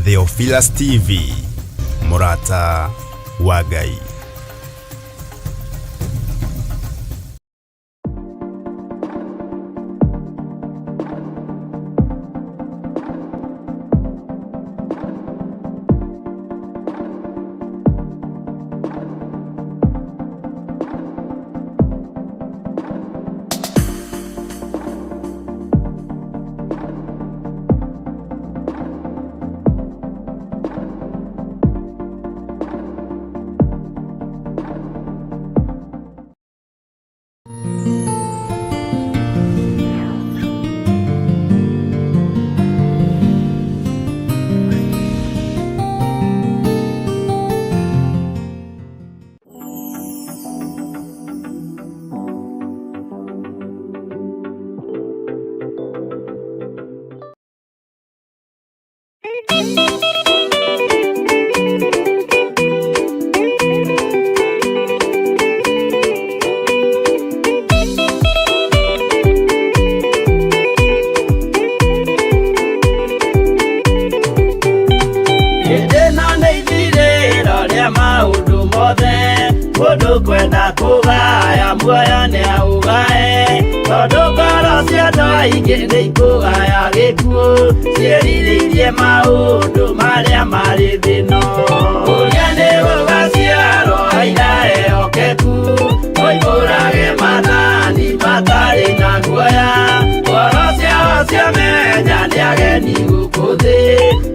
Theophilus TV, mũrata wa Ngai. Hĩndĩ ĩno nĩ ithirĩro rĩa maũndũ mothe, mũndũ kwenda kũgaya muoyo nĩ aũgae, tondũ ngoro cia andũ aingĩ nĩ ikũgaya gĩkuũ, ciĩrirĩirie maũndũ marĩa marĩ thĩ ĩno. Ũrĩa nĩ gũgaciarwo aira ehokeku, moimbũrage maathani matarĩ na guoya, ngoro ciao ciamenya nĩ ageni gũkũ thĩ,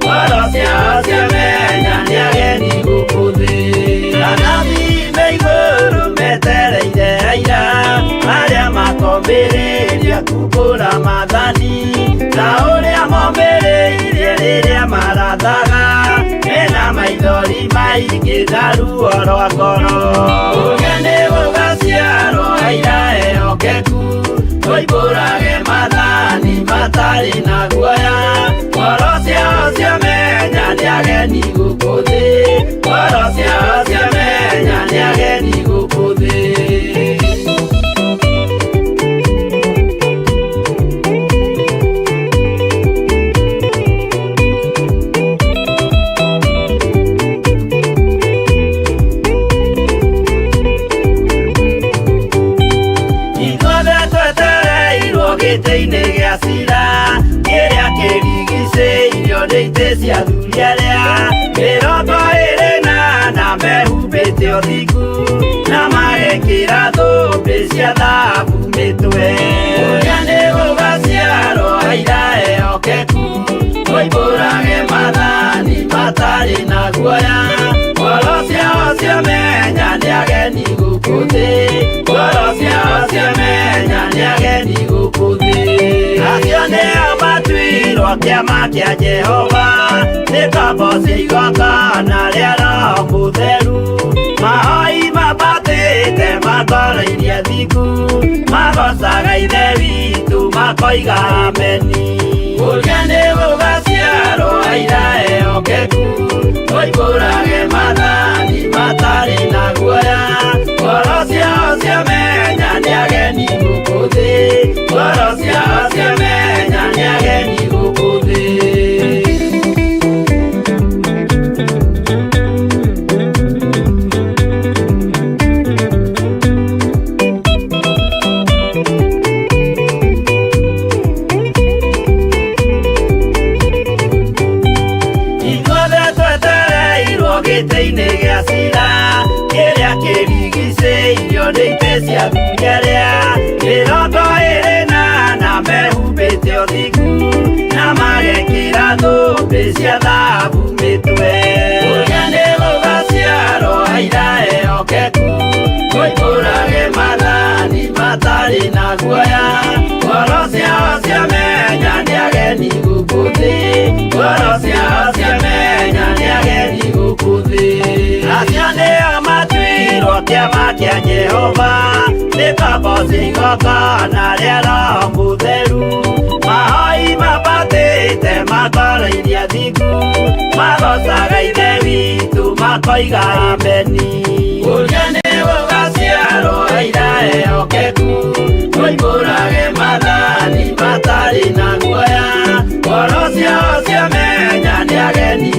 ngoro ciao ciamenya nĩ ageni gũkũ thĩ. Anabii me igũrũ metereire aira, arĩa makombĩrĩria kumbũra maathani, ta ũrĩa mombĩrĩirie rĩrĩa marathaga, mena maithori maingĩ na ruo rwa ngoro. Ũrĩa nĩ gũgaciarwo aira ehokeku, moimbũrage maathani matarĩ na guoya, ngoro ciao ciamenya nĩ ageni gũkũ thĩ, ngoro ciao ciamenya nĩ ageni gũkũ thĩ. Ithuothe twetereirwo gĩtĩ-inĩ gĩa cira, kĩrĩa kĩrigicĩirio nĩ itĩ cia athuri arĩa 24 mehumbĩte ũthingu, na magekĩra thũmbĩ cia thahabu mĩtwe. Ũrĩa nĩ gũgaciarwo aira ehokeku, moimbũrage maathani matarĩ na guoya, ngoro ciao ciamenya nĩ ageni gũkũ thĩ, ngoro ciao ciamenya nĩ ageni gũkũ thĩ. Acio nĩo matuirwo kĩama kĩa Jehova, nĩ ngombo cia igongona rĩa Roho Mũtheru, mahoi mambatĩte matoroirie thingu, magocaga Ithe witũ makoiga ameni. Ũrĩa nĩ gũgaciarwo aira ehokeku, moimbũrage maathani matarĩ na guoya, ngoro ciao ciamenya nĩ ageni gũkũ thĩ, ngoro ciao ciamenya nĩ ageni gũkũ thĩ. Ithuothe twetereirwo gĩtĩ-inĩ gĩa cira, kĩrĩa kĩrigicĩirio nĩ itĩ cia athuri arĩa 24 mehumbĩte ũthingu, na magekĩra thũmbĩ cia thahabu mĩtwe. Ũrĩa nĩ gũgaciarwo aira ehokeku, moimbũrage maathani matarĩ na guoya, ngoro ciao ciamenya nĩ ageni gũkũ thĩ, ngoro ciao ciamenya nĩ ageni gũkũ thĩ. Acio nĩo matuirwo kĩama kĩa Jehova, nĩ ngombo cia igongona rĩa Roho Mũtheru, mahoi mambatĩte matoroirie athingu, magocaga Ithe witũ makoiga ameni. Ũrĩa nĩ gũgaciarwo aira ehokeku, moimbũrage maathani matarĩ na guoya, ngoro ciao ciamenya nĩ ageni.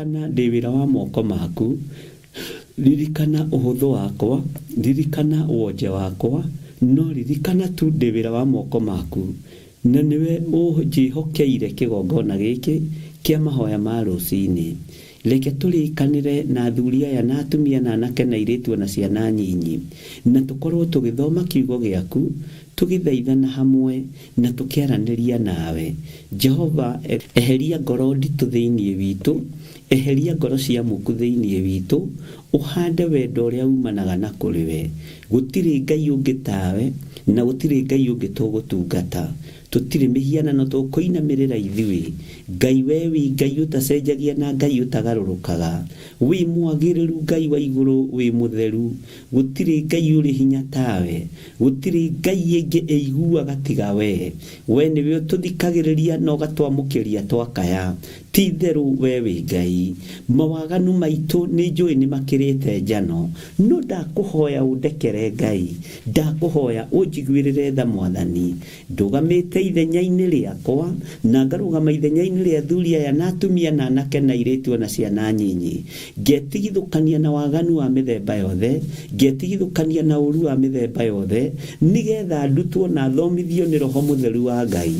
Ririkana ndĩ wĩra wa moko maku, ririkana ũhũthũ wakwa, ririkana wonje wakwa, no ririkana tu ndĩ wĩra wa moko maku, na nĩwe ũnjĩhokeire kĩgongona gĩkĩ kĩa mahoya ma rũcinĩ. Reke tũrĩkanĩre na athuri aya na atumia na anake na airĩtu ona ciana nyinyi, na tũkorwo tũgĩthoma kiugo gĩaku, tũgĩthaithana hamwe na tũkĩaranĩria nawe. Jehova, eheria ngoro nditũ thĩinĩ witũ, eheria ngoro cia muku thĩinĩ witũ, ũhande wendo ũrĩa umanaga na kũrĩ we. Gũtirĩ Ngai ũngĩ tawe, na gũtirĩ Ngai ũngĩ tũgũtungata. Tũtirĩ mĩhianano tũkũinamĩrĩra ithuĩ. Ngai we wĩ Ngai ũtacenjagia na Ngai ũtagarũrũkaga. Wĩ mwagĩrĩru Ngai wa igũrũ, wĩ mũtheru. Gũtirĩ Ngai ũrĩ hinya tawe. Gũtirĩ Ngai ĩngĩ ĩiguaga tiga we. We nĩwe ũtũthikagĩrĩria na ũgatwamũkĩria twakaya. Ti itherũ we wĩ Ngai. Mawaganu maitũ nĩ njũĩ nĩ makĩrĩte njano, no ndakũhoya ũndekere Ngai. Ndakũhoya ũnjiguĩrĩre tha Mwathani. Ndũgamĩte ithenya-inĩ rĩakwa, na ngarũgama ithenya-inĩ rĩa athuri aya na atumia na anake na airĩtu o na ciana nyinyi, ngetigithũkania na waganu wa mĩthemba yothe, ngetigithũkania na ũũru wa mĩthemba yothe, nĩ getha ndutwo na thomithio nĩ Roho Mũtheru wa Ngai.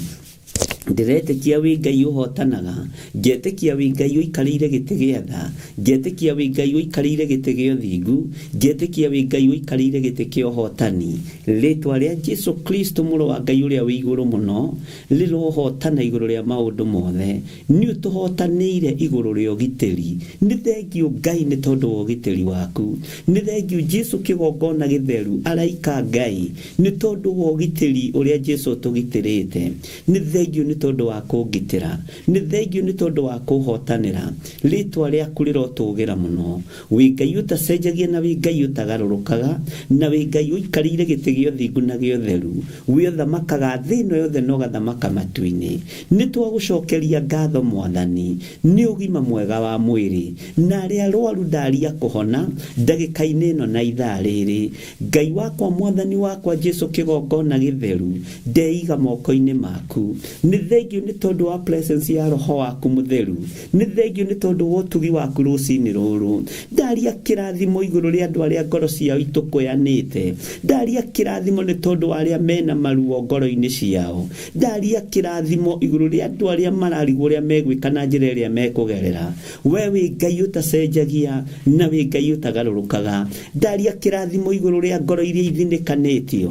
Ndĩretĩkia wĩ Ngai ũhotanaga, ngetĩkia wĩ Ngai ũikarĩire gĩtĩ gĩa tha, ngetĩkia wĩ Ngai ũikarĩire gĩtĩ gĩa ũthingu, ngetĩkia wĩ Ngai ũikarĩire gĩtĩ kĩa ũhotani. Rĩtwa rĩa Jesu Kristo mũrũ wa Ngai ũrĩa wĩ igũrũ mũno rĩrohotana igũrũ rĩa maũndũ mothe. Nĩ ũtũhotanĩire igũrũ rĩa ũgitĩri. Nĩ thengiũ Ngai nĩ tondũ wa ũgitĩri waku. Nĩ thengiũ Jesu kĩgongona gĩtheru, araika Ngai, nĩ tondũ wa ũgitĩri ũrĩa Jesu ũtũgitĩrĩte. Nĩ thengiũ nĩ tondũ wa kũngitĩra. Nĩ thengiũ nĩ tondũ wa kũhotanĩra. Rĩtwa rĩaku rĩrotũgĩra mũno. Wĩ Ngai ũtacenjagia na wĩ Ngai ũtagarũrũkaga, na wĩ Ngai ũikarĩire gĩtĩ gĩa ũthingu na gĩa ũtheru. We ũthamakaga thĩ ĩno yothe na ũgathamaka matu-inĩ. Nĩ twagũcokeria ngatho Mwathani nĩ ũgima mwega wa mwĩrĩ, na arĩa arwaru ndaria kũhona ndagĩka-inĩ ĩno na ithaa rĩrĩ. Ngai wakwa Mwathani wakwa Jesu kĩgongona gĩtheru, ndeiga moko-inĩ maku. Nĩ thengiũ nĩ tondũ wa presence ya Roho waku mũtheru. Nĩ thengiũ nĩ tondũ wa ũtugi waku rũcinĩ rũrũ. Ndaria kĩrathimo igũrũ rĩa andũ arĩa ngoro ciao itũkũyanĩte. Ndaria kĩrathimo nĩ tondũ wa arĩa mena maruo ngoro-inĩ ciao. Ndaria kĩrathimo igũrũ rĩa andũ arĩa mararigwo ũrĩa megwĩka na njĩra ĩrĩa mekũgerera. We wĩ Ngai ũtacenjagia na wĩ Ngai ũtagarũrũkaga. Ndaria kĩrathimo igũrũ rĩa ngoro iria ithinĩkanĩtio.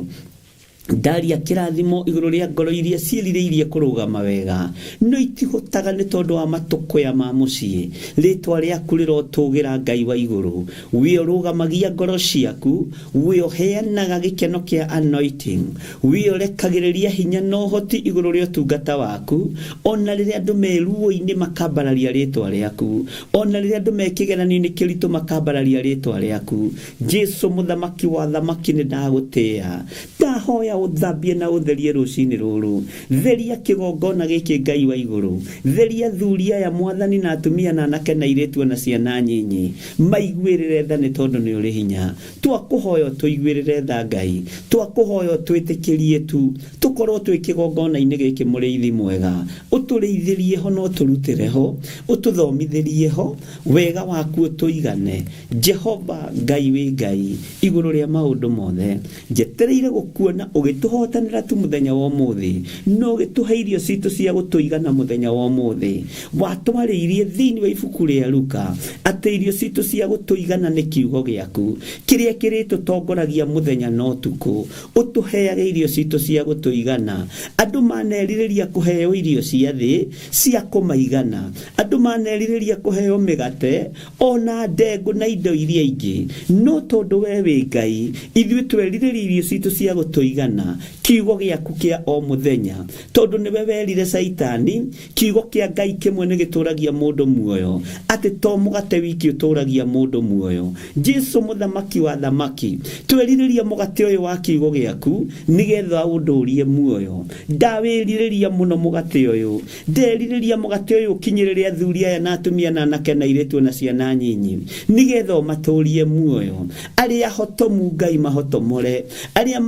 Ndaria kĩrathimo igũrũ rĩa ngoro iria ciĩrirĩirie kũrũgama wega, no itihotaga nĩ tondũ wa matũkũya ma mũciĩ. Rĩtwa rĩaku rĩrotũgĩra Ngai wa igũrũ. We ũrũgamagia ngoro ciaku, we ũheanaga gĩkeno kĩa anointing, we ũrekagĩrĩria hinya na ũhoti igũrũ rĩa ũtungata waku, ona rĩrĩa andũ me ruo-inĩ makambararia rĩtwa rĩaku, ona rĩrĩa andũ me kĩgeranio-inĩ kĩritũ makambararia rĩtwa rĩaku. Jesu mũthamaki wa thamaki nĩ ndagũtĩĩa. Ndahoya ũthambie na ũtherie rũcinĩ rũrũ. Theria kĩgongona gĩkĩ Ngai wa igũrũ. Theria athuri aya Mwathani na atumia na anake na airĩtu ona ciana nyinyi. Maiguĩrĩre tha nĩ tondũ nĩ ũrĩ hinya. Twakũhoya ũtũiguĩrĩre tha Ngai. Twakũhoya ũtwĩtĩkĩrie tu tũkorwo twĩ kĩgongona-inĩ gĩkĩ mũrĩithi mwega. Ũtũrĩithĩrie ho na ũtũrutĩre ho. Ũtũthomithĩrie ho. Wega waku ũtũigane. Jehova Ngai wĩ Ngai igũrũ rĩa maũndũ mothe. Njetereire gũkuona ũgĩtũhotanĩra tu mũthenya wa ũmũthĩ, na ũgĩtũhe irio citũ cia gũtũigana mũthenya wa ũmũthĩ. Watwarĩirie thĩinĩ wa ibuku rĩa Luka atĩ irio citũ cia gũtũigana nĩ kiugo gĩaku, kĩrĩa kĩrĩtũtongoragia mũthenya na ũtukũ. Ũtũheage irio citũ cia gũtũigana. Andũ manerirĩria kũheo irio cia thĩ cia kũmaigana. Andũ manerirĩria kũheo mĩgate ona ndengũ na indo iria ingĩ. No tondũ we wĩ Ngai, ithuĩ twerirĩria irio citũ cia gũtũigana, kiugo gĩaku kĩa o mũthenya. Tondũ nĩwe werire Caitani, kiugo kĩa Ngai kĩmwe nĩ gĩtũragia mũndũ muoyo, atĩ to mũgate wiki ũtũragia mũndũ muoyo. Jesu mũthamaki wa thamaki, twerirĩria mũgate ũyũ wa kiugo gĩaku, nĩgetha ũndũrie muoyo. Ndawĩrirĩria mũno mũgate ũyũ. Nderirĩria mũgate ũyũ ũkinyĩrĩre athuri aya na atumia na anake na airĩtu na ciana nyinyi, nĩgetha ũmatũrie muoyo. Arĩa ahotomu Ngai mahotomore, arĩa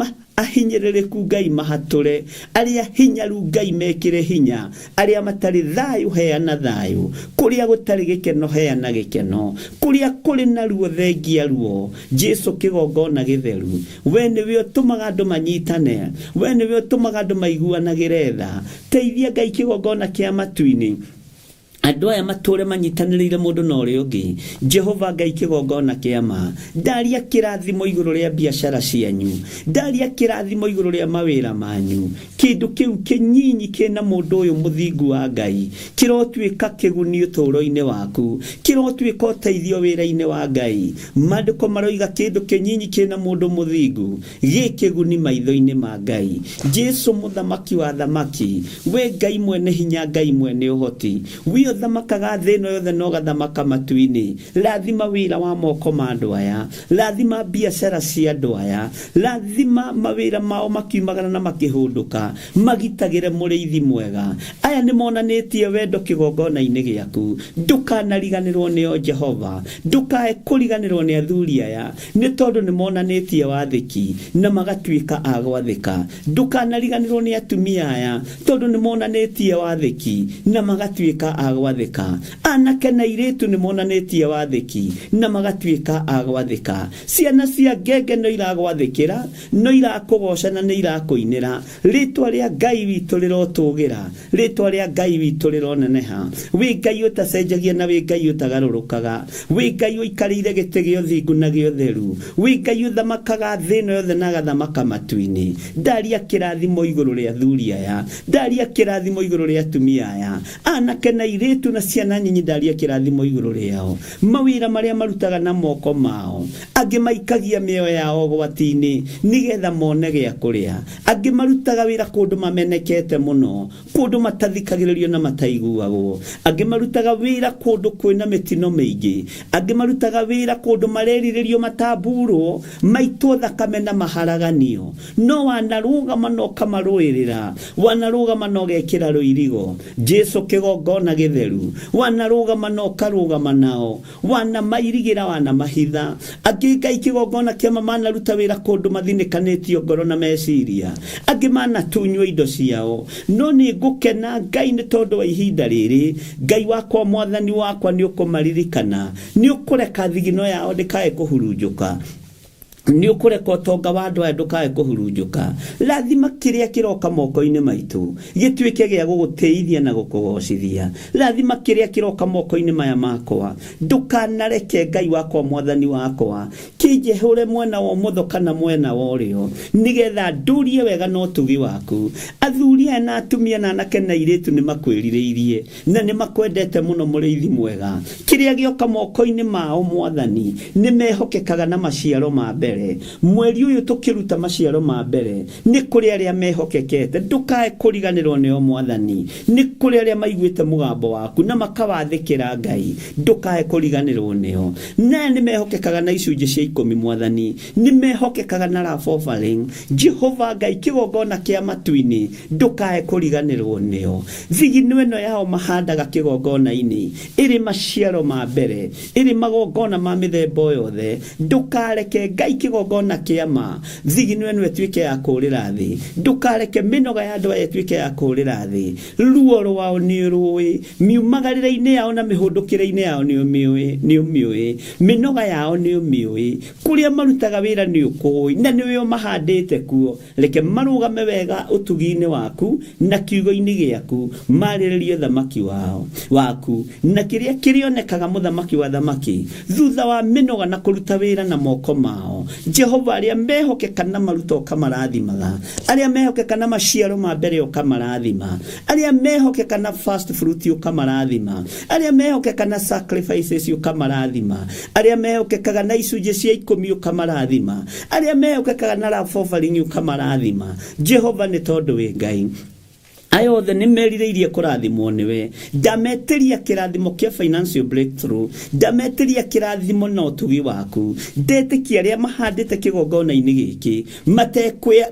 Ahinyĩrĩrĩku Ngai mahatũre, arĩa hinyaru Ngai mekĩre hinya, arĩa matarĩ thayũ heana thayũ, kũrĩa gũtarĩ gĩkeno heana gĩkeno, kũrĩa kũrĩ na ruo thengia ruo. Jesu kĩgongona gĩtheru, we nĩwe ũtũmaga andũ manyitane, we nĩwe ũtũmaga andũ maiguanagĩre tha. Teithia Ngai kĩgongona kĩa matu-inĩ, andũ aya matũre manyitanĩrĩire mũndũ na ũrĩa ũngĩ. Jehova Ngai kĩgongona kĩa ma, ndaria kĩrathimo igũrũ rĩa biacara cianyu, ndaria kĩrathimo igũrũ rĩa mawĩra manyu. Kĩndũ kĩu kĩnyinyi kĩna mũndũ ũyũ mũthingu wa Ngai kĩrotuĩka kĩguni ũtũũro-inĩ waku, kĩrotuĩka ũteithio wĩra-inĩ wa Ngai. Maandĩko maroiga kĩndũ kĩnyinyi kĩna mũndũ mũthingu gĩ kĩguni maitho-inĩ ma Ngai. Jesu mũthamaki wa thamaki, we Ngai mwene hinya, Ngai mwene ũhoti, we ũthamakaga thĩ ĩno yothe na ũgathamaka matu-inĩ, rathima wĩra wa moko ma andũ aya, rathima biacara cia andũ aya, rathima mawĩra mao makiumagara na makĩhũndũka, magitagĩre mũrĩithi mwega. Aya nĩ monanĩtie wendo kĩgongona-inĩ gĩaku. Ndũkanariganĩrwo nĩo Jehova, ndũkae kũriganĩrwo nĩ athuri aya, nĩ tondũ nĩ monanĩtie wathĩki na magatuĩka a gwathĩka. Ndũkanariganĩrwo nĩ atumia aya, tondũ nĩ monanĩtie wathĩki na magatuĩka a gwathĩka. Anake na airĩtu nĩ monanĩtie wathĩki na magatuĩka a gwathĩka. Ciana cia ngenge no iragwathĩkĩra, no irakũgoca na nĩ irakũinĩra. Rĩtwa rĩa Ngai witũ rĩrotũgĩra, rĩtwa rĩa Ngai witũ rĩroneneha. Wĩ Ngai ũtacenjagia na wĩ Ngai ũtagarũrũkaga, wĩ Ngai ũikarĩire gĩtĩ gĩa ũthingu na gĩa ũtheru, wĩ Ngai ũthamakaga thĩ ĩno yothe na agathamaka matu-inĩ. Ndaria kĩrathimo igũrũ rĩa athuri aya, ndaria kĩrathimo igũrũ rĩa atumia aya, anake na airĩtu na ciana nyinyi, ndaria kĩrathimo igũrũ rĩao. Mawĩra marĩa marutaga na moko mao, angĩ maikagia mĩoyo yao ũgwati-inĩ nĩgetha mone gĩa kũrĩa, angĩ marutaga wĩra kũndũ mamenekete mũno, kũndũ matathikagĩrĩrio na mataiguagwo, angĩ marutaga wĩra kũndũ kwĩna mĩtino mĩingĩ, angĩ marutaga wĩra kũndũ marerirĩrio matamburwo, maitwo thakame na maharaganio. No wanarũgama na ũkamarũĩrĩra, wanarũgama na ũgekĩra rũirigo. Jesu kĩgongona gĩtheru, wanarũgama na ũkarũgama nao, wanamairigĩra, wanamahitha. Angĩ Ngai kĩgongona kĩama manaruta wĩra kũndũ mathinĩkanĩtio ngoro na meciria, angĩ manatunywo indo ciao. No nĩ ngũkena Ngai nĩ tondũ wa ihinda rĩrĩ. Ngai wakwa, mwathani wakwa, nĩ ũkũmaririkana, nĩ ũkũreka thigino yao ndĩkae kũhurunjũka, nĩ ũkũreka ũtonga wa andũ aya ndũkae kũhurunjũka. Rathima kĩrĩa kĩroka moko-inĩ maitũ gĩtuĩke gĩa gũgũtĩithia na gũkũgocithia. Rathima kĩrĩa kĩroka moko-inĩ maya makwa, ndũkanareke Ngai wakwa mwathani wakwa kĩnjehũre mwena wa ũmotho kana mwena wa ũrĩo, nĩgetha ndũrie wega na ũtugi waku. Athuri aya na atumia na anake na airĩtu nĩ makwĩrirĩirie na nĩ makwendete mũno, mũrĩithi mwega. Kĩrĩa gĩoka moko-inĩ mao mwathani, nĩ mehokekaga na maciaro ma mbere. Mweri ũyũ tũkĩruta maciaro ma mbere, nĩ kũrĩ arĩa mehokekete, ndũkae kũriganĩrwo nĩo mwathani. Nĩ kũrĩ arĩa maiguĩte mũgambo waku na makawathĩkĩra Ngai, ndũkae kũriganĩrwo nĩo. Na nĩ mehokekaga na icunjĩ cia ikũmi mwathani, nĩ mehokekaga na love offering. Jehova Ngai kĩgongona kĩa matu-inĩ, ndũkae kũriganĩrwo nĩo. Thigino ĩno yao mahandaga kĩgongona-inĩ ĩrĩ maciaro ma mbere, ĩrĩ magongona ma mĩthemba yothe. Ndũkareke Ngai kĩgongona kĩa ma thigino ĩno ĩtuĩke ya kũũrĩra thĩ. Ndũkareke mĩnoga ya andũ aya ĩtuĩke ya kũũrĩra thĩ. Ruo rwao nĩ ũrũĩ, miumagarĩre-inĩ yao na mĩhũndũkĩre-inĩ yao nĩ ũmĩũĩ, mĩnoga yao nĩ ũmĩũĩ, kũrĩa marutaga wĩra nĩ ũkũĩ, na nĩwe ũmahandĩte kuo. Reke marũgame wega ũtugi-inĩ waku na kiugo-inĩ gĩaku, marĩrĩrie ũthamaki wao waku na kĩrĩa kĩrĩonekaga mũthamaki wa thamaki thutha wa mĩnoga na kũruta wĩra na moko mao. Jehova, arĩa mehokeka na maruta ũkamarathimaga, arĩa mehokeka na maciaro ma mbere ũkamarathima, arĩa mehokeka na first fruit ũkamarathima, arĩa mehokeka na sacrifices ũkamarathima, arĩa mehokekaga na icunjĩ cia ikũmi ũkamarathima, arĩa mehokekaga na love offering ũkamarathima. Jehova, nĩ tondũ wĩ Ngai. Aya othe nĩ merirĩirie kũrathimwo nĩwe. Ndametĩria kĩrathimo kĩa financial breakthrough, ndametĩria kĩrathimo na ũtugi waku. Ndetĩkia arĩa mahandĩte kĩgongona-inĩ gĩkĩ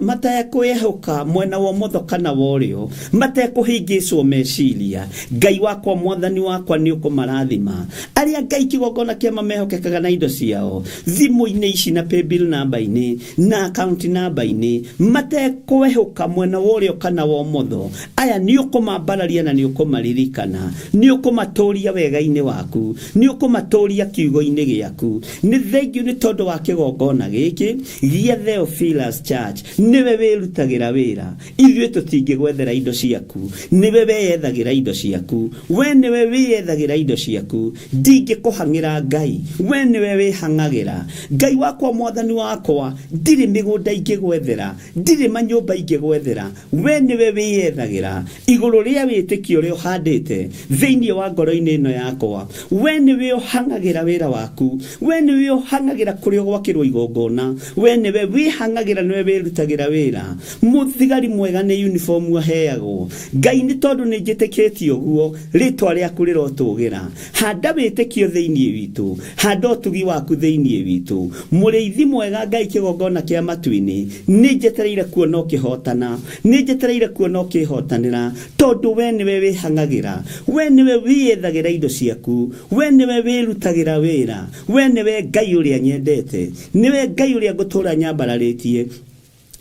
matekwĩhoka mwena wa ũmotho kana wa ũrĩo, matekũhĩngĩcwo meciria. Ngai wakwa, mwathani wakwa, nĩ ũkũmarathima. Arĩa Ngai kĩgongona kĩa mamehokekaga na indo ciao, thimũ-inĩ ici na paybill namba-inĩ na account namba-inĩ, matekwĩhoka mwena wa ũrĩo kana wa ũmotho, aya nĩ ũkũmambararia na nĩ ũkũmaririkana, nĩ ũkũmatũria wega-inĩ waku, nĩ ũkũmatũria kiugo-inĩ gĩaku. Nĩ thengiũ nĩ tondũ wa kĩgongona gĩkĩ gĩa Theophilus Church. Nĩwe wĩrutagĩra wĩra, ithuĩ tũtingĩgwethera indo ciaku, nĩwe weyethagĩra indo ciaku, we nĩwe wĩyethagĩra indo ciaku. Ndingĩkũhang'ĩra Ngai, we nĩwe wĩhang'agĩra. Ngai wakwa, mwathani wakwa, ndirĩ mĩgũnda ingĩgwethera, ndirĩ manyũmba ingĩgwethera, we nĩwe wĩyethagĩra. Igũrũ rĩa wĩtĩkio ũrĩa ũhandĩte thĩinĩ wa ngoro-inĩ ĩno yakwa, we nĩwe ũhang'agĩra wĩra waku, we nĩwe ũhang'agĩra kũrĩa ũgwakĩrwo igongona, we nĩwe wĩhang'agĩra, nĩwe wĩrutagĩra wĩra. Mũthigari mwega nĩ uniform aheagwo. Ngai, nĩ tondũ nĩ njĩtĩkĩtie ũguo, rĩtwa rĩaku rĩrotũgĩra. Handa wĩtĩkio thĩinĩ witũ, handa ũtugi waku thĩinĩ witũ. Mũrĩithi mwega Ngai, kĩgongona kĩa matu-inĩ, nĩ njetereire kuona ũkĩhotana, nĩ njetereire kuona ũkĩhotanĩra, tondũ we nĩwe wĩhang'agĩra, we nĩwe wĩyethagĩra indo ciaku, we nĩwe wĩrutagĩra wĩra, we nĩwe Ngai ũrĩa nyendete, nĩwe Ngai ũrĩa ngũtũra nyambararĩtie,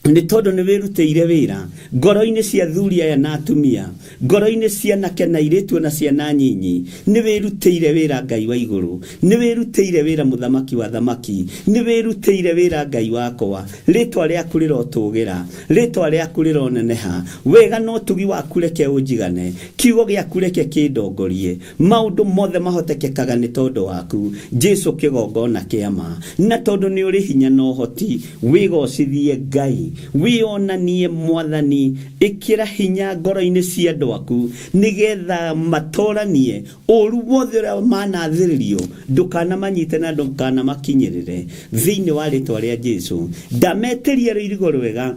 nĩ tondũ nĩ wĩrutĩire wĩra ngoro-inĩ cia thuri aya na atumia, ngoro-inĩ cia anake na airĩtu na ciana nyinyi. Nĩ wĩrutĩire wĩra Ngai wa igũrũ, nĩ wĩrutĩire wĩra mũthamaki wa thamaki, nĩ wĩrutĩire wĩra Ngai wakwa. Rĩtwa rĩaku rĩrotũgĩra, rĩtwa rĩaku rĩroneneha. Wega na ũtugi waku reke ũnjigane, kiugo gĩaku reke kĩndongorie. Maũndũ mothe mahotekekaga nĩ tondũ waku Jesu, kĩgongona kĩa ma. Na tondũ nĩ ũrĩ hinya na ũhoti, wĩgocithie Ngai, wĩonanie mwathani. Ĩkĩra hinya ngoro-inĩ cia andũ aku nĩgetha matoranie ũru wothe ũrĩa manathĩrĩrio, ndũkanamanyite na ndũkanamakinyĩrĩre, thĩinĩ wa rĩtwa rĩa Jesu. Ndametĩria rũirigo rwega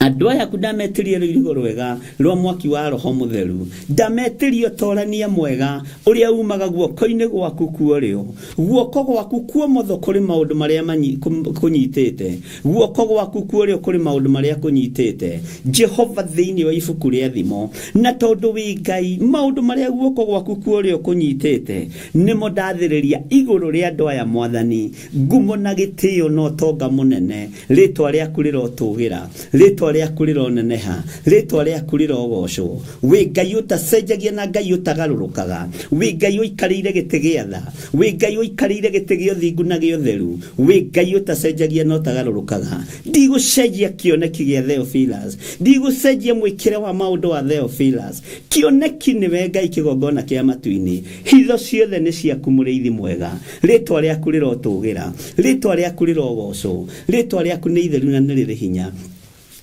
andũ aya aku, ndametĩria rũirigo rwega rwa mwaki wa roho mũtheru, ndametĩria ũtorania mwega ũrĩa umaga guoko-inĩ gwaku kuorĩo. Guoko gwaku kuomotho kũrĩ maũndũ marĩa kũnyitĩte, guoko gwaku kuorĩo kũrĩ maũndũ marĩa kũnyitĩte, Jehova, thĩinĩ wa ibuku rĩa Thimo. Na tondũ wĩ Ngai, maũndũ marĩa guoko gwaku kuorĩo kũnyitĩte nĩmo ndathĩrĩria igũrũ rĩa andũ aya. Mwathani, ngumo na gĩtĩo na ũtonga mũnene, rĩtwa rĩaku rĩrotũgĩra, rĩtwa rĩaku rĩroneneha, rĩtwa rĩaku rĩrogocwo. Wĩ Ngai ũtacenjagia na Ngai ũtagarũrũkaga, wĩ Ngai ũikarĩire gĩtĩ gĩa tha, wĩ Ngai ũikarĩire gĩtĩ gĩa ũthingu na gĩa ũtheru, wĩ Ngai ũtacenjagia na ũtagarũrũkaga. Ndigũcenjia kĩoneki gĩa Theophilus, ndigũcenjia mwĩkĩre wa maũndũ wa Theophilus. Kĩoneki nĩwe Ngai, kĩgongona kĩa matu-inĩ. Hitho ciothe nĩ ciaku, mũrĩithi mwega. Rĩtwa rĩaku rĩrotũgĩra, rĩtwa rĩaku rĩrogocwo, rĩtwa rĩaku nĩ itheru na nĩ rĩrĩ hinya.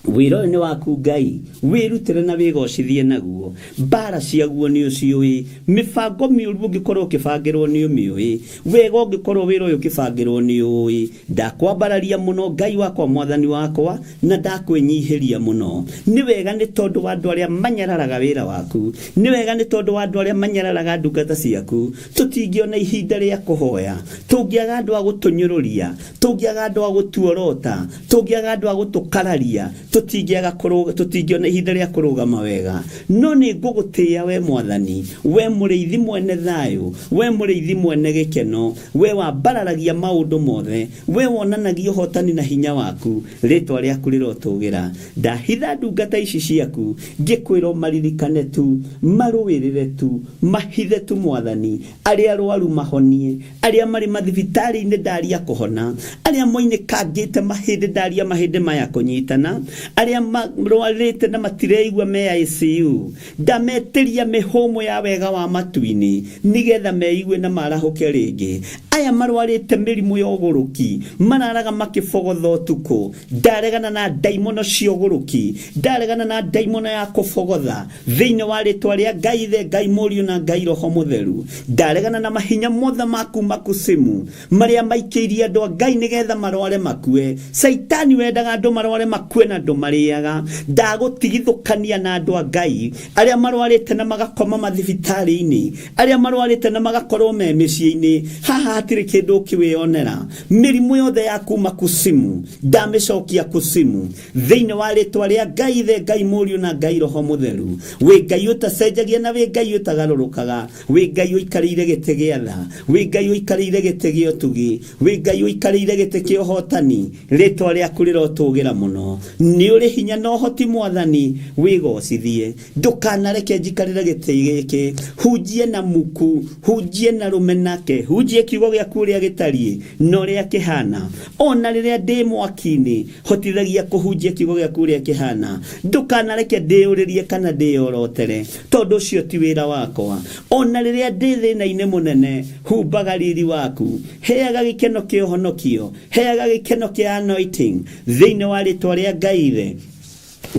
Wĩra ũyũ nĩ waku Ngai, wĩrutĩre na wĩgocithie naguo. Mbara ciaguo nĩ ũciũĩ, mĩbango mĩũru ũngĩkorwo ũkĩbangĩrwo nĩ ũmĩũĩ, wega ũngĩkorwo wĩra ũyũ ũkĩbangĩrwo nĩ ũĩ. Ndakwambararia mũno Ngai wakwa, mwathani wakwa, na ndakwĩnyihĩria mũno. Nĩ wega nĩ tondũ wa andũ arĩa manyararaga wĩra waku, nĩ wega nĩ tondũ wa andũ arĩa manyararaga ndungata ciaku. Tũtingĩona ihinda rĩa kũhoya tũngĩaga andũ a gũtũnyũrũria, tũngĩaga andũ a gũtuorota, tũngĩaga andũ a gũtũkararia, tũtingĩaga tũtingĩona ihinda rĩa kũrũgama wega. No nĩ ngũgũtĩĩa we mwathani, we mũrĩithi mwene thayũ, we mũrĩithi mwene gĩkeno, we wambararagia maũndũ mothe, we wonanagia ũhotani na hinya waku. Rĩtwa rĩaku rĩrotũgĩra. Ndahitha ndungata ici ciaku ngĩkwĩra ũmaririkane tu, marũĩrĩre tu, mahithe tu mwathani. Arĩa arwaru mahonie, arĩa marĩ mathibitarĩ-inĩ ndaria kũhona, arĩa moinĩkangĩte mahĩndĩ ndaria mahĩndĩ maya kũnyitana, arĩa marwarĩte na matireigua me ICU, ndametĩria mĩhũmũ ya wega wa matu-inĩ nĩgetha meigue na marahũke rĩngĩ. Aya marwarĩte mĩrimũ ya ũgũrũki, mararaga makĩbogotha ũtukũ, ndaregana na ndaimono cia ũgũrũki, ndaregana na ndaimono ya kũbogotha, thĩinĩ wa rĩtwa rĩa Ngai Ithe, Ngai Mũriũ na Ngai Roho Mũtheru. Ndaregana na mahinya mothe ma kuma kusimu marĩa maikĩirie andũ a Ngai nĩgetha marware makue. Caitani wendaga andũ marware makue na ndũ. marĩaga. Ndagũtigithũkania na andũ a Ngai arĩa marwarĩte na magakoma mathibitarĩ-inĩ, arĩa marwarĩte na magakorwo me mĩciĩ-inĩ. Haha hatirĩ kĩndũ ũkĩwĩonera. Mĩrimũ yothe ya kuma kusimu ndamĩcokia kusimu thĩinĩ wa rĩtwa rĩa Ngai Ithe, Ngai Mũriũ na Ngai Roho Mũtheru. Wĩ Ngai ũtacenjagia na wĩ Ngai ũtagarũrũkaga, wĩ Ngai ũikarĩire gĩtĩ gĩa tha, wĩ Ngai ũikarĩire gĩtĩ gĩa ũtugi, wĩ Ngai ũikarĩire gĩtĩ kĩa ũhotani. Rĩtwa rĩaku rĩrotũgĩra mũno. Nĩ ũrĩ hinya na ũhoti Mwathani, wĩgocithie. Ndũkanareke njikarĩre gĩtĩ gĩkĩ. Hunjie na muku, hunjie na rũmenake, hunjie kiugo gĩaku ũrĩa gĩtariĩ na ũrĩa kĩhana. Ona rĩrĩa ndĩ mwaki-inĩ, hotithagia kũhunjia kiugo gĩaku ũrĩa kĩhana. Ndũkanareke ndĩyũrĩrie kana ndĩyorotere, tondũ ũcio ti wĩra wakwa. Ona rĩrĩa ndĩ thĩna-inĩ mũnene, humbaga riri waku, heaga gĩkeno kĩa ũhonokio, heaga gĩkeno kĩa anointing thĩinĩ wa rĩtwa rĩa Ngai Ithe,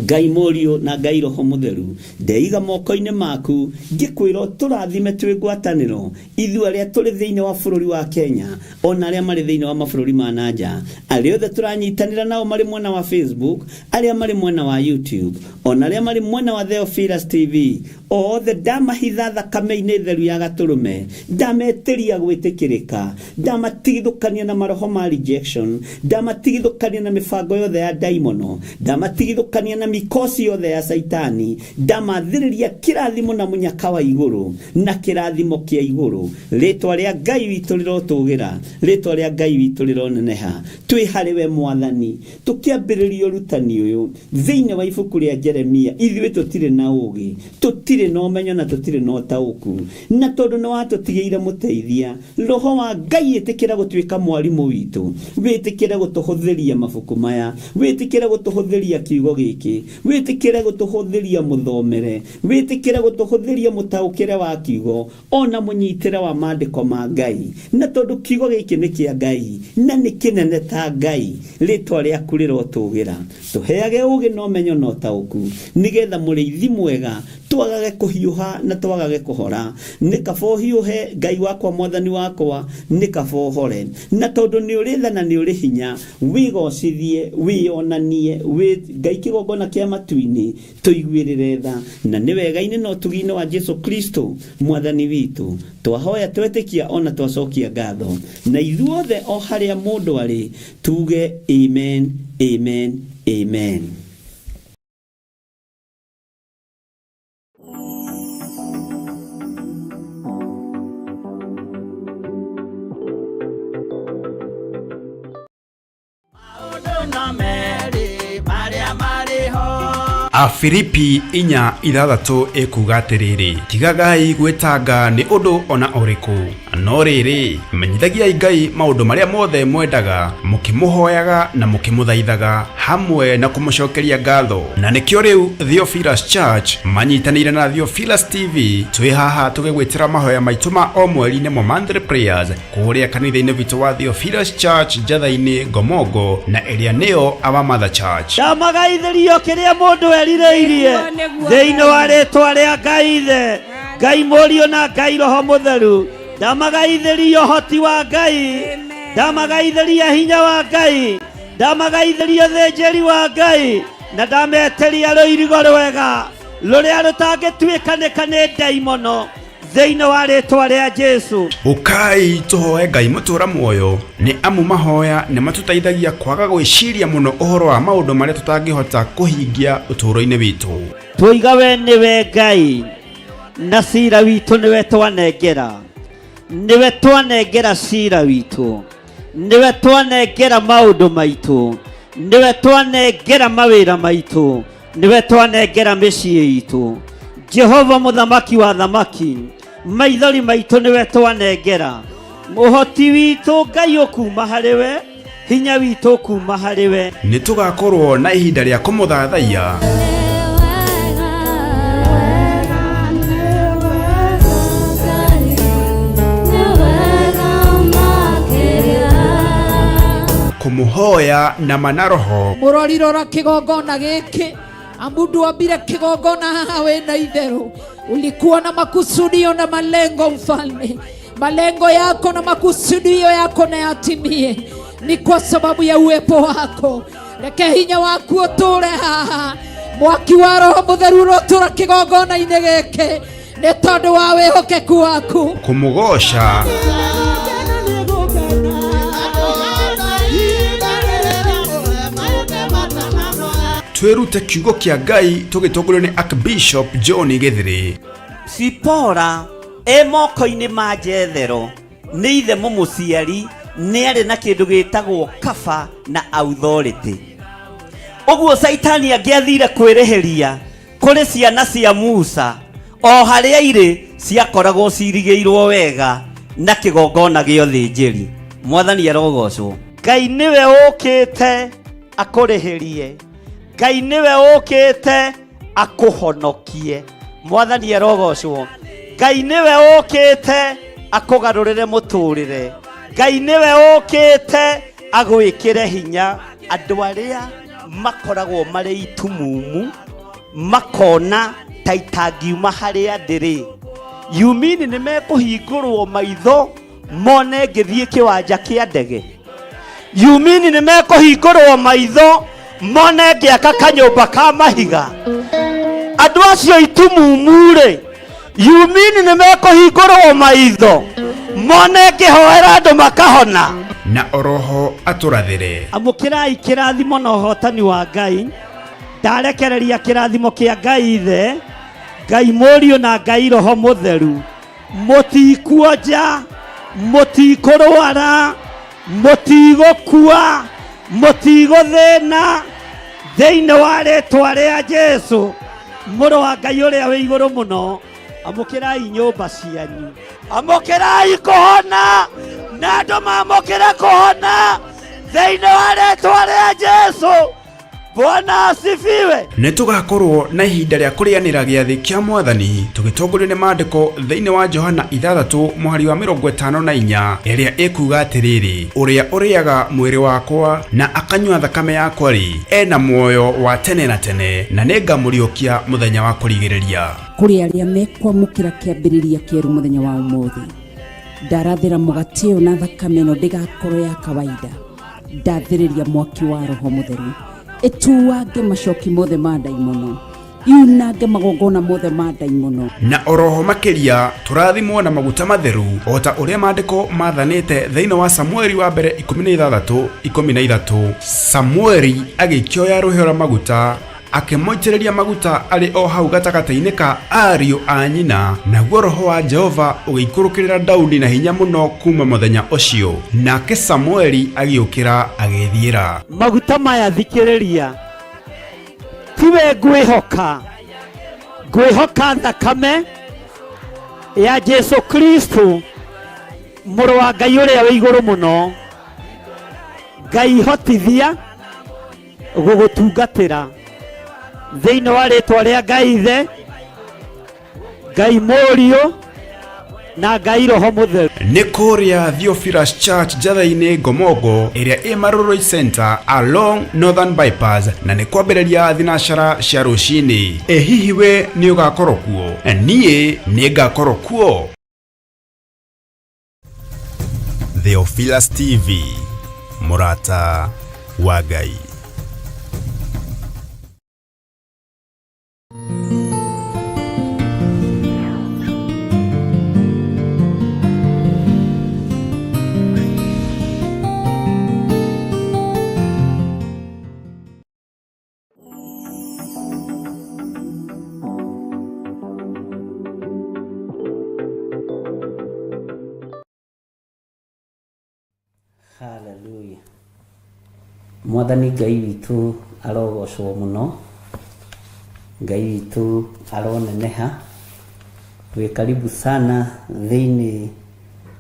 Ngai Mũriũ na Ngai Roho Mũtheru. Ndeiga moko-inĩ maku ngĩkwĩra ũtũrathime twĩ ngwatanĩro, ithuĩ arĩa tũrĩ thĩinĩ wa bũrũri wa Kenya ona arĩa marĩ thĩinĩ wa mabũrũri ma na nja, arĩa othe tũranyitanĩra nao marĩ mwena wa Facebook, arĩa marĩ mwena wa YouTube, ona arĩa marĩ mwena wa Theophilus TV, othe ndamahitha thakame-inĩ theru ya gatũrũme, ndametĩria gwĩtĩkĩrĩka, ndamatigithũkania na maroho ma rejection, ndamatigithũkania na mĩbango yothe ya ndaimono, ndamatigithũkania na mikosi yothe ya Saitani, ndamathĩrĩria kĩrathimo na mũnyaka wa igũrũ na kĩrathimo kĩa igũrũ. Rĩtwa rĩa Ngai witũ rĩrotũgĩra, rĩtwa rĩa Ngai witũ rĩroneneha. Twĩ harĩ we Mwathani, tũkĩambĩrĩria ũrutani ũyũ thĩinĩ wa ibuku rĩa Jeremia. Ithuĩ tũtirĩ na ũũgĩ, tũtirĩ na ũmenyo na tũtirĩ na ũtaũku, na tondũ nĩ watũtigĩire mũteithia, Roho wa Ngai, ĩtĩkĩra gũtuĩka mwarimũ witũ, wĩtĩkĩre gũtũhũthĩria mabuku maya, wĩtĩkĩre gũtũhũthĩria kiugo gĩkĩ, wĩtĩkĩre gũtũhũthĩria mũthomere, wĩtĩkĩre gũtũhũthĩria mũtaũkĩre wa kiugo ona mũnyitĩre wa maandĩko ma Ngai. Na tondũ kiugo gĩkĩ nĩ kĩa Ngai na nĩ kĩnene ta Ngai, rĩtwa rĩaku rĩrotũgĩra. Tũheage ũũgĩ na ũmenyo na ũtaũku, nĩgetha mũrĩithi mwega twagage kũhiũha na twagage kũhora. Nĩ kaba ũhiũhe, Ngai wakwa, Mwathani wakwa, nĩ kaba ũhore. Na tondũ nĩ ũrĩ tha na nĩ ũrĩ hinya, wĩgocithie, wĩyonanie, wĩ Ngai kĩgongona kĩa matu-inĩ, tũiguĩrĩre tha. Na nĩ wega-inĩ na ũtugi-inĩ wa Jesu Kristo Mwathani witũ twahoya, twetĩkia ona twacokia ngatho. Na ithuothe o harĩa mũndũ arĩ tuge amen, amen, amen. Afilipi 4:6 ĩkuga atĩrĩrĩ, tigagai gwĩtanga nĩ ũndũ ona ũrĩkũ, no rĩrĩ, menyithagiai Ngai maũndũ marĩa mothe mwendaga, mũkĩmũhoyaga na mũkĩmũthaithaga hamwe na kũmũcokeria ngatho. Na nĩkĩo rĩu Theophilus Church manyitanĩire na Theophilus TV twĩ haha tũgĩgwĩtĩra mahoya maitũ ma o mweri nĩmo monthly prayers kũrĩa kanitha-inĩ witũ wa Theophilus Church Njatha-inĩ Ngomongo, na ĩrĩa nĩyo Our Mother Church. Ndamagaithĩrio kĩrĩa mũndũ erirĩirie Nĩguo, nĩguo. thĩinĩ wa rĩtwa rĩa Ngai Ithe, Ngai Mũriũ na Ngai Roho Mũtheru. Ndamagaithĩria ũhoti wa Ngai, Amen. ndamagaithĩria hinya wa Ngai, ndamagaithĩria ũthĩnjĩri wa Ngai, na ndametĩria rũirigo rwega rũrĩa rũtangĩtuĩkanĩka nĩ ndaimono thĩinĩ wa rĩtwa rĩa Jesu. Ũkai tũhoe Ngai mũtũra muoyo, nĩ amu mahoya nĩ matũteithagia kwaga gwĩciria mũno ũhoro wa maũndũ marĩa tũtangĩhota kũhingia ũtũũro-inĩ witũ. Tuiga we nĩwe Ngai na cira witũ nĩwe twanengera, nĩwe twanengera cira witũ, nĩwe twanengera maũndũ maitũ, nĩwe twanengera mawĩra maitũ, nĩwe twanengera mĩciĩ itũ. Jehova mũthamaki wa thamaki, maithori maitũ nĩwe twanengera, ũhoti witũ Ngai ũkuma harĩ we, hinya witũ ũkuma harĩ we. Nĩ tũgakorwo na ihinda rĩa kũmũthathaiya, kũmũhoya na mana roho, Mũrori, rora kĩgongona gĩkĩ, amu ndwambire kĩgongona haha wĩna itherũ. Ulikuwa na makusudio na malengo, mfalme. Malengo yako na makusudio yako na yatimie. Ni kwa sababu ya uwepo wako. Reke hinya waku ũtũũre haha, mwaki wa Roho Mũtheru ũrotũra kĩgongona-inĩ gĩkĩ nĩ tondũ wa wĩhokeku waku. Kũmũgoca twĩrute kiugo kĩa Ngai tũgĩtongorio nĩ Archbishop John Gĩthĩrĩ. Sipora e moko-inĩ ma Jethero nĩ ithe mũmũciari, nĩ arĩ na kĩndũ gĩtagwo kaba na authority. Ũguo Caitani angĩathire kwĩrĩhĩria kũrĩ ciana cia Musa, o harĩa irĩ ciakoragwo cirigĩirwo wega na kĩgongona gĩa ũthĩnjĩri. Mwathani arogocwo. Ngai nĩwe ũkĩte akũrĩhĩrie, Ngai nĩwe ũkĩte akũhonokie. Mwathani arogocwo. Ngai nĩwe ũkĩte akũgarũrĩre mũtũrĩre, Ngai nĩwe ũkĩte agwĩkĩre hinya. Andũ arĩa makoragwo marĩ itumumu makona ta itangiuma harĩa ndĩrĩ, yumini nĩ mekũhingũrwo maitho mone ngĩthiĩ kĩwanja kĩa ndege. Yumini nĩ mekũhingũrwo maitho mone ngĩaka kanyũmba ka mahiga. Andũ acio itumumu-rĩ, yumini nĩ mekũhingũrwo maitho mone ngĩhoera andũ makahona. Na oroho atũrathĩre. Amũkĩrai kĩrathimo na ũhotani wa Ngai. Ndarekereria kĩrathimo kĩa Ngai Ithe, Ngai Mũriũ na Ngai Roho Mũtheru. Mũtikuonja, mũtikũrwara, mũtigũkua, mũtigũthĩna, thĩinĩ wa rĩtwa rĩa Jesu mũrũ wa Ngai ũrĩa wĩ igũrũ mũno. Amũkĩrai nyũmba cianyu, amũkĩrai kũhona, na andũ mamũkĩre kũhona thĩinĩ wa rĩtwa rĩa Jesu. Bwana asifiwe. Nĩ tũgakorwo na ihinda rĩa kũrĩanĩra gĩathĩ kĩa Mwathani tũgĩtongorio nĩ maandĩko thĩinĩ wa Johana 6 mũhari wa 54 ĩrĩa ĩkuga atĩrĩrĩ, ũrĩa ũrĩaga mwĩrĩ wakwa na akanyua thakame yakwa rĩ, ena muoyo wa tene na tene, na nĩngamũriũkia mũthenya wa kũrigĩrĩria. Kũrĩ arĩa mekwamũkĩra kĩambĩrĩria kĩerũ mũthenya wa ũmũthĩ, ndarathĩra mũgate ũyũ na thakame ĩno ndĩgakorwo ya kawaida. Ndathĩrĩria mwaki wa Roho Mũtheru ĩtuange macoki mothe ma ndaimono, yunange magongona mothe ma ndaimono. Na oroho makĩria tũrathimwo na maguta matheru o ta ũrĩa maandĩko mathanĩte thĩinĩ wa Samueli wa mbere 16 13. Samueli agĩkĩoya rũhĩa rwa maguta akĩmũitĩrĩria maguta arĩ o hau gatagatĩ-inĩ ka ariũ a nyina, naguo roho wa Jehova ũgĩikũrũkĩrĩra Daudi na hinya mũno kuma mũthenya ũcio. Nake Samueli agĩũkĩra agĩĩthiĩra. Maguta maya thikĩrĩria, tiwe ngwĩhoka, ngwĩhoka thakame ya Jesu Kristo mũrũ wa Ngai ũrĩa wĩ igũrũ mũno. Ngai hotithia gũgũtungatĩra thĩinĩ wa rĩtwa rĩa Ngai Ithe, Ngai Mũriũ na Ngai Roho Mũtheru. Nĩ kũrĩa Theophilus Church Njatha-inĩ Ngomongo ĩrĩa ĩ Marurui Center along Northern Bypass, na nĩ kwambĩrĩria thinacara cia rũcinĩ. Ĩ hihi we nĩ ũgakorwo kuo? Niĩ nĩ ngakorwo kuo. Theophilus TV, mũrata wa Ngai. Hallelujah. Mwathani Ngai witũ arogocwo mũno, Ngai witũ aroneneha. Wĩ karibu sana thĩinĩ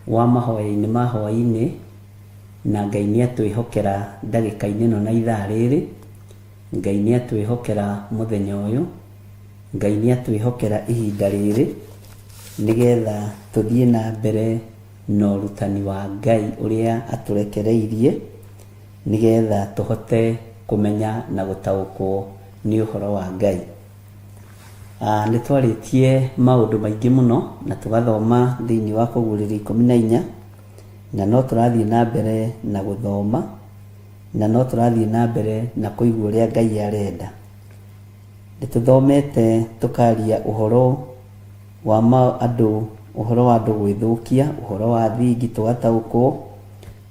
wa mahoya-inĩ ma hwaĩ-inĩ, na Ngai nĩ atwĩhokera ndagĩka-inĩ ĩno na ithaa rĩrĩ. Ngai nĩ atwĩhokera mũthenya ũyũ, Ngai nĩ atwĩhokera ihinda rĩrĩ, nĩgetha tũthiĩ na mbere na ũrutani wa Ngai ũrĩa atũrekereirie, nĩgetha tũhote kũmenya na gũtaũkwo nĩ ũhoro wa Ngai. Nĩ twarĩtie maũndũ maingĩ mũno na tũgathoma thĩinĩ wa Kũguũrĩrio 14. Na no tũrathiĩ na mbere na gũthoma, na no tũrathiĩ na mbere na kũigua ũrĩa Ngai arenda. Nĩ tũthomete tũkaria ũhoro wa ma andũ, ũhoro wa andũ gwĩthũkia, ũhoro wa thingi tũgataũkwo,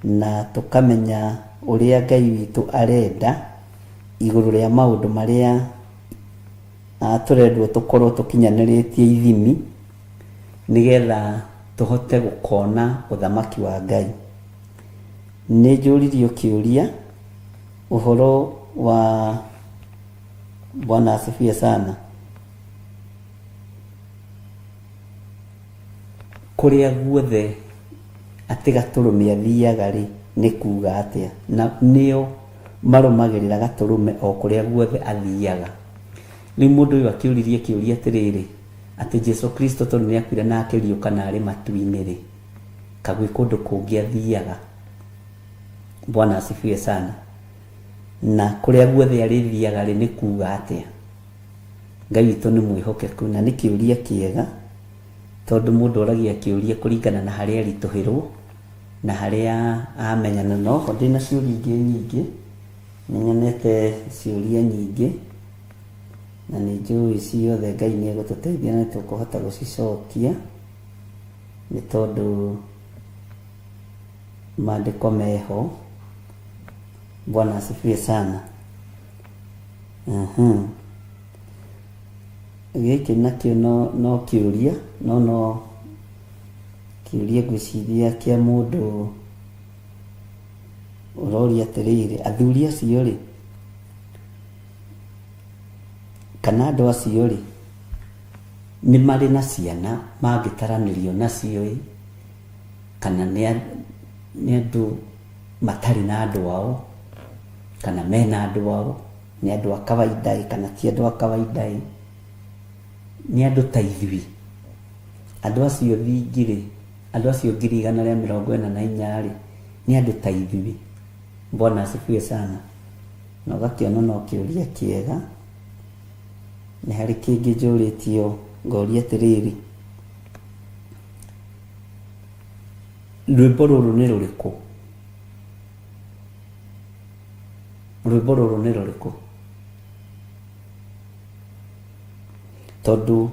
na tũkamenya ũrĩa Ngai witũ arenda igũrũ rĩa maũndũ marĩa tũrendwo tũkorwo tũkinyanĩrĩtie ithimi nĩgetha tũhote gũkona ũthamaki wa Ngai. Nĩ njũririo kĩũria ũhoro wa Bwana asifiwe sana. Kũrĩa guothe atĩ Gatũrũme athiaga rĩ, nĩ kuga atĩa? Na nĩo marũmagĩrĩra Gatũrũme o kũrĩa guothe athiaga. Rĩu mũndũ ũyũ akĩũririe kĩũria atĩrĩrĩ, atĩ Jesu Kristo tondũ nĩ akuire na akĩriũka na arĩ matu-inĩ rĩ, ka gwĩ kũndũ kũngĩ athiaga? Bwana asifiwe sana. Na kũrĩa guothe arĩthiaga rĩ, nĩ kuga atĩa? Ngai witũ nĩ mwĩhokeku na nĩ kĩũria kĩega tondũ mũndũ oragia kĩũria kũringana na harĩa aritũhĩrwo na harĩa amenyana. No ho ndĩna ciũria ingĩ nyingĩ, nĩ nyonete ciũria nyingĩ na nĩ njũĩ ciothe Ngai nĩ egũtũteithia na nĩ tũkũhota gũcicokia nĩ tondũ maandĩko meho. Bwana asifiwe sana. Gĩkĩ nakĩo no, no kĩũria no no kĩũria ngwĩciria kĩa mũndũ ũroria atĩrĩrĩ, athuri acio rĩ, kana andũ acio rĩ, nĩ marĩ na ciana mangĩtaranĩrio nacio ĩ, kana nĩ andũ matarĩ na andũ ao, kana mena andũ ao, nĩ andũ a kawaida ĩ, kana ti andũ a kawaida ĩ, nĩ andũ ta ithuĩ. Andũ acio thingi rĩ, andũ acio 144,000 rĩ, nĩ andũ ta ithuĩ. Bwana asifiwe sana. Na ũgakĩona no kĩũria kĩega. Nĩ harĩ kĩngĩ njũrĩtio ngoria atĩrĩrĩ, rwĩmbo rũrũ nĩ rũrĩkũ? Rwĩmbo rũrũ nĩ rũrĩkũ? Tondũ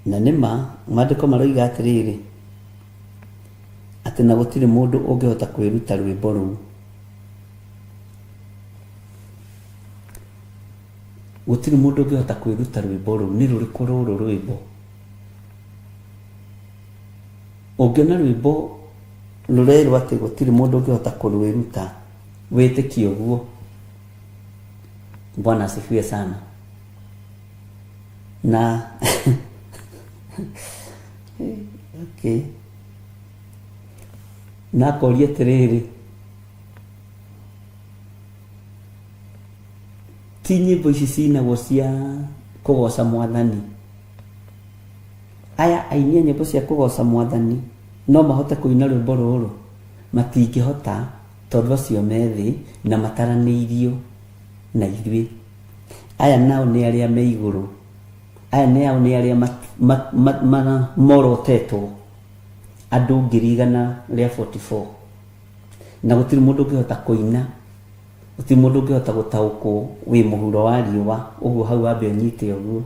na nĩ ma maandĩko maroiga atĩrĩrĩ, atĩ na gũtirĩ mũndũ ũngĩhota kwĩruta rwĩmbo rũu. Gũtirĩ mũndũ ũngĩhota kwĩruta rwĩmbo rũu. Nĩ rũrĩkũ rũrũ rwĩmbo? Ũngĩona rwĩmbo rũrerwo atĩ gũtirĩ mũndũ ũngĩhota kũrwĩruta, wĩtĩkie ũguo. Bwana asifiwe sana. Na okay. Na akoria atĩrĩrĩ, ti nyĩmbo ici cinagwo cia kũgoca mwathani? Aya aini a nyĩmbo cia kũgoca mwathani no mahote kũina rwĩmbo rũrũ? Matingĩhota tondũ acio me thĩ na mataranĩirio na ithuĩ. Aya nao nĩ arĩa me igũrũ. Aya nĩ ao nĩ arĩa morotetwo andũ 144,000. Na gũtirĩ mũndũ ũngĩhota kũina, gũtirĩ mũndũ ũngĩhota gũtaũkwo wĩ mũhuro wa riũa ũguo hau wambe ũnyite ũguo.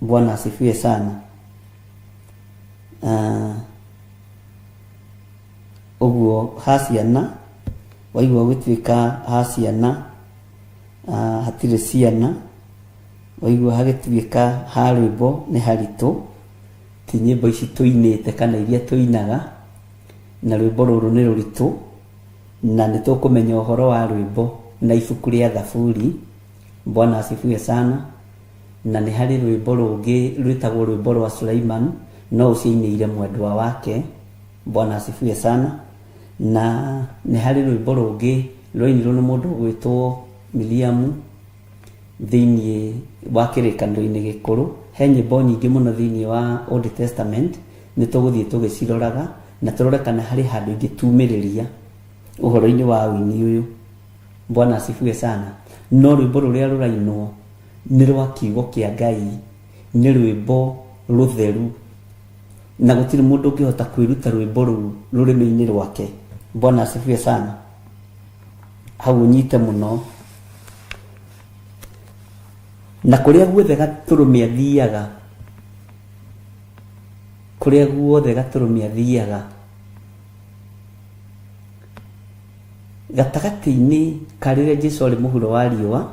Bwana asifiwe sana. Ũguo ha ciana, waigua gũgĩtuĩka ha ciana hatirĩ ciana, waigua hagĩtuĩka ha rwĩmbo nĩ haritũ, ti nyĩmbo ici tũinĩte kana iria tũinaga, na rwĩmbo rũrũ nĩ rũritũ, na nĩ tũkũmenya ũhoro wa rwĩmbo na ibuku rĩa Thaburi. Bwana asifiwe sana. Na nĩ harĩ rwĩmbo rũngĩ rwĩtagwo rwĩmbo rwa Suleiman, no ũcio ainĩire mwendwa wake. Bwana asifiwe sana. Na nĩ harĩ rwĩmbo rũngĩ rwainirwo nĩ mũndũ ũgwĩtwo Miriamu thĩinĩ wa kĩrĩkanĩro-inĩ gĩkũrũ. He nyĩmbo nyingĩ mũno thĩinĩ wa Old Testament, nĩ tũgũthiĩ tũgĩciroraga na tũrore kana harĩ handũ ingĩtumĩrĩria ũhoro-inĩ wa ũini ũyũ. Bwana asifiwe sana. No rwĩmbo rũrĩa rũrainwo nĩ rwa kiugo kĩa Ngai, nĩ rwĩmbo rũtheru. Na gũtirĩ mũndũ ũngĩhota kwĩruta rwĩmbo rũu rũrĩmĩ-inĩ rwake. Bwana asifiwe sana. Hau ũnyite mũno. Na kũrĩa guothe Gatũrũme athiaga, kũrĩa guothe Gatũrũme athiaga, gatagatĩ-inĩ ka rĩrĩa Jesu arĩ mũhuro wa riũa,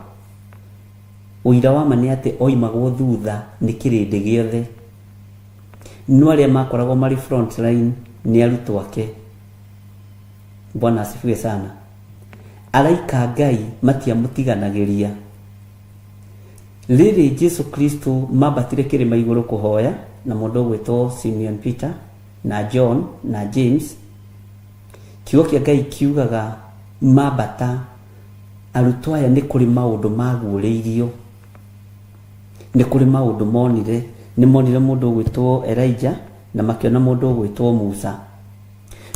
ũira wa ma nĩ atĩ oimagwo thutha nĩ kĩrĩndĩ gĩothe. No arĩa makoragwo marĩ front line nĩ arutwo ake. Bwana asifiwe sana. Araika a Ngai matiamũtiganagĩria. Rĩrĩ Jesu Kristo mambatire kĩrĩma igũrũ kũhoya na mũndũ ũgwĩtwo Simeon Peter na John na James, kiugo kĩa Ngai kiugaga mambata arutwo aya nĩ kũrĩ maũndũ maguũrĩirio, nĩ kũrĩ maũndũ monire. Nĩ monire mũndũ ũgwĩtwo Elijah na makĩona mũndũ ũgwĩtwo Musa.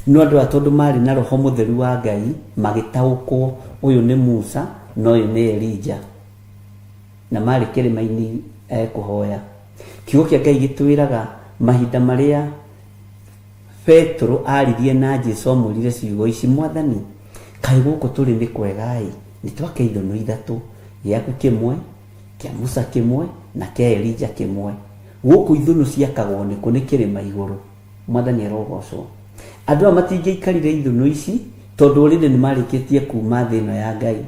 No andũ aya tondũ marĩ na roho mũtheru wa Ngai magĩtaũkwo ũyũ nĩ Musa na ũyũ nĩ Elijah, na marĩ kĩrĩma-inĩ kũhoya. Kiugo kĩa Ngai gĩtwĩraga mahinda marĩa Petero aririe na Jesu amwĩrire ciugo ici, Mwathani, kaĩ gũkũ tũrĩ nĩ kwega-ĩ, nĩ twake ithũnũ ithatũ, gĩaku kĩmwe, kĩa Musa kĩmwe, na kĩa Elija kĩmwe. Gũkũ ithũnũ ciakagwo nĩkũ? Nĩ kĩrĩma igũrũ. Mwathani arogocwo. Andũ aya matingĩaikarire ithũnũ ici tondũ already nĩ marĩkĩtie kuma thĩ ĩno ya Ngai.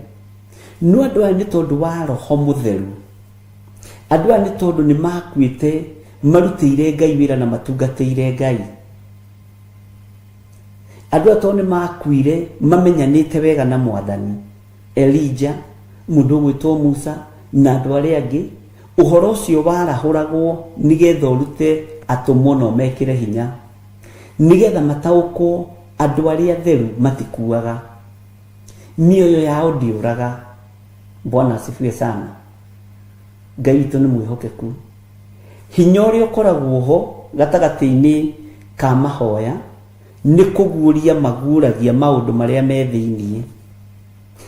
No andũ aya nĩ tondũ wa Roho Mũtheru, andũ aya nĩ tondũ nĩ makuĩte marutĩire Ngai wĩra na matungatĩire Ngai. Andũ aya tondũ nĩ makuire mamenyanĩte wega na Mwathani, Elija, mũndũ ũgwĩtwo Musa na andũ arĩa angĩ, ũhoro ũcio warahũragwo nĩgetha ũrute atũmwo na ũmekĩre hinya, nĩgetha mataũkwo andũ arĩa atheru matikuaga, mĩoyo yao ndĩũraga. Bwana asifiwe sana. Ngai witũ nĩ mwĩhokeku. Hinya ũrĩa ũkoragwo ho gatagatĩ-inĩ ka mahoya nĩ kũguũria maguũragia maũndũ marĩa me thĩinĩ.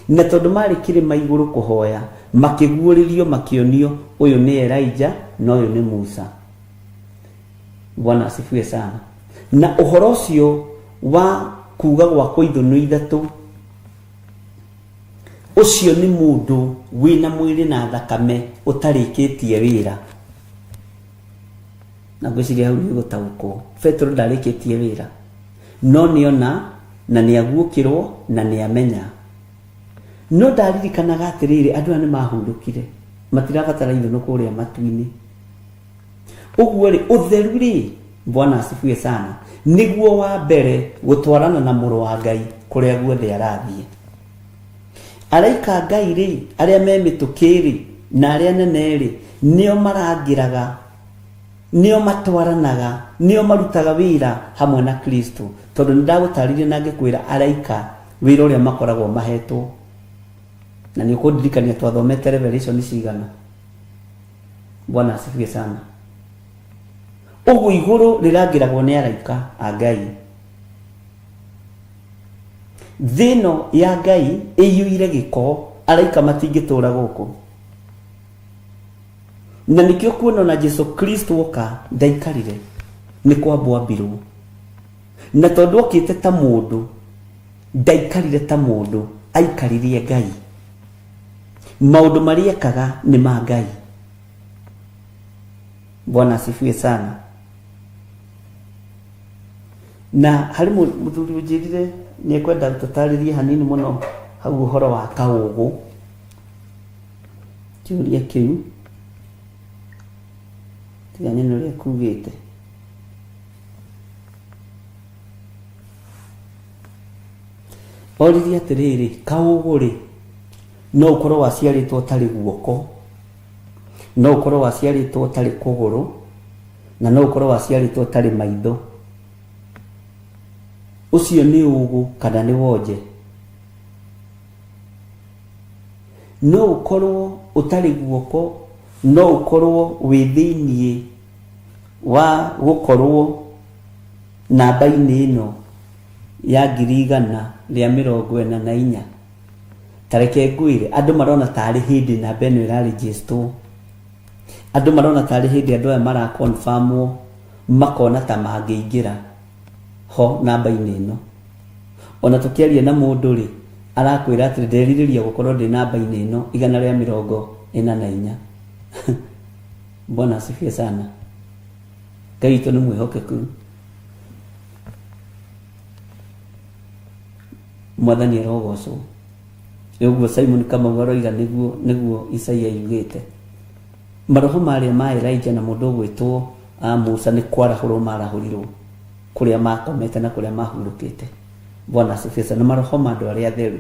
Na tondũ marĩ kĩrĩma igũrũ kũhoya, makĩguũrĩrio makĩonio ũyũ nĩ Elijah na ũyũ nĩ Musa. Bwana asifiwe sana. Na ũhoro ũcio wa kuga gwakwo ithũnũ ithatũ, ũcio nĩ mũndũ wĩna mwĩrĩ na thakame ũtarĩkĩtie wĩra. Na ngwĩciria hau nĩ ũgũtaũkwo. Petero ndarĩkĩtie wĩra, no nĩona na nĩaguũkĩrwo na nĩamenya. No ndaririkanaga atĩrĩrĩ, andũ aya nĩ mahurũkire, matirabatara ithũnũ kũrĩa matu-inĩ. Ũguo rĩ, ũtheru rĩ, Bwana asifiwe sana, nĩguo wa mbere gũtwarana na mũrũ wa Ngai kũrĩa guothe arathiĩ. Araika a Ngai rĩ, arĩa me mĩtũkĩ rĩ, na arĩa anene rĩ, nĩo marangĩraga, nĩo matwaranaga, nĩo marutaga wĩra hamwe na Kristo. Tondũ nĩ ndagũtarĩria na ngĩkwĩra araika wĩra ũrĩa makoragwo mahetwo. Na nĩ ũkũndirikania twathomete Revelation cigana. Bwana asifiwe sana. Ũguo igũrũ rĩrangĩragwo nĩ araika a Ngai. Thĩ ĩno ya Ngai ĩiyũire gĩko, araika matingĩtũra gũkũ. Na nĩkĩo kuona ona Jesu Kristo oka ndaikarire, nĩ kwambwo ambirwo. Na tondũ okĩte ta mũndũ, ndaikarire ta mũndũ, aikaririe Ngai. Maũndũ marĩa ekaga nĩ ma Ngai. Bwana asifiwe sana. Na harĩ mũthuri ũnjĩrire nĩ ekwenda tũtarĩrie hanini mũno hau ũhoro wa kaũgũ. Kĩũria kĩu tiga nyone ũrĩa kugĩte. Oririe atĩrĩrĩ, kaũgũ rĩ, no ũkorwo waciarĩtwo ũtarĩ guoko, no ũkorwo waciarĩtwo ũtarĩ kũgũrũ, na no ũkorwo waciarĩtwo ũtarĩ maitho. Ũcio nĩ ũgũ kana nĩ wonje? No ũkorwo ũtarĩ guoko, no ũkorwo wĩ thĩiniĩ wa gũkorwo namba-inĩ ĩno ya 144,000. Ta reke ngwĩre, andũ marona tarĩ hĩndĩ namba ĩno ĩrarĩnjĩstwo. Andũ marona tarĩ hĩndĩ andũ aya mara confirmwo. Makona ta mangĩingĩra ho namba-inĩ ĩno. Ona tũkĩaria na mũndũ rĩ, arakwĩra atĩrĩ, nderirĩria gũkorwo ndĩ namba-inĩ ĩno 144. Bwana asifiwe sana. Ngai witũ nĩ mwĩhokeku. Mwathani arogocwo. Ũguo Simon Kamau aroiga nĩguo nĩguo Isaia yugĩte. Maroho marĩa ma Elijah na mũndũ ũgwĩtwo Musa nĩ kwarahũrwo marahũrirwo kũrĩa makomete na kũrĩa mahurũkĩte. Bwana asifiwe sana. Maroho ma andũ arĩa atheru.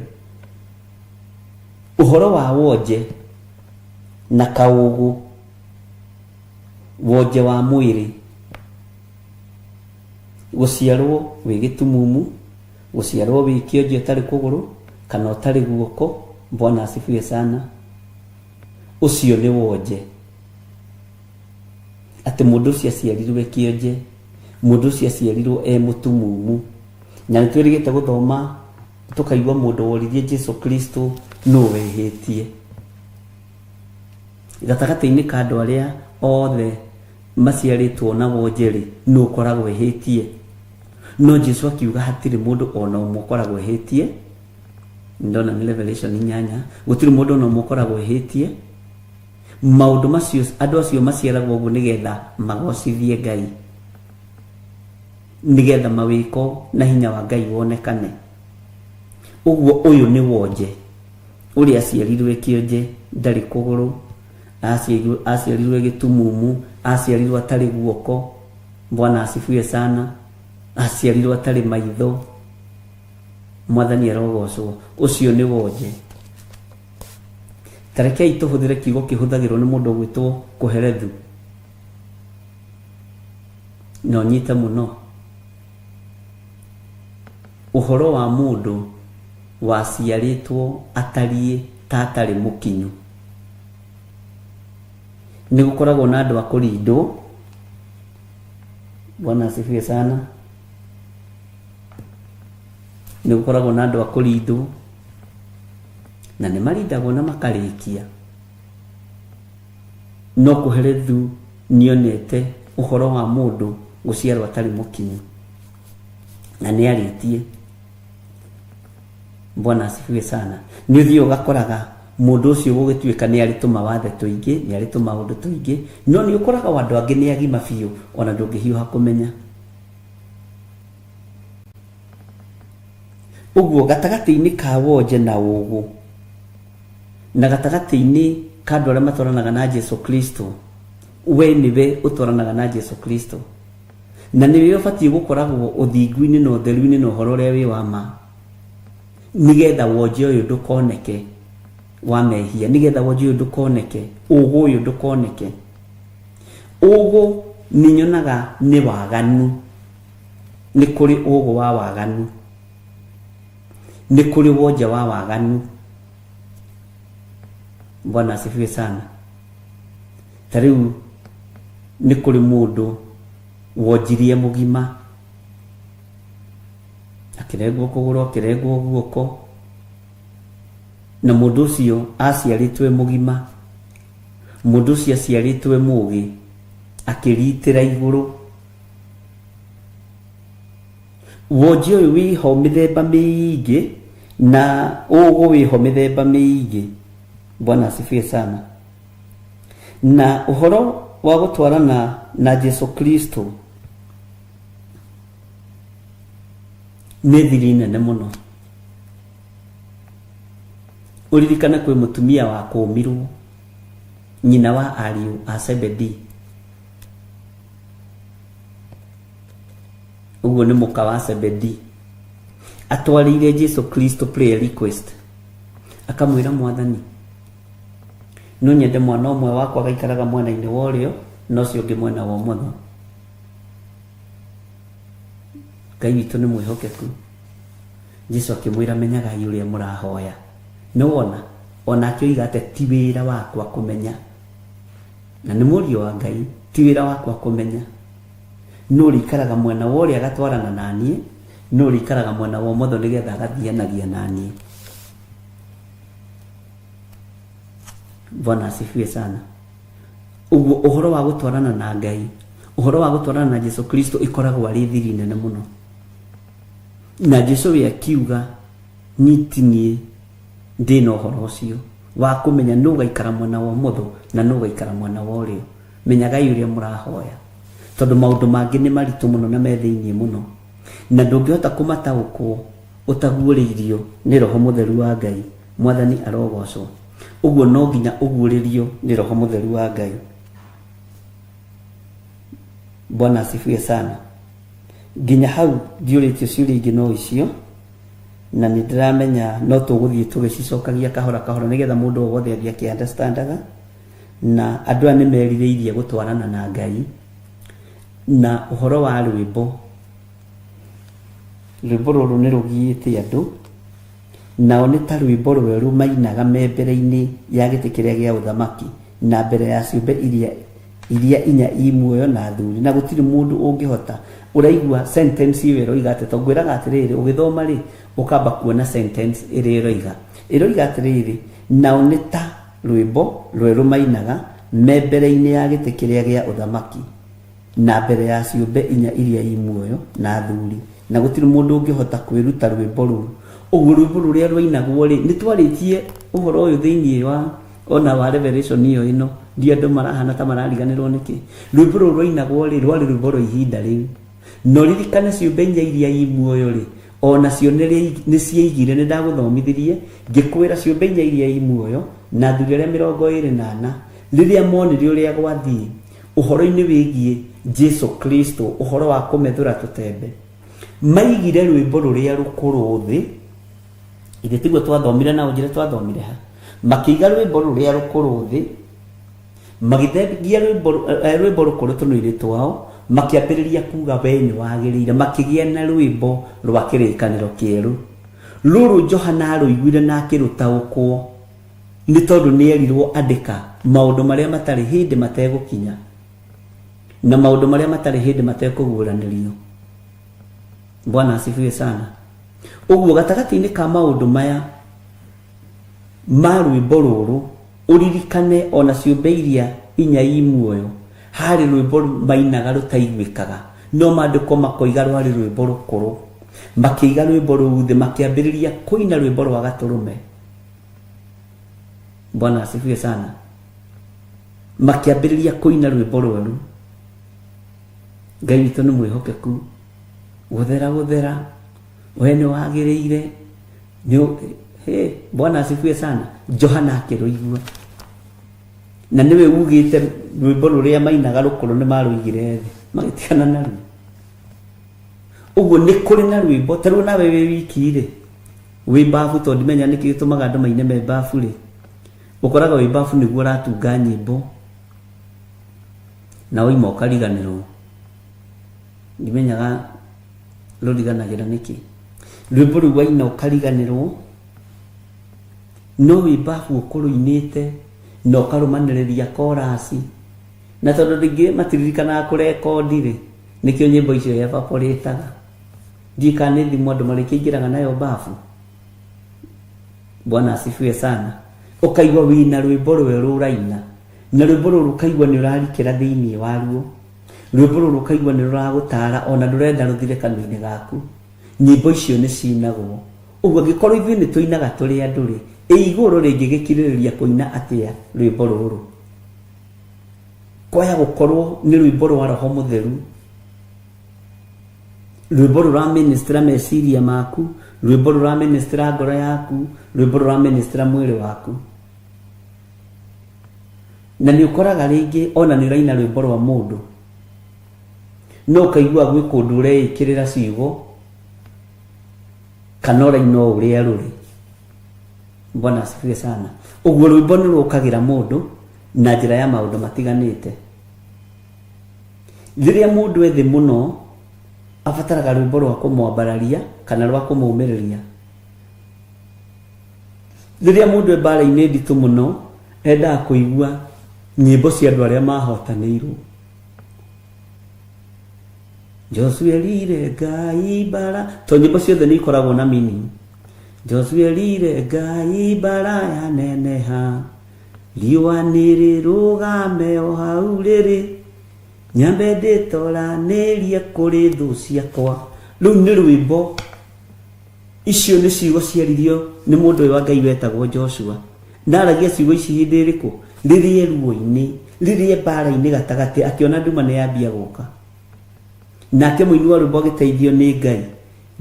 Ũhoro wa wonje na kaũgũ, wonje wa mwĩrĩ, gũciarwo wĩ gĩtumumu, gũciarwo wĩ kĩonje ũtarĩ kũgũrũ kana ũtarĩ guoko. Bwana asifiwe sana. Ũcio nĩ wonje, atĩ mũndũ ũcio aciarirwo e kĩonje, mũndũ ũcio aciarirwo e mũtumumu. Na nĩ twĩrĩgĩte gũthoma tũkaigua mũndũ woririe Jesu Kristo nũ wehĩtie gatagatĩ-inĩ ka andũ arĩa othe maciarĩtwo na wonje rĩ, nũ ũkoragwo ehĩtie? No Jesu akiuga hatirĩ mũndũ ona ũmwe ũkoragwo ehĩtie. Ndona nĩ Revelation 8, gũtirĩ mũndũ ona ũmwe ũkoragwo ehĩtie. Maũndũ macio andũ acio maciaragwo ũguo nĩgetha magocithie Ngai, nĩgetha mawĩko na hinya wa Ngai wonekane. Ũguo ũyũ nĩ wonje, ũrĩa aciarirwo e kĩonje, ndarĩ kũgũrũ, aciarirwo e gĩtumumu, aciarirwo atarĩ guoko. Bwana asifiwe sana. Aciarirwo atarĩ maitho. Mwathani arogocwo. Ũcio nĩ wonje. Ta rekei tũhũthĩre kiugo kĩhũthagĩrwo nĩ mũndũ ũgwĩtwo Kohelethu, na ũnyite mũno. Ũhoro wa mũndũ waciarĩtwo atariĩ ta atarĩ mũkinyu. Nĩ gũkoragwo na andũ a kũrindwo. Bwana asifiwe sana. Nĩ gũkoragwo na andũ a kũrindwo, na nĩ marindagwo na makarĩkia. No Kohelethu nĩonete ũhoro wa mũndũ gũciarwo atarĩ mũkinyu, na nĩ arĩtie. Bwana asifiwe sana. Nĩ ũthiĩ ũgakoraga mũndũ ũcio gũgĩtuĩka nĩ arĩ tũmawathe tũingĩ, nĩ arĩ tũmaũndũ tũingĩ, no nĩ ũkoraga andũ angĩ nĩ agima biũ, ona ndũngĩhiũha kũmenya. Ũguo gatagatĩ-inĩ ka wonje na ũgũ, na gatagatĩ-inĩ ka andũ arĩa matwaranaga na Jesu Kristo, we nĩwe ũtwaranaga na Jesu Kristo, na nĩwe ũbatiĩ gũkoragwo ũthingu-inĩ na ũtheru-inĩ na ũhoro ũrĩa wĩ wa ma, nĩgetha wonje ũyũ ndũkoneke wa mehia, nĩgetha wonje ũyũ ndũkoneke, ũgũ ũyũ ndũkoneke. Ũgũ nĩ nyonaga nĩ waganu, nĩ kũrĩ ũgũ wa waganu, nĩ kũrĩ wonje wa waganu. Bwana asifiwe sana. Ta rĩu nĩ kũrĩ mũndũ wonjirie mũgima, akĩrengwo kũgũrũ, akĩrengwo guoko, na mũndũ ũcio aciarĩtwo e mũgima, mũndũ ũcio aciarĩtwo e mũgĩ, akĩritĩra igũrũ. Wonji ũyũ wĩho mĩthemba mĩingĩ, na ũgũ wĩho mĩthemba mĩingĩ. Bwana asifiwe sana. Na ũhoro wa gũtwarana na Jesu Kristo nĩ thiri nene mũno. Ũririkane kwĩ mũtumia wa kũmirwo, nyina wa ariũ a Zebedee. Ũguo nĩ mũka wa Zebedee. Atwarĩire Jesu Kristo prayer request, akamwĩra, Mwathani, no nyende mwana ũmwe wakwa agaikaraga mwena-inĩ wa ũrĩo na ũcio ũngĩ mwena wa ũmotho. Ngai witũ nĩ mwĩhokeku. Jesu akĩmwĩra, menyagai ũrĩa mũrahoya. Nĩ wona, onake oiga atĩ ti wĩra wakwa kũmenya, na nĩ mũriũ wa Ngai, ti wĩra wakwa kũmenya nũ ũrĩikaraga mwena wa ũrĩa agatwarana na niĩ, nũ ũrĩikaraga mwena wa ũmotho nĩgetha agathianagia na niĩ. Bwana asifiwe sana. Ũguo ũhoro wa gũtwarana na Ngai, Ũhoro wa gũtwarana na Jesu Kristo ĩkoragwo arĩ thiri nene mũno. Na Jesu we akiuga, niĩ ti niĩ ndĩ na ũhoro ũcio wa kũmenya nũ ũgaikara mwena wa ũmotho na nũ ũgaikara mwena wa ũrĩo. Menyagai ũrĩa mũrahoya, tondũ maũndũ mangĩ nĩ maritũ mũno na me thĩinĩ mũno, na ndũngĩhota kũmataũkwo ũtaguũrĩirio nĩ Roho Mũtheru wa Ngai. Mwathani arogocwo. Ũguo no nginya ũguũrĩrio nĩ Roho Mũtheru wa Ngai. Bwana asifiwe sana. Nginya hau ndiũrĩtio ciũria ingĩ no icio, na nĩ ndĩramenya no tũgũthiĩ tũgĩcicokagia kahora kahora nĩgetha mũndũ o wothe athiĩ akĩ understandaga. Na andũ aya nĩ merirĩirie gũtwarana na Ngai. Na ũhoro wa rwĩmbo, rwĩmbo rũrũ nĩ rũgiĩte andũ, nao nĩ ta rwĩmbo rwerũ mainaga me mbere-inĩ ya gĩtĩ kĩrĩa gĩa ũthamaki, na mbere ya ciũmbe iria iria inya i muoyo na athuri, na gũtirĩ mũndũ ũngĩhota. Ũraigua sentence ĩyo ĩroiga atĩ, tondũ ngwĩraga atĩrĩrĩ, ũgĩthoma rĩ, ũkamba kuona sentence ĩrĩa ĩroiga. Ĩroiga atĩrĩrĩ, nao nĩ ta rwĩmbo rwerũ mainaga me mbere-inĩ ya gĩtĩ kĩrĩa gĩa ũthamaki, na mbere ya ciũmbe inya iria i muoyo na athuri, na gũtirĩ mũndũ ũngĩhota kwĩruta rwĩmbo rũu. Ũguo rwĩmbo rũrĩa rwainagwo rĩ, nĩ twarĩtie ũhoro ũyũ thĩinĩ wa ona wa Revelation ĩyo ĩno, ndiũ andũ marahana ta marariganĩrwo nĩkĩ. Rwĩmbo rũu rwainagwo rĩ, rwarĩ rwĩmbo rwa ihinda rĩu. Na ũririkane ciũmbe inya iria i muoyo rĩ, o nacio nĩ ciaigire, nĩ ndagũthomithirie, ngĩkwĩra ciũmbe inya iria i muoyo, na athuri arĩa 24, rĩrĩa monire ũrĩa gwathiĩ, ũhoro-inĩ wĩgiĩ Jesu Kristo, ũhoro wa kũmethũra tũtembe, maigire rwĩmbo rũrĩa rũkũrũ thĩ. Ithe tiguo twathomire na ũnjĩre twathomire ha? Makĩiga rwĩmbo rũrĩa rũkũrũ thĩ, magĩthengia rwĩmbo rwĩmbo rũkũrũ tũnua-inĩ twao, makĩambĩrĩria kuga we nĩ wagĩrĩire, makĩgĩa na rwĩmbo rwa kĩrĩkanĩro kĩerũ. Rũrũ Johana arũiguire na akĩrũtaũkwo, nĩ tondũ nĩ erirwo andĩka maũndũ marĩa matarĩ hĩndĩ mategũkinya, na maũndũ marĩa matarĩ hĩndĩ matekũguũranĩrio. Bwana asifiwe sana. Ũguo gatagatĩ-inĩ ka maũndũ maya ma rwĩmbo rũrũ, ũririkane ona ciũmbe iria inya i muoyo, harĩ rwĩmbo mainaga rũtaiguĩkaga, no maandĩko makoiga rwarĩ rwĩmbo rũkũrũ. Makĩiga rwĩmbo rũu thĩ, makĩambĩrĩria kũina rwĩmbo rwa Gatũrũme. Bwana asifiwe sana. Makĩambĩrĩria kũina rwĩmbo rwerũ. Ngai witũ nĩ mwĩhokeku. Gũthera gũthera, we nĩ wagĩrĩire. Hey, Bwana asifiwe sana. Johana akĩrũigua. Na nĩwe ugĩte rwĩmbo rũrĩa mainaga rũkũrũ nĩ marũigire thĩ, magĩtigana naruo. Ũguo nĩ kũrĩ na rwĩmbo, ta rĩu nawe wĩ wiki rĩ, wĩ mbabu, tondũ ndimenya nĩkĩ gĩtũmaga andũ maine me mbabu rĩ, ũkoraga wĩ mbabu nĩguo ũratunga nyĩmbo, na waima ũkariganĩrwo. Ndimenyaga rũriganagĩra nĩkĩ. Rwĩmbo rũu waina ũkariganĩrwo, no wĩ mbabu ũkũrũinĩte na ũkarũmanĩrĩria korasi, na tondũ rĩngĩ matiririkanaga kũrekondi rĩ, nĩkĩo nyĩmbo icio evaporĩtaga. Ndiũĩ kana nĩ thimũ andũ marĩkĩingĩraga nayo mbabu. Bwana asifiwe sana. Ũkaigua wĩna rwĩmbo rwerũ ũraina, na rwĩmbo rũrũ ũkaigua nĩ ũrarikĩra thĩinĩ waruo. Rwĩmbo rũrũ ũkaigua nĩ rũragũtara, ona ndũrenda rũthire kanua-inĩ gaku. Nyĩmbo icio nĩ cinagwo. Ũguo angĩkorwo ithuĩ nĩ tũinaga tũrĩ andũ rĩ, ĩ igũrũ rĩngĩgĩkirĩrĩria kũina atĩa rwĩmbo rũrũ? Kwaya gũkorwo nĩ rwĩmbo rwa Roho Mũtheru, rwĩmbo rũraministra meciria maku, rwĩmbo rũraministra ngoro yaku, rwĩmbo rũraministra mwĩrĩ waku. Na nĩ ũkoraga rĩngĩ ona nĩ ũraina rwĩmbo rwa mũndũ, no ũkaigua gwĩ kũndũ ũreĩkĩrĩra ciugo kana ũraina o ũrĩa rũrĩ. Bwana asifiwe sana. Ũguo rwĩmbo nĩ rũkagĩra mũndũ na njĩra ya maũndũ matiganĩte. Rĩrĩa mũndũ ethĩ mũno abataraga rwĩmbo rwa kũmwambararia kana rwa kũmũmĩrĩria. Rĩrĩa mũndũ e mbara-inĩ nditũ mũno endaga kũigua nyĩmbo cia andũ arĩa mahotanĩirwo. Joshua erire Ngai mbara, to nyĩmbo ciothe nĩ ikoragwo na meaning. Joshua erire Ngai mbara yaneneha, riũa nĩ rĩrũgame o hau rĩrĩ. Nyambe ndĩtoranĩrie kũrĩ thũ ciakwa. Rũu nĩ rwĩmbo. Icio nĩ ciugo ciaririo nĩ mũndũ ũyũ wa Ngai wetagwo Joshua. Na aragia ciugo ici hĩndĩ ĩrĩkũ? Rĩrĩa e ruo-inĩ, rĩrĩa e mbara-inĩ gatagatĩ, akĩona nduma nĩ yambia gũka. Nake mũini wa rwĩmbo agĩteithio nĩ Ngai,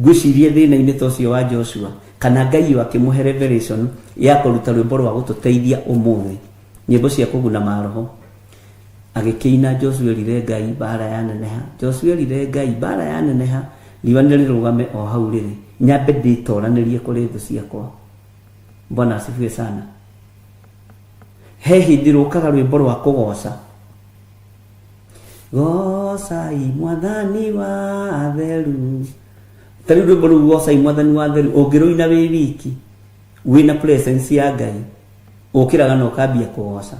ngwĩciria thĩna-inĩ ta ũcio wa Joshua, kana Ngai ũyũ akĩmũhe revelation ya kũruta rwĩmbo rwa gũtũteithia ũmũthĩ, nyĩmbo cia kũguna maroho. Agĩkĩina Joshua erire Ngai mbara yaneneha, Joshua erire Ngai mbara yaneneha, riũa nĩ rĩrũgame o hau rĩrĩ, nyambe ndĩtoranĩrie kũrĩ thũ ciakwa. Bwana asifiwe sana. He hĩndĩ rũkaga rwĩmbo rwa kũgoca. Gocai mwathani wa atheru. Ta rĩu rwĩmbo rũu gocai mwathani wa atheru ũngĩrũina wĩ wiki wĩna presence ya Ngai ũkĩraga na ũkambia kũgoca.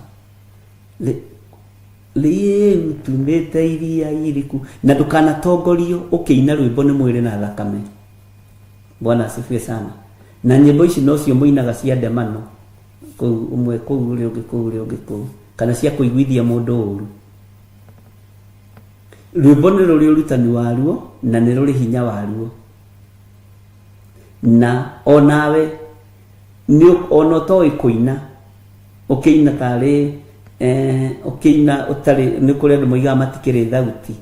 Rĩu tumĩte iria iriku na ndũkanatongorio ũkĩina rwĩmbo nĩ mwĩrĩ na thakame. Bwana asifiwe sana. Na nyĩmbo ici nocio mũinaga cia ndemano kũu ũmwe kũu ũrĩa ũngĩ kũu ũrĩa ũngĩ kũu kana cia kũiguithia mũndũ ũru. Rwĩmbo nĩ rũrĩ ũrutani waruo na nĩ rũrĩ hinya waruo. Na onawe nĩ ona ũtoĩ kũina ũkĩina tarĩ eh, ũkĩina ũtarĩ nĩ kũrĩ andũ moigaga matikĩrĩ thauti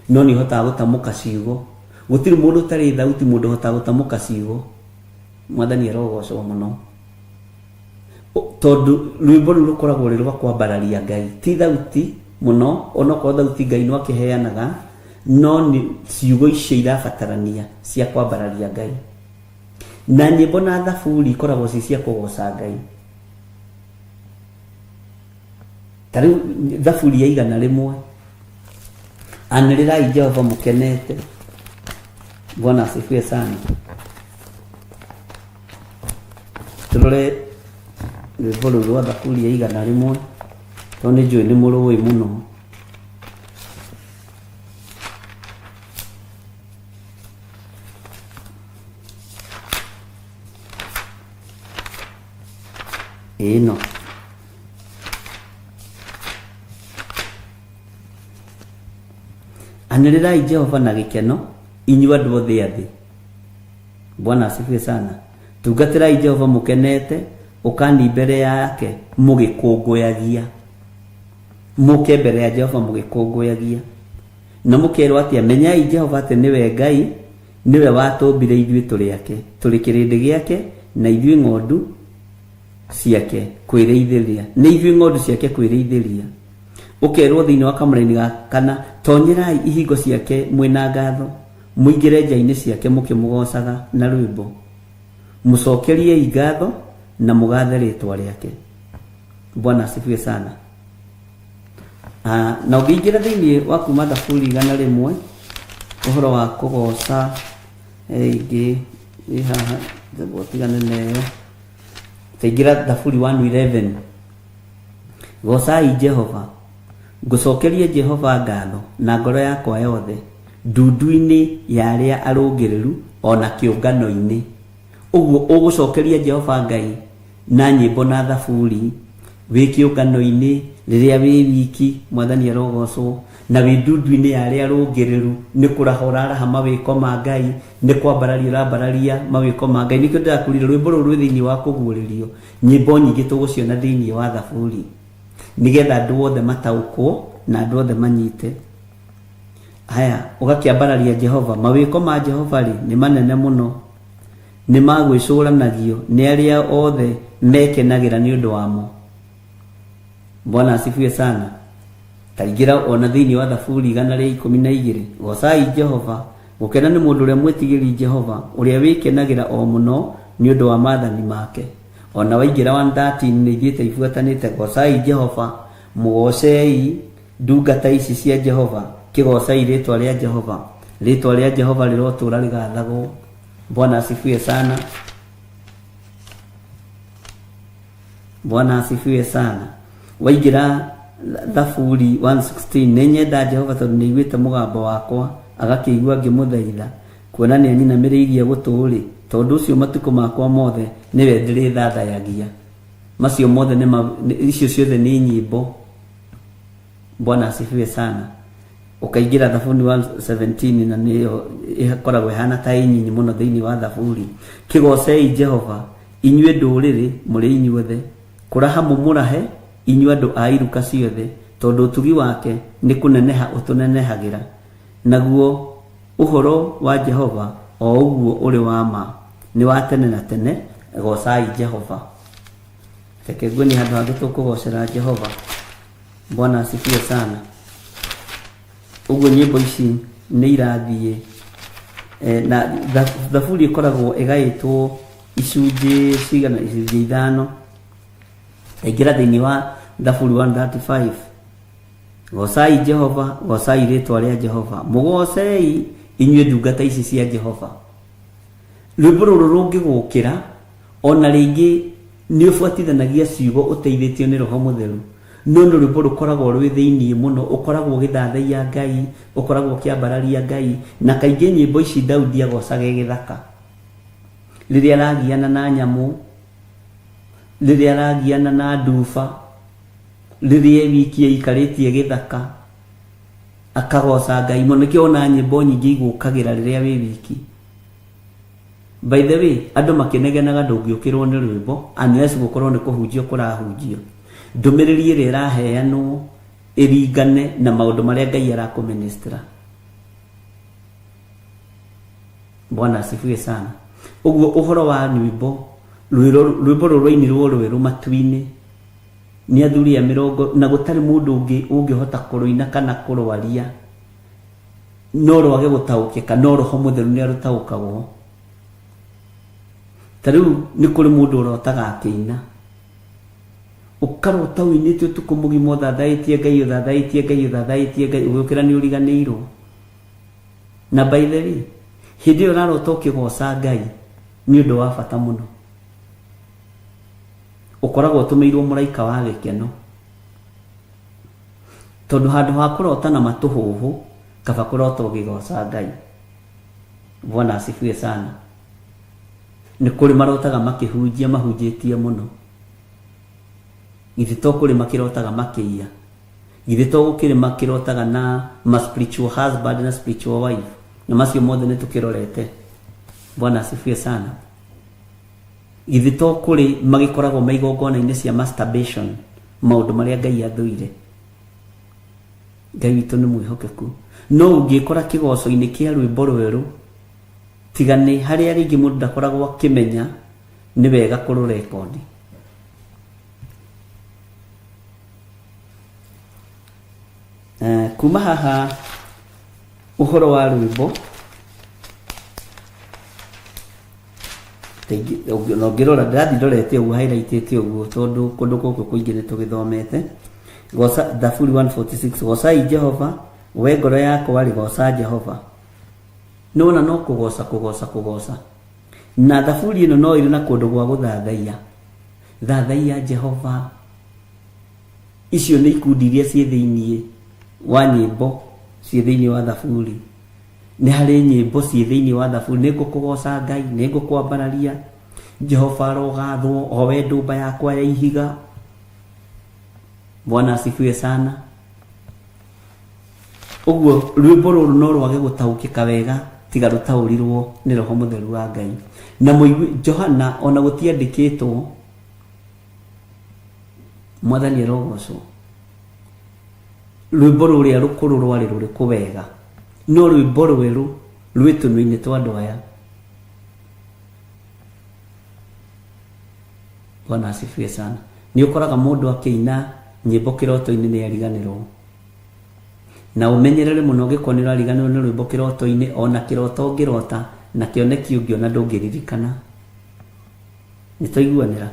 no nĩ ũhotaga gũtamũka ciugo. Gũtirĩ mũndũ ũtarĩ thauti mũndũ ũhotaga gũtamũka ciugo. Mwathani arogocwo mũno. Tondũ rwĩmbo rũu rũkoragwo rwĩ rwa kwambararia Ngai, ti thauti mũno, onokorwo thauti Ngai no akĩheanaga, no nĩ ciugo icio irabatarania cia kwambararia Ngai. Na nyĩmbo na thaburi ikoragwo ci cia kũgoca Ngai. Ta rĩu thaburi ya 101, anĩrĩrai Jehova mũkenete. Bwana asifiwe sana. Tũrore rwĩmbo rũu rwa thaburi ya 101, tondũ nĩ njũĩ nĩ mũrũĩ mũno. Ĩno. Anĩrĩrai Jehova na gĩkeno, inyuĩ andũ othe a thĩ. Bwana asifiwe sana. Tungatĩrai Jehova mũkenete, ũkani mbere yake mũgĩkũngũyagia. Mũke mbere ya Jehova mũgĩkũngũyagia. Na mũkerwo atĩa? Menyai Jehova atĩ nĩwe Ngai, nĩwe watũmbire ithuĩ tũrĩ ake, tũrĩ kĩrĩndĩ gĩake, na ithuĩ ng'ondu ciake kwĩrĩithĩria. Nĩ ithuĩ ng'ondu ciake kwĩrĩithĩria. Ũkerwo thĩinĩ wa kamũraini ga kana, tonyerai ihingo ciake mwĩ na ngatho, mũingĩre nja-inĩ ciake mũkĩmũgoocaga na rwĩmbo. Mũcokeriei ngatho na mũgathe rĩĩtwa rĩake. Bwana asifiwe sana. Ah, na ũngĩingĩra thĩinĩ wa kuma thaburi 101 ũhoro wa kũgoca ĩngĩ ĩ haha tigane na ĩyo taingĩra thaburi 111 gocai Jehova ngũcokeria Jehova ngatho na ngoro yakwa yothe ndundu-inĩ ya arĩa arũngĩrĩru o na kĩũngano-inĩ ũguo ũgũcokeria Jehova Ngai na nyĩmbo na thaburi wĩ kĩũngano-inĩ rĩrĩa wĩ wiki mwathani arogocwo na wĩ ndundu-inĩ ya arĩa arũngĩrĩru nĩ kũraha ũraraha mawĩko ma Ngai nĩ kwambararia ũrambararia mawĩko ma Ngai nĩkĩo ndĩrakwĩrire rwĩmbo rũrũ rwĩ thĩinĩ wa kũguũrĩrio nyĩmbo nyingĩ tũgũciona thĩinĩ wa thaburi nĩgetha andũ othe mataũkwo na andũ othe manyite. Haya, ũgakĩambararia Jehova. Mawĩko ma Jehova rĩ nĩ manene mũno, nĩ ma gwĩcũranagio nĩ arĩa othe mekenagĩra nĩ ũndũ wamo. Bwana asifiwe sana. Taingĩra ona thĩinĩ wa thaburi 112, gocai Jehova. Gũkena nĩ mũndũ ũrĩa mwĩtigĩri Jehova, ũrĩa wĩkenagĩra o mũno nĩ ũndũ wa maathani make. Ona waingĩra 113 nĩ ithiĩte ibuatanĩte, gocai Jehova, mũgocei ndungata ici cia Jehova, kĩgocai rĩtwa rĩa Jehova. Rĩtwa rĩa Jehova rĩrotũra rĩgathagwo. Bwana asifiwe sana. Bwana asifiwe sana. Waingĩra thaburi 116 nĩ nyenda Jehova tondũ nĩ aiguĩte mũgambo wakwa agakĩigua ngĩmũthaitha kuona nĩ anyinamĩrĩirie gũtũ-rĩ tondũ ũcio matukũ makwa mothe nĩwe ndĩrĩthathayagia. Macio mothe nĩ icio ciothe nĩ nyĩmbo. Bwana asifiwe sana. Ũkaingĩra Thaburi 117 na nĩyo ĩkoragwo ĩhana ta ĩ nyinyi mũno thĩinĩ wa Thaburi. Kĩgocei Jehova, inyuĩ ndũrĩrĩ mũrĩ inyuothe, kũraha mũmũrahe, inyuĩ andũ a iruka ciothe, tondũ ũtugi wake nĩ kũneneha ũtũnenehagĩra, naguo ũhoro wa Jehova o ũguo ũrĩ wa ma nĩ wa tene na tene. Gocai Jehova. Reke nguonie handũ hangĩ tũkũgocera Jehova. Bwana asifiwe sana. Ũguo nyĩmbo ici nĩ irathiĩ eh, na thaburi ĩkoragwo ĩgaĩtwo icunjĩ cigana icunjĩ ithano. Ingĩra thĩinĩ wa thaburi 135 gocai Jehova, gocai rĩtwa rĩa Jehova, mũgocei inyuĩ ndungata ici cia Jehova. Rwĩmbo rũrũ rũngĩgũkĩra ona rĩngĩ Nĩ ũbuatithanagia ciugo ũteithĩtio nĩ Roho Mũtheru, no nĩ rwĩmbo rũkoragwo rwĩ thĩinĩ mũno, ũkoragwo ũgĩthathaiya Ngai, ũkoragwo ũkĩambararia Ngai, na kaingĩ nyĩmbo ici Daudi agocaga e gĩthaka, rĩrĩa aragiana na nyamũ, rĩrĩa aragiana na nduba, rĩrĩa e wiki eikarĩtie gĩthaka, akagoca Ngai mũno. Nĩkĩo wonaga nyĩmbo nyingĩ igũkagĩra rĩrĩa wĩ wiki. By the way, andũ makĩnegenaga ndũngĩũkĩrwo nĩ rwĩmbo unless gũkorwo nĩ kũhunjio kũrahunjio. Ndũmĩrĩri ĩrĩa ĩraheanwo ĩringane na maũndũ marĩa Ngai arakũministra. Bwana asifiwe sana. Ũguo ũhoro wa nyĩmbo, rwĩmbo rũrũ rwainirwo rwerũ matu-inĩ nĩ athuri a mĩrongo na gũtarĩ mũndũ ũngĩ ũngĩhota kũrũina kana kũrwaria. No rwage gũtaũkĩka no roho mũtheru nĩ arũtaũkagwo. Ta rĩu nĩ kũrĩ mũndũ ũrotaga akĩina, ũkarota ũinĩte ũtukũ mũgima ũthathaĩtie Ngai ũthathaĩtie Ngai ũthathaĩtie Ngai, ũgĩũkĩra nĩ ũriganĩirwo. Na by the way, hĩndĩ ĩyo ũrarota ũkĩgoca Ngai nĩ ũndũ wa bata mũno. Ũkoragwo ũtũmĩirwo mũraika wa gĩkeno. Tondũ handũ ha kũrota na matũhũhũ, kaba kũrota ũgĩgoca Ngai. Bwana asifiwe sana. Nĩ kũrĩ marotaga makĩhunjia mahunjĩtie mũno. Githĩ to kũrĩ makĩrotaga makĩiya? Githĩ to gũkĩrĩ makĩrotaga na ma spiritual husband na spiritual wife? Na macio mothe nĩ tũkĩrorete. Bwana asifiwe sana. Githĩ to kũrĩ magĩkoragwo ma igongona-inĩ cia masturbation, maũndũ marĩa Ngai athũire? Ngai witũ nĩ mwĩhokeku. No ũngĩkora kĩgoco-inĩ kĩa rwĩmbo rwerũ, tiga nĩ harĩa rĩngĩ mũndũ ndakoragwo akĩmenya nĩ wega kũrũrekondi. Eh, kuma haha ũhoro wa rwĩmbo na ũngĩrora ndĩrathiĩ ndorete ũguo highlightĩte ũguo tondũ kũndũ gũkũ kũingĩ nĩ tũgĩthomete. Goca Thaburi 146 gocai Jehova we ngoro yakwa rĩ goca Jehova. Nĩwona no kũgoca kũgoca kũgoca. Na thaburi ĩno no ĩrĩ na kũndũ gwa gũthathaiya. Thathaiya Jehova. Icio nĩ ikundi iria ciĩ thĩinĩ wa nyĩmbo ciĩ thĩinĩ wa thaburi. Nĩ harĩ nyĩmbo ciĩ thĩinĩ wa thaburi, nĩ ngũkũgooca Ngai, nĩ ngũkwambararia, Jehova arogathwo, o we ndũmba yakwa ya ihiga. Bwana asifiwe sana. Ũguo rwĩmbo rũrũ no rwage gũtaũkĩka wega tiga rũtaũrirwo nĩ Roho Mũtheru wa Ngai. Na mũigue Johana ona gũtiandĩkĩtwo Mwathani arogocwo. Rwĩmbo rũrĩa rũkũrũ rwarĩ rũrĩkũ wega, no rwĩmbo rwerũ rwĩ tũnua-inĩ twa andũ aya. Bwana asifiwe sana. Nĩ ũkoraga mũndũ akĩina nyĩmbo kĩroto-inĩ nĩ ariganĩrwo. Na ũmenyerere mũno ũngĩkorwo nĩ ũrariganĩrwo nĩ rwĩmbo kĩroto-inĩ, ona kĩroto ũngĩrota na kĩoneki ũngĩona ndũngĩririkana. Nĩ twaiguanĩra?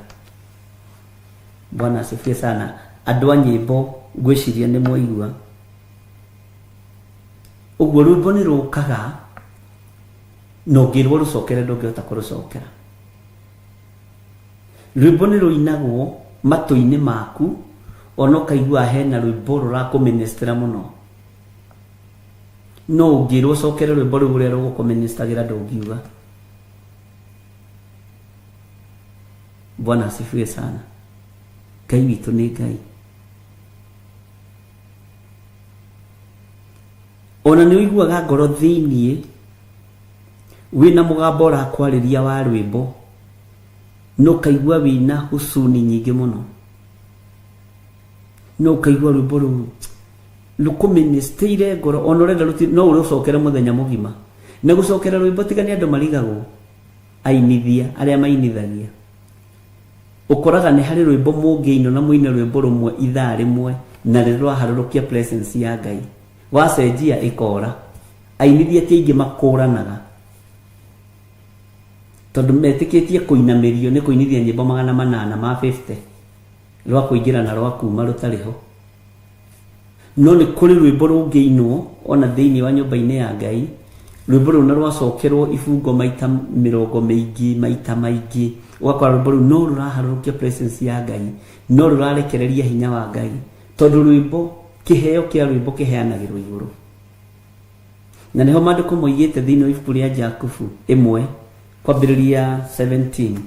Bwana asifiwe sana. Andũ a nyĩmbo ngwĩciria nĩ mwaigua. Ũguo rwĩmbo nĩ rũkaga na ũngĩrwo rũcokere ndũngĩhota kũrũcokera. Rwĩmbo nĩ rũinagwo matũ-inĩ maku ona ũkaigua hena rwĩmbo rũrakũministera mũno. No ũngĩrwo ũcokere rwĩmbo rũu ũrĩa rũgũkũministagĩra ndũngiuga. Bwana asifiwe sana. Ngai witũ nĩ Ngai. Ona nĩ ũiguaga ngoro thĩiniĩ wĩna mũgambo ũrakwarĩria wa rwĩmbo, no ũkaigua wĩna husuni nyingĩ mũno, no ũkaigua rwĩmbo rũu rũkũmĩnĩstĩire ngoro, ona ũrenda no ũrũcokere mũthenya mũgima. Na gũcokera rwĩmbo tiga nĩ andũ marigagwo, ainithia arĩa mainithagia, ũkoraga nĩ harĩ rwĩmbo mũngĩinwo na mũine rwĩmbo rũmwe ithaa rĩmwe na rĩ rwaharũrũkia presence ya Ngai, wacenjia ĩkora. Ainithia ti aingĩ makũranaga, tondũ metĩkĩtie kũinamĩrio nĩ kũinithia nyĩmbo 850 rwa kũingĩra na rwa kuma rũtarĩ ho. No nĩ kũrĩ rwĩmbo rũngĩinwo ona thĩinĩ wa nyũmba-inĩ ya Ngai, rwĩmbo rũu na rwacokerwo ibungo maita mĩrongo mĩingĩ, maita maingĩ, ũgakora rwĩmbo rũu no rũraharũrũkia presence ya Ngai, no rũrarekereria hinya wa Ngai, tondũ rwĩmbo, kĩheo kĩa rwĩmbo kĩheanagĩrwo igũrũ. Na nĩho maandĩko moigĩte thĩinĩ wa ibuku rĩa Jakubu 1 kwambĩrĩria 17.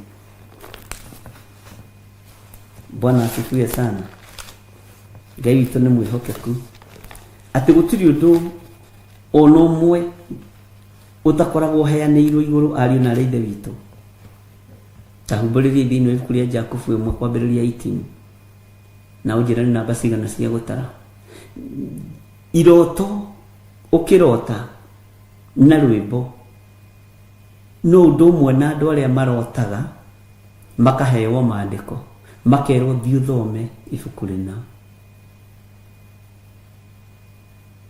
Bwana asifiwe sana. Ngai witũ nĩ mwĩhokeku, atĩ gũtirĩ ũndũ ona ũmwe ũtakoragwo ũheanĩirwo igũrũ ariũ na arĩa ithe witũ. Ta humbũrĩrie thĩinĩ wa ibuku rĩa Jakubu 1 kwambĩrĩria 18, na ũnjĩre nĩ namba cigana cia gũtara. Iroto ũkĩrota na rwĩmbo no ũndũ ũmwe na andũ arĩa marotaga makahewo maandĩko, makerwo thiĩ ũthome ibuku rĩna,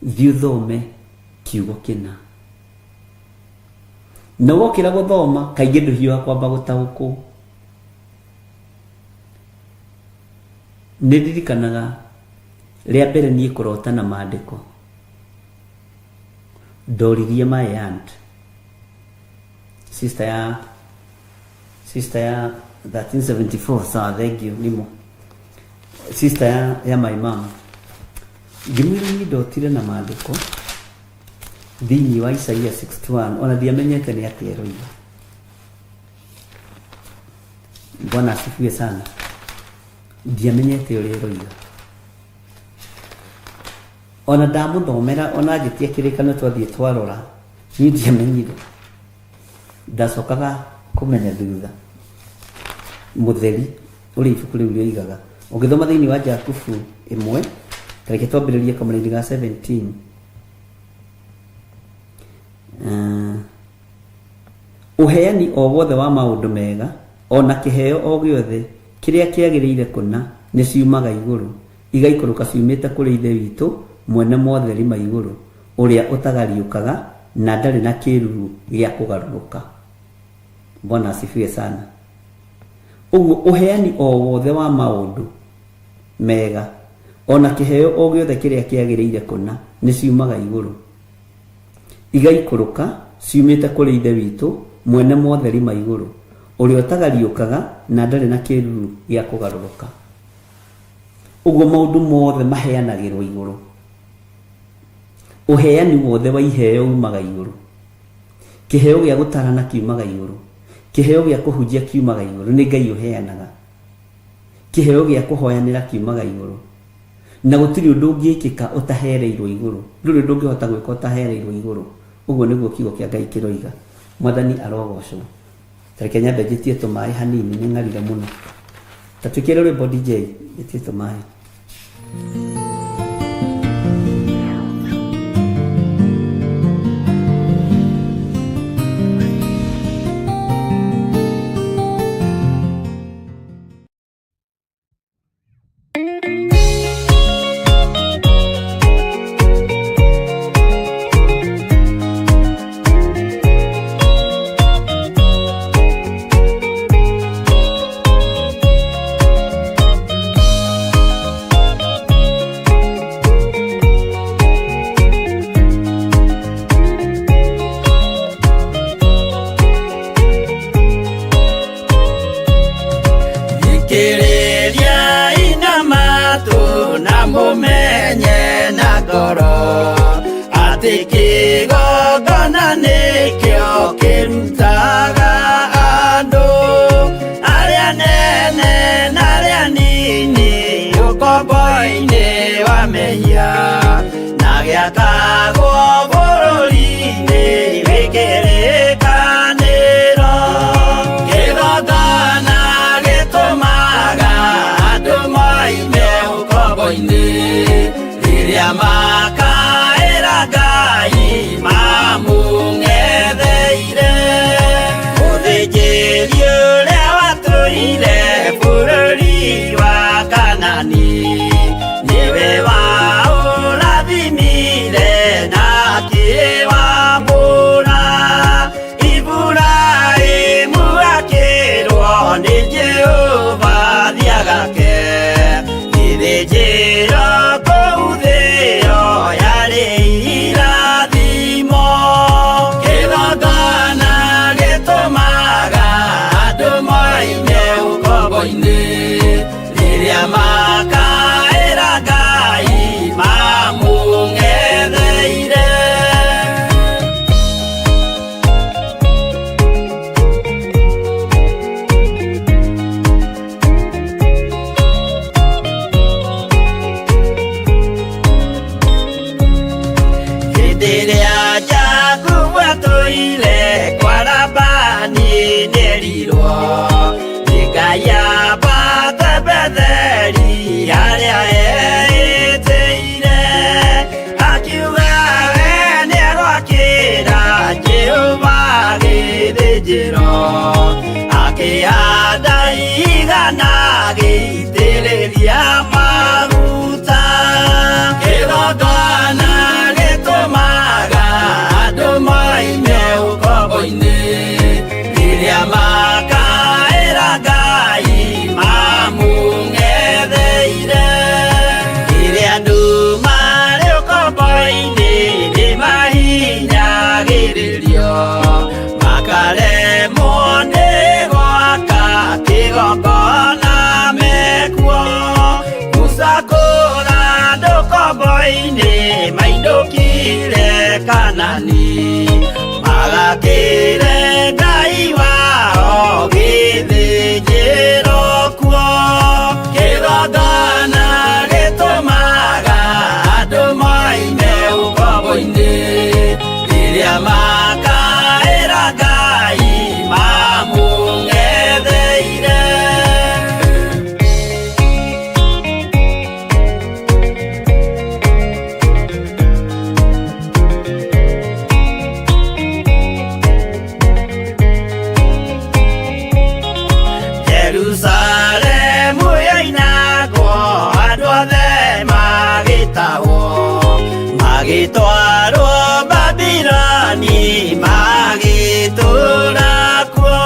thiĩ ũthome kiugo kĩna. Na wokĩra gũthoma kaingĩ ndũhiũha kwamba gũtaũkwo. Nĩ ndirikanaga rĩa mbere niĩ kũrota na maandĩko, ndoririe my aunt, sister ya 1374, sawa, thank you, nimo sister ya my mom, ngĩmwĩra niĩ ndotire na maandĩko thĩinĩ wa Isaia 61, ona ndiamenyete nĩ atĩa ĩroiga. Bwana asifiwe sana. Ndiamenyete ũrĩa ĩroiga, ona ndamũthomera, ona njĩtie kĩrĩkanĩro twathiĩ twarora, niĩ ndiamenyire, ndacokaga kũmenya thutha mũtheri ũrĩa ibuku rĩu rĩoigaga. Ũngĩthoma thĩinĩ wa Jakubu 1, tareke twambĩrĩrie kamũraini ga 17. Ũheani o wothe wa maũndũ mega ona kĩheo o gĩothe kĩrĩa kĩagĩrĩire kũna nĩ ciumaga igũrũ, igaikũrũka ciumĩte kũrĩ Ithe witũ mwene motheri ma igũrũ, ũrĩa ũtagariũkaga na ndarĩ na kĩruru gĩa kũgarũrũka. Bwana asifiwe sana. Ũguo ũheani o wothe wa maũndũ mega ona kĩheo o gĩothe kĩrĩa kĩagĩrĩire kũna nĩ ciumaga igũrũ, igaikũrũka ciumĩte kũrĩ Ithe witũ mwene motheri ma igũrũ, ũrĩa ũtagariũkaga na ndarĩ na kĩruru gĩa kũgarũrũka. Ũguo maũndũ mothe maheanagĩrwo igũrũ. Ũheani wothe wa iheo umaga igũrũ. Kĩheo gĩa gũtarana kiumaga igũrũ, kĩheo gĩa kũhunjia kiumaga igũrũ, nĩ Ngai ũheanaga. Kĩheo gĩa kũhoyanĩra kiumaga igũrũ, na gũtirĩ ũndũ ũngĩkĩka ũtahereirwo igũrũ, ndũrĩ ũndũ ũngĩhota gwĩka ũtahereirwo igũrũ. Ũguo nĩguo kiugo kĩa Ngai kĩroiga. Mwathani arogocwo. Tareke nyambe njĩtie tũmaĩ hanini, nĩ ng'arire mũno. Ta twĩkĩre rwĩmbo DJ, njĩtie tũmaĩ. Thikĩrĩriai na matũ na mũmenye na ngoro atĩ kĩgongona nĩkĩo kĩrutaga andũ arĩa nene na arĩa nini ũkombo-inĩ wa mehia na gĩakagwo. ũkombo-inĩ rĩrĩa makaĩra Ngai mamũng'etheire mũthĩnjĩri ũrĩa watũire bũrũri wa Kanani nĩwe waũrathimire na akĩwamũra Iburahĩmu akĩrwo nĩ Jehova thiagake gĩthĩnjĩro kũu thĩo yarĩ irathimo kĩgongona gĩtũmaga andũ moime ũkombo-inĩ rĩrĩa makaĩra Ngai mamũng'etheire. Hĩndĩ ĩrĩa Jakubu atũire kwa Labani nĩerirwo nĩ Ngai ambate Betheli harĩa eĩtĩire akiuga we nĩegwakĩra Jehova gĩthĩnjĩro akĩhanda igana agĩitĩrĩria maguta kĩgongona gĩtũmaga andũ moime ũkombo-inĩ rĩrĩa makaĩra Ngai mamũng'etheire rĩrĩa andũ marĩ ũkombo-inĩ nĩmahinyagĩrĩrio makaremwo nĩ gwaka kĩgongona mekuo Musa kũra andũ ũkombo-inĩ mainũkire Kanani magakĩre Ngai wao gĩthĩnjĩro kuo kĩgongona gĩtũmaga andũ moime ũkombo-inĩ rĩrĩa makaĩra Ngai mamũng'etheire. Jerusalemu yoinagwo andũ othe magĩtahwo magĩtwarwo Babiloni magĩtũũra kuo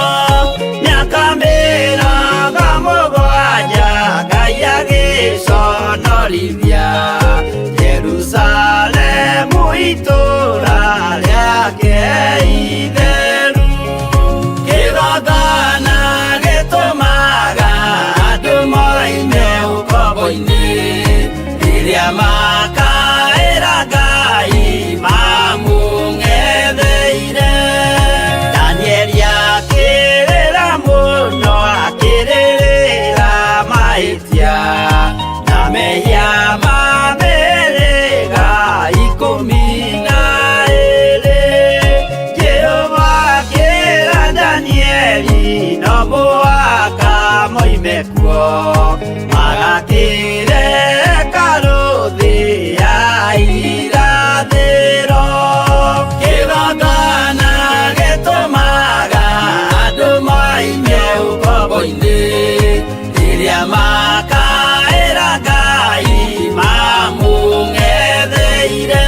mĩaka mĩrongo mũgwanja Ngai agĩconorithia Jerusalemu itũũra rĩake itheru kĩgongona gĩtũmaga andũ moime ũkombo-inĩ rĩrĩa makaĩra Ngai mamũng'etheire Danieli akĩrĩra mũno akĩrĩrĩra mahĩtia na mehia ma mĩhĩrĩga ikũmi na ĩĩrĩ Jehova akĩra Danieli no mũhaka moime kuo magakĩre hekarũ thĩ ya irathĩro kĩgongona gĩtũmaga andũ moime ũkombo-inĩ rĩrĩa makaĩra Ngai mamũng'etheire.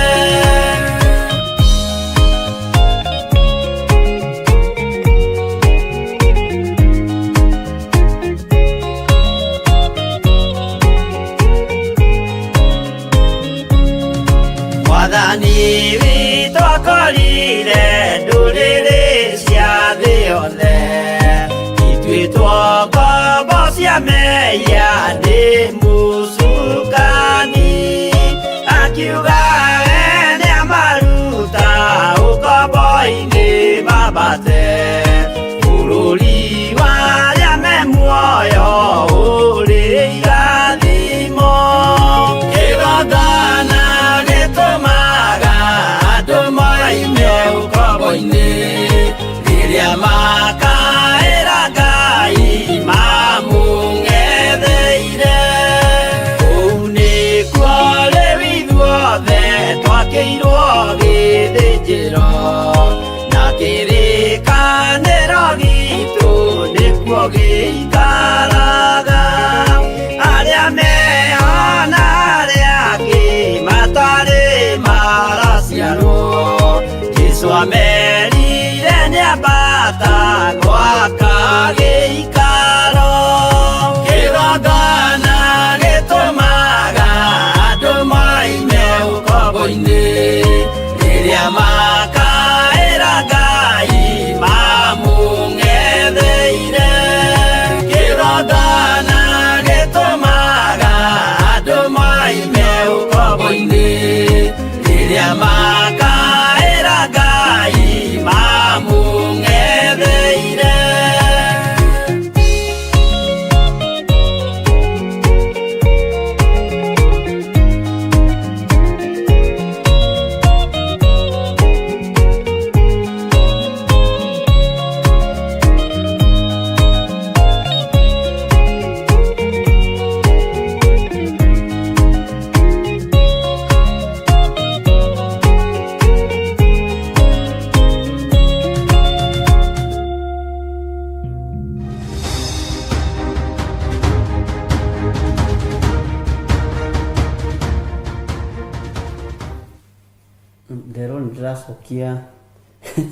Ndĩracokia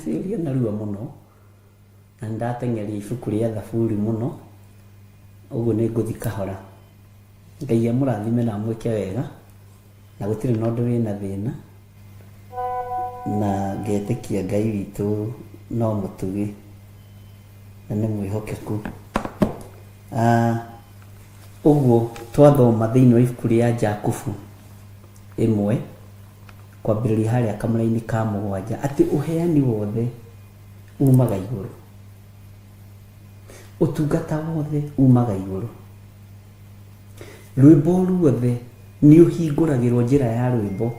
ciũria narua mũno na nĩ ndateng'eria ibuku rĩa Thaburi mũno, ũguo nĩ ngũthiĩ kahora. Ngai amũrathime na amwĩke wega, na gũtirĩ na ũndũ wĩna thĩna, na ngetĩkia Ngai witũ no mũtugi na nĩ mwĩhokeku. Ah, ũguo twathoma thĩinĩ wa ibuku rĩa Jakubu ĩmwe kwambĩrĩria harĩa kamũraini ka mũgwanja atĩ ũheani wothe umaga igũrũ, ũtungata wothe umaga igũrũ, rwĩmbo ruothe nĩ ũhingũragĩrwo njĩra ya rwĩmbo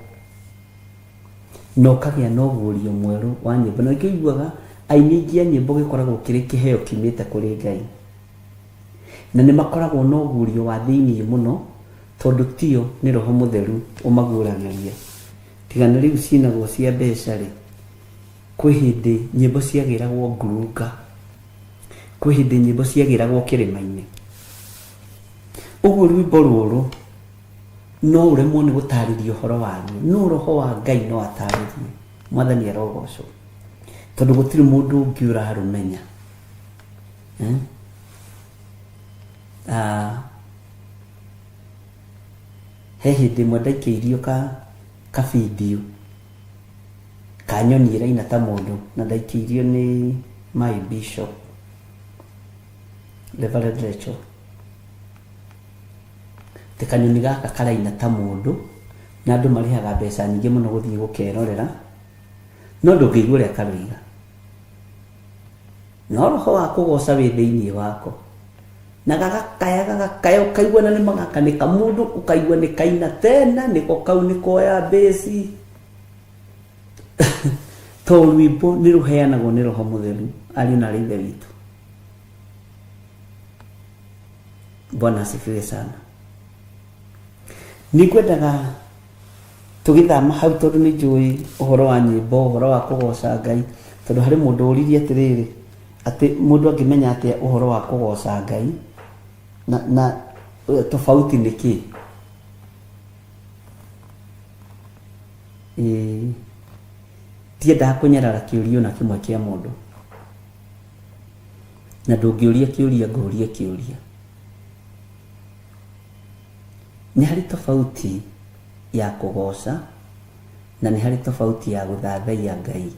na ũkagĩa na ũguũrio mwerũ wa nyĩmbo. Na nĩkĩo ũiguaga aini aingĩ a nyĩmbo gĩkoragwo kĩrĩ kĩheo kiumĩte kũrĩ Ngai, na nĩ makoragwo na ũguũrio wa thĩiniĩ mũno tondũ tio nĩ Roho Mũtheru ũmaguũragĩria. Tiga na rĩu cinagwo cia mbeca-rĩ, kwĩ hĩndĩ nyĩmbo ciagĩragwo ngurunga, kwĩ hĩndĩ nyĩmbo ciagĩragwo kĩrĩma-inĩ. Ũguo rwĩmbo rũrũ no ũremwo nĩ gũtarĩria ũhoro waruo, no Roho wa Ngai no atarĩrie. Mwathani arogocwo, tondũ gũtirĩ mũndũ ũngĩ ũrarũmenya. Eh? Ah, he hĩndĩ ĩmwe ndaikĩirio ka ka video ka nyoni ĩraina ta mũndũ na ndaikĩirio nĩ my bishop Reverend Rachel atĩ kanyoni gaka karaina ta mũndũ na andũ marĩhaga mbeca nyingĩ mũno gũthiĩ gũkerorera no ndũngĩigua ũrĩa karoiga no roho wa kũgoca wĩ thĩinĩ wako na gagakaya gagakaya ũkaigua na nĩ magaka nĩ kamũndũ ũkaigua nĩ kaina tena nĩko kau nĩ koya mbĩci to rwĩmbo nĩ rũheanagwo nĩ roho mũtheru ariũ na arĩ ithe witũ. Bwana asifiwe sana. Nĩ ngwendaga tũgĩthama hau tondũ nĩ njũĩ ũhoro wa nyĩmbo, ũhoro wa kũgoca Ngai, tondũ harĩ mũndũ ũririe atĩrĩrĩ, atĩ mũndũ angĩmenya atĩa ũhoro wa kũgoca Ngai na, na tofauti nĩ kĩĩ? Ĩĩ, ndiendaga kũnyarara kĩũria ona kĩmwe kĩa mũndũ, na ndũngĩũria kĩũria ngũrie kĩũria. Nĩ harĩ tofauti ya kũgoca na nĩ harĩ tofauti ya gũthathaiya Ngai.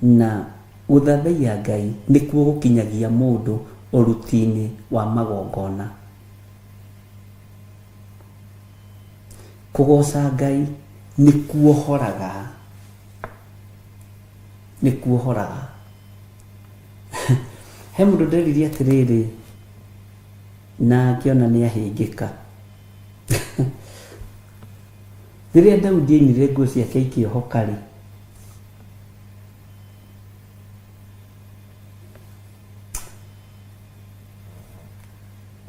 Na gũthathaiya Ngai nĩkuo gũkinyagia mũndũ ũruti-inĩ wa magongona. Kũgoca Ngai nĩ kuohoraga, nĩ kuohoraga. He mũndũ nderirie atĩrĩrĩ, na ngĩona nĩ ahĩngĩka. Rĩrĩa Daudi ainire nguo ciake ikĩohoka-rĩ,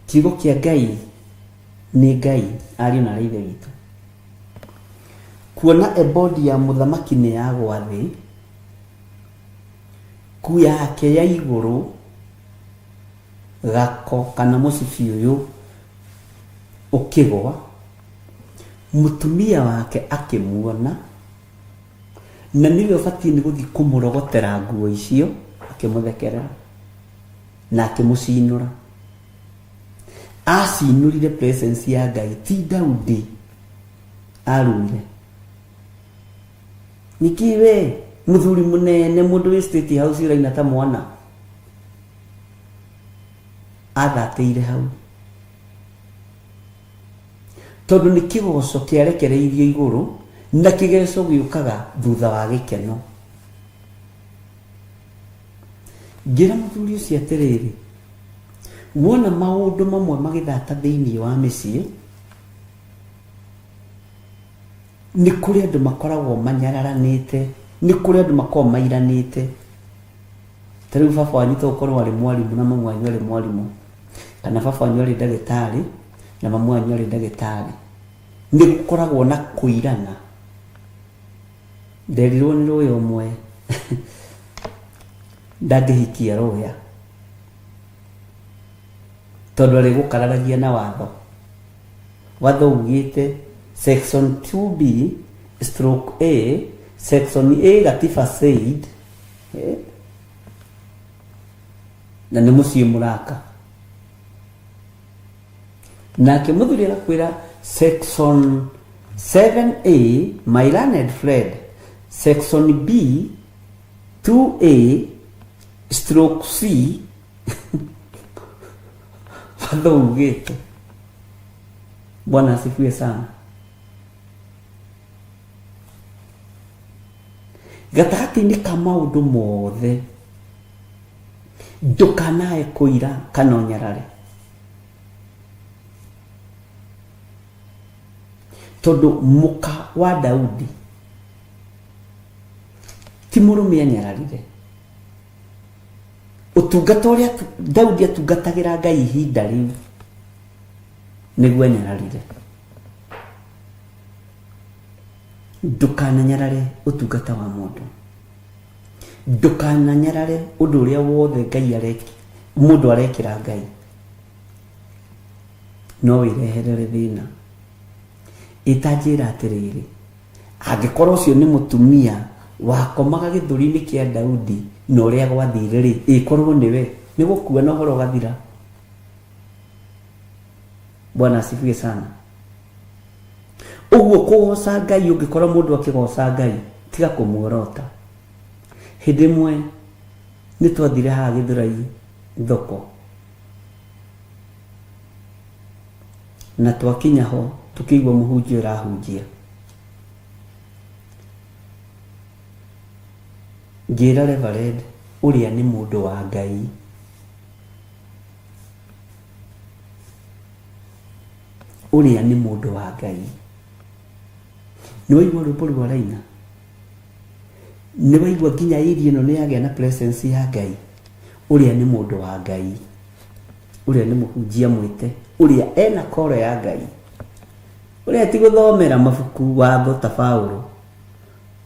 kiugo kĩa Ngai nĩ Ngai, ariũ na aarĩ a Ithe witũ. Kuona ebodi ya mũthamaki nĩ yagwa thĩ, ku yake ya igũrũ, gako kana mũcibi ũyũ ũkĩgwa, mũtumia wake akĩmuona, na nĩwe ũbatiĩ nĩ gũthiĩ kũmũrogotera nguo icio, akĩmũthekerera na akĩmũcinũra. Acinũrire presence ya Ngai, ti Daudi arumire. Nĩkĩ we mũthuri mũnene mũndũ wĩ State House ũraina ta mwana? Athatĩire hau tondũ nĩ kĩgoco kĩarekereirio igũrũ na kĩgeco gĩũkaga thutha wa gĩkeno. Ngĩra mũthuri ũcio atĩrĩrĩ, wona maũndũ mamwe magĩthata thĩinĩ wa mĩciĩ, nĩ kũrĩ andũ makoragwo manyararanĩte, nĩ kũrĩ andũ makoragwo mairanĩte. Ta rĩu baba wanyu to gũkorwo arĩ mwarimũ na mamu wanyu arĩ mwarimũ, kana baba wanyu arĩ ndagĩtarĩ na mamu wanyu arĩ ndagĩtarĩ. Nĩ gũkoragwo na kũirana. Nderirwo nĩ rũya ũmwe ndangĩhikia rũya tondũ arĩgũkararagia na watho. Watho ugĩte section 2B stroke A Section A gatiba said eh, na nĩ mũciĩ mũraka. Nake mũthuri agakwĩra section 7A my learned friend, section B 2A stroke C watho ugĩte. Bwana asifiwe sana. Gatagatĩ-inĩ ka maũndũ mothe ndũkanae kũira kana ũnyarare, tondũ mũka wa Daudi ti mũrũme anyararire. Ũtungata ũrĩa Daudi atungatagĩra Ngai ihinda rĩu nĩguo anyararire. Ndũkananyarare ũtungata wa mũndũ, ndũkananyarare ũndũ ũrĩa wothe Ngai areki mũndũ arekĩra Ngai, no wĩreherere thĩna. Ĩtanjĩra atĩrĩrĩ, angĩkorwo ũcio nĩ mũtumia wakomaga gĩthũri-inĩ kĩa Daudi na ũrĩa gwathire rĩ, ĩkorwo nĩwe nĩ gũkua na ũhoro ũgathira. Bwana asifiwe sana. Ũguo kũgoca Ngai, ũngĩkora mũndũ akĩgoca Ngai, tiga kũmuorota. Hĩndĩ ĩmwe nĩ twathire haha Gĩthũrai thoko, na twakinya ho tũkĩigua mũhunjia ũrahunjia. Ngĩra Reverend ũrĩa nĩ mũndũ wa Ngai. Ũrĩa nĩ mũndũ wa Ngai. Nĩ waigua rwĩmbo rũu araina? Nĩ waigua nginya area ĩno nĩ yagĩa na presence ya Ngai? Ũrĩa nĩ mũndũ wa Ngai. Ũrĩa nĩ mũhunjia mwĩte. Ũrĩa ena koro ya Ngai. Ũrĩa ti gũthomera mabuku watho ta Paulo.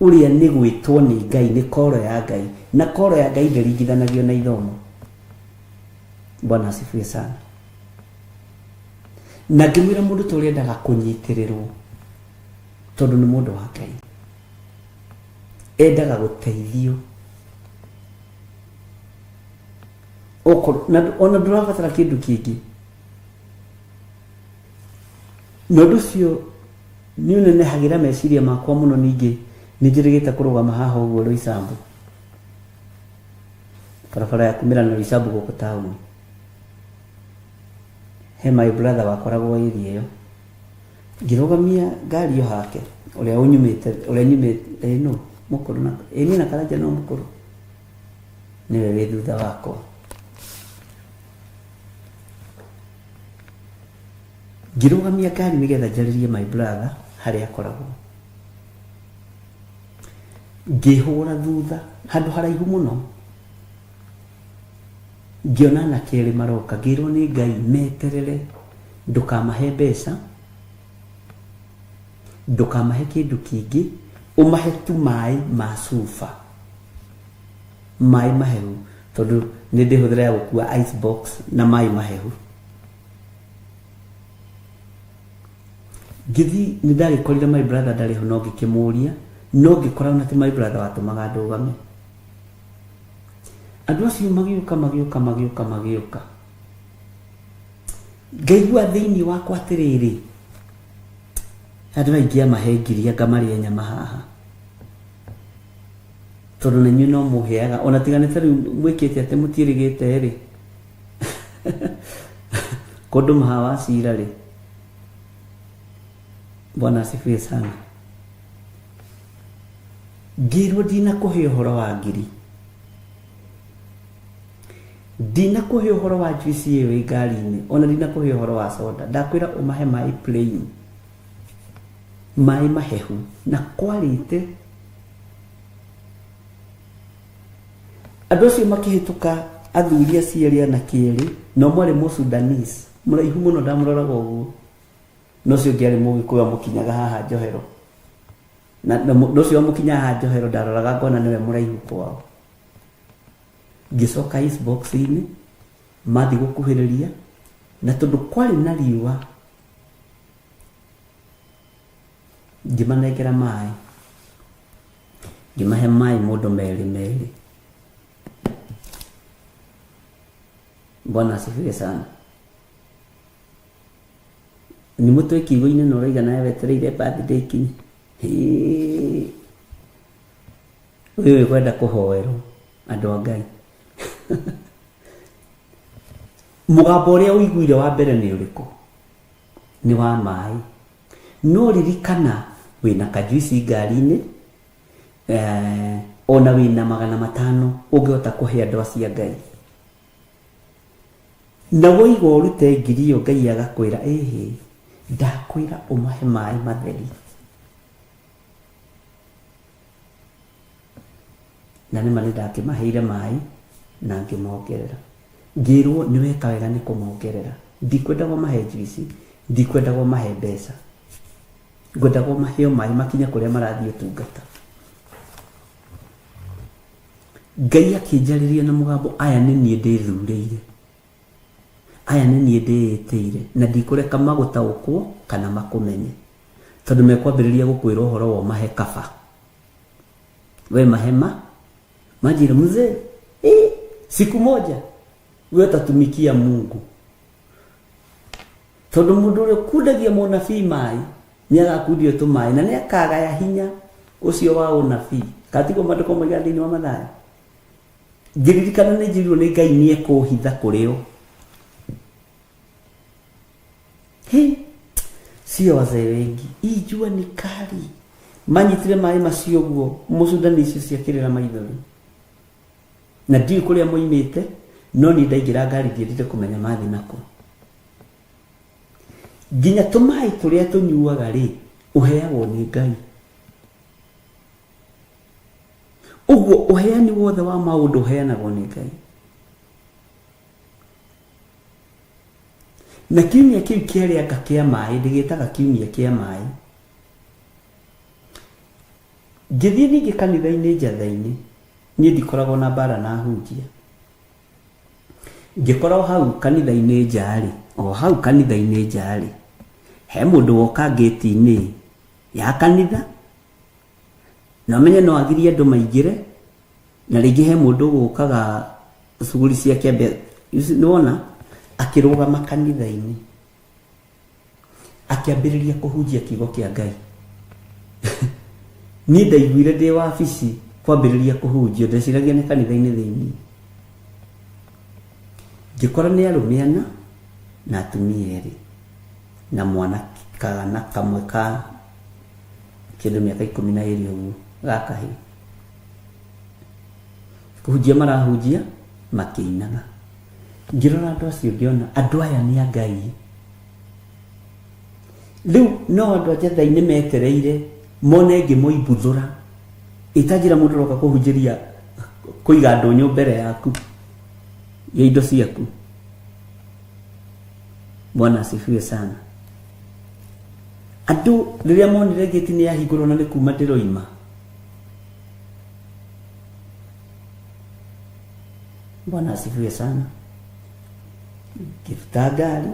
Ũrĩa nĩ gwĩtwo nĩ Ngai, nĩ koro ya Ngai. Na koro ya Ngai ndĩringithanagio na ithomo. Bwana asifiwe sana. Na ngĩmwĩra mũndũ ta ũrĩa endaga kũnyitĩrĩrwo tondũ nĩ mũndũ wa Ngai, endaga gũteithio. Okorwo na ona ndũrabatara kĩndũ kĩngĩ, na ũndũ ũcio nĩ ũnenehagĩra meciria makwa mũno. Ningĩ nĩ njĩrĩgĩte kũrũgama haha ũguo Roysambu, barabara ya kumĩra na Roysambu gũkũ taũni. He my brother wakoragwo area ĩyo, ngĩrũgamia ngari ĩyo hake, ũrĩa ũnyumĩte, ũrĩa nyumĩte ĩ no mũkũrũ na ĩ niĩ na Karanja no mũkũrũ, nĩwe wĩ thutha wakwa. Ngĩrũgamia ngari nĩgetha njarĩrie my brother harĩa akoragwo. Ngĩhũra thutha handũ haraihu mũno, ngĩona anake erĩ maroka, ngĩrwo nĩ Ngai meterere, ndũkamahe mbeca, ndũkamahe kĩndũ kĩngĩ, ũmahe tu maĩ ma cuba, maĩ mahehu, tondũ nĩ ndĩhũthĩra ya gũkua ice box na maĩ mahehu. Ngĩthiĩ nĩ ndagĩkorire my brother ndarĩ ho, no ngĩkĩmũria, no ngĩkora ona ti my brother watũmaga ndũgame. Andũ acio magĩũka magĩũka magĩũka magĩũka, ngaigua thĩinĩ wakwa atĩrĩrĩ, andũ aingĩ amahe ngiri anga marĩe nyama haha, tondũ na inyuĩ no mũheaga ona tiga nĩ ta rĩu mwĩkĩte atĩ mũtiĩrĩgĩte rĩ kũndũ maha wa cira rĩ. Bwana asifiwe sana. Ngĩrwo ndinakũhe ũhoro wa ngiri, ndinakũhe ũhoro wa juice ĩyo ĩ ngari-inĩ, ona ndinakũhe ũhoro wa soda, ndakwĩra ũmahe maĩ plain, maĩ mahehu na kwarĩte. Andũ acio makĩhĩtũka, athuri acio erĩ, anake erĩ, na ũmwe arĩ Mũsudanese mũraihu mũno, ndamũroraga ũguo, na ũcio ũngĩ arĩ Mũgĩkũyũ amũkinyaga haha njohero, na na mũ- na ũcio amũkinyaga haha njohero ndaroraga ngona nĩwe mũraihu kwao. Ngĩcoka box-inĩ, mathiĩ gũkuhĩrĩria, na tondũ kwarĩ na riũa ngĩmanengera maĩ. Ngĩmahe maĩ mũndũ merĩ merĩ. Bwana asifiwe sana. Nĩ mũtwe kiugo-inĩ na ũraiga nawe wetereire birthday ikinye. Hĩĩ. Ũyũ wĩkwenda kũhoerwo andũ a Ngai. Mũgambo ũrĩa ũiguire wa mbere nĩ ũrĩkũ? Nĩ wa maĩ. No ririkana wĩna kajuici ngari-inĩ, eh, ona wĩna 500 ũngĩhota kũhe andũ acio a Ngai. Na woiga ũrute ngiri ĩyo Ngai agakwĩra ĩhĩ, ndakwĩra ũmahe maĩ matheri. Na nĩma nĩ ndakĩmaheire maĩ na ngĩmongerera. Ngĩrwo nĩ weka wega nĩ kũmongerera. Ndikwendaga ũmahe njuici, ndikwendaga ũmahe mbeca. Ngwendaga ũmahe o maĩ makinye kũrĩa marathiĩ ũtungata. Ngai akĩnjarĩria na mũgambo, aya nĩ niĩ ndĩthurĩire. Aya nĩ niĩ ndĩĩtĩire, na ndikũreka magũtaũkwo kana makũmenye. Tondũ mekwambĩrĩria gũkwĩra ũhoro wa ũmahe kaba. We mahe ma manjĩra mzee, eh, siku moja we utatumikia Mungu. Tondũ mũndũ ũrĩa ũkundagia mũnabii maĩ nĩ agakundio tũmaĩ na nĩ akagaya hinya ũcio wa ũnabii. Katiguo maandĩko moigaga thĩinĩ wa Mathayo. Ngĩririkana nĩ njĩrirwo nĩ Ngai nĩ ekũhitha kũrĩ o. He, sio wazee wengi. Hii jua ni kali. Manyitire maĩ macio ũguo mũcundani icio ciakĩrĩra maithori. Na ndiũĩ kũrĩa moimĩte, no niĩ ndaingĩra ngari ndiendire kũmenya mathiĩ nakũ. Nginya tũmaĩ tũrĩa tũnyuaga rĩ, ũheagwo nĩ Ngai. Ũguo ũheani wothe wa maũndũ ũheanagwo nĩ Ngai. Na kiumia kĩu kĩarĩ anga kĩa maĩ, ndĩgĩtaga kiumia kĩa maĩ. Ngĩthiĩ ningĩ kanitha-inĩ njatha-inĩ, niĩ ndikoragwo na mbara na ahunjia. Ngĩkora o hau kanitha-inĩ nja-rĩ, o hau kanitha-inĩ nja-rĩ, he mũndũ woka ngĩti-inĩ ya kanitha, na ũmenye no agirie andũ maingĩre, na rĩngĩ he mũndũ ũgũkaga cuguri ciake ambe, nĩwona, akĩrũgama kanitha-inĩ. Akĩambĩrĩria kũhunjia kiugo kĩa Ngai. Niĩ ndaiguire ndĩ wabici kwambĩrĩria kũhunjio, ndeciragia nĩ kanitha-inĩ thĩinĩ. Ngĩkora nĩ arũme ana na atumia erĩ na mwana kana kamwe ka kĩndũ mĩaka 12 ũguo ga kahĩĩ. Kũhunjia marahunjia makĩinaga. Ngĩrora andũ acio ngĩona andũ aya nĩ a Ngai. Rĩu no andũ a njatha-inĩ metereire mone ngĩmoimbuthũra. Ĩtanjĩra mũndũ ũroka kũhunjĩria kũiga ndũnyũ mbere yaku ya indo ciaku. Bwana asifiwe sana. Andũ rĩrĩa monire ngĩti nĩ yahingũrwo na nĩ kuma ndĩroima. Bwana asifiwe sana. Ngĩruta ngari,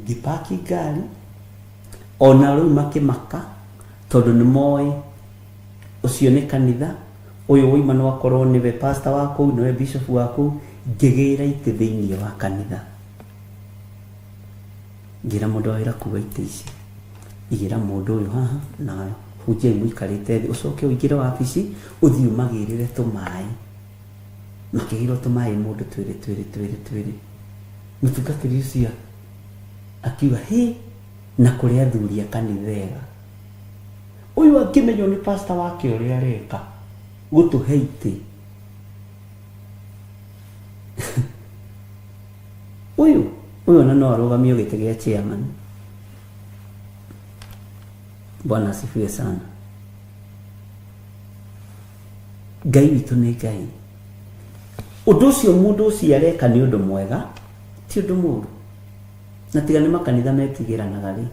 ngĩpaki ngari, ona rĩu makĩmaka tondũ nĩ moĩ ũcio nĩ kanitha, ũyũ woima no akorwo nĩwe pastor wa kũu, nĩwe bishop wa kũu, ngĩgĩra itĩ thĩinĩ wa kanitha. Ngĩra mũndũ wa wĩra kuua itĩ ici, igĩra mũndũ ũyũ haha na hunjiai mũikarĩte thĩ, ũcoke ũingĩre wabici ũthiĩ ũmagĩrĩre tũmaĩ. Makĩgĩrwo tũmaĩ mũndũ twĩrĩ twĩrĩ twĩrĩ twĩrĩ. Mũtungatĩri ũcio akiuga hĩ, na kũrĩ athuri a kanitha ega. Ũyũ angĩmenywo nĩ pastor wake ũrĩa areka gũtũhe itĩ. Ũyũ ũyũ ona no arũgamio gĩtĩ gĩa chairman. Bwana asifiwe sana. Ngai witũ nĩ Ngai. Ũndũ ũcio mũndũ ũcio areka nĩ ũndũ mwega, ti ũndũ mũũru. Na tiga nĩ makanitha metigĩranaga rĩ,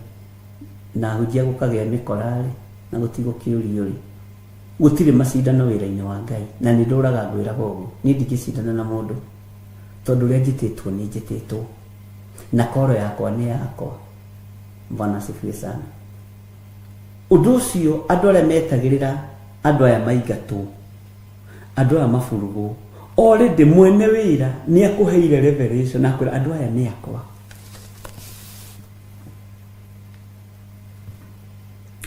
na ahunjia gũkagĩa mĩkora rĩ, na gũtigũkĩũrio rĩ, gũtirĩ macindano wĩra-inĩ wa Ngai. Na nĩ ndũraga ngwĩraga ũguo, niĩ ndingĩcindana na mũndũ, tondũ ũrĩa njĩtĩtwo nĩ njĩtĩtwo, na koro yakwa nĩ yakwa. Bwana asifiwe sana. Ũndũ ũcio andũ arĩa metagĩrĩra Andũ aya maingatwo, andũ aya maburugwo. Already mwene wĩra nĩ akũheire revelation akwĩra andũ aya nĩ akwa.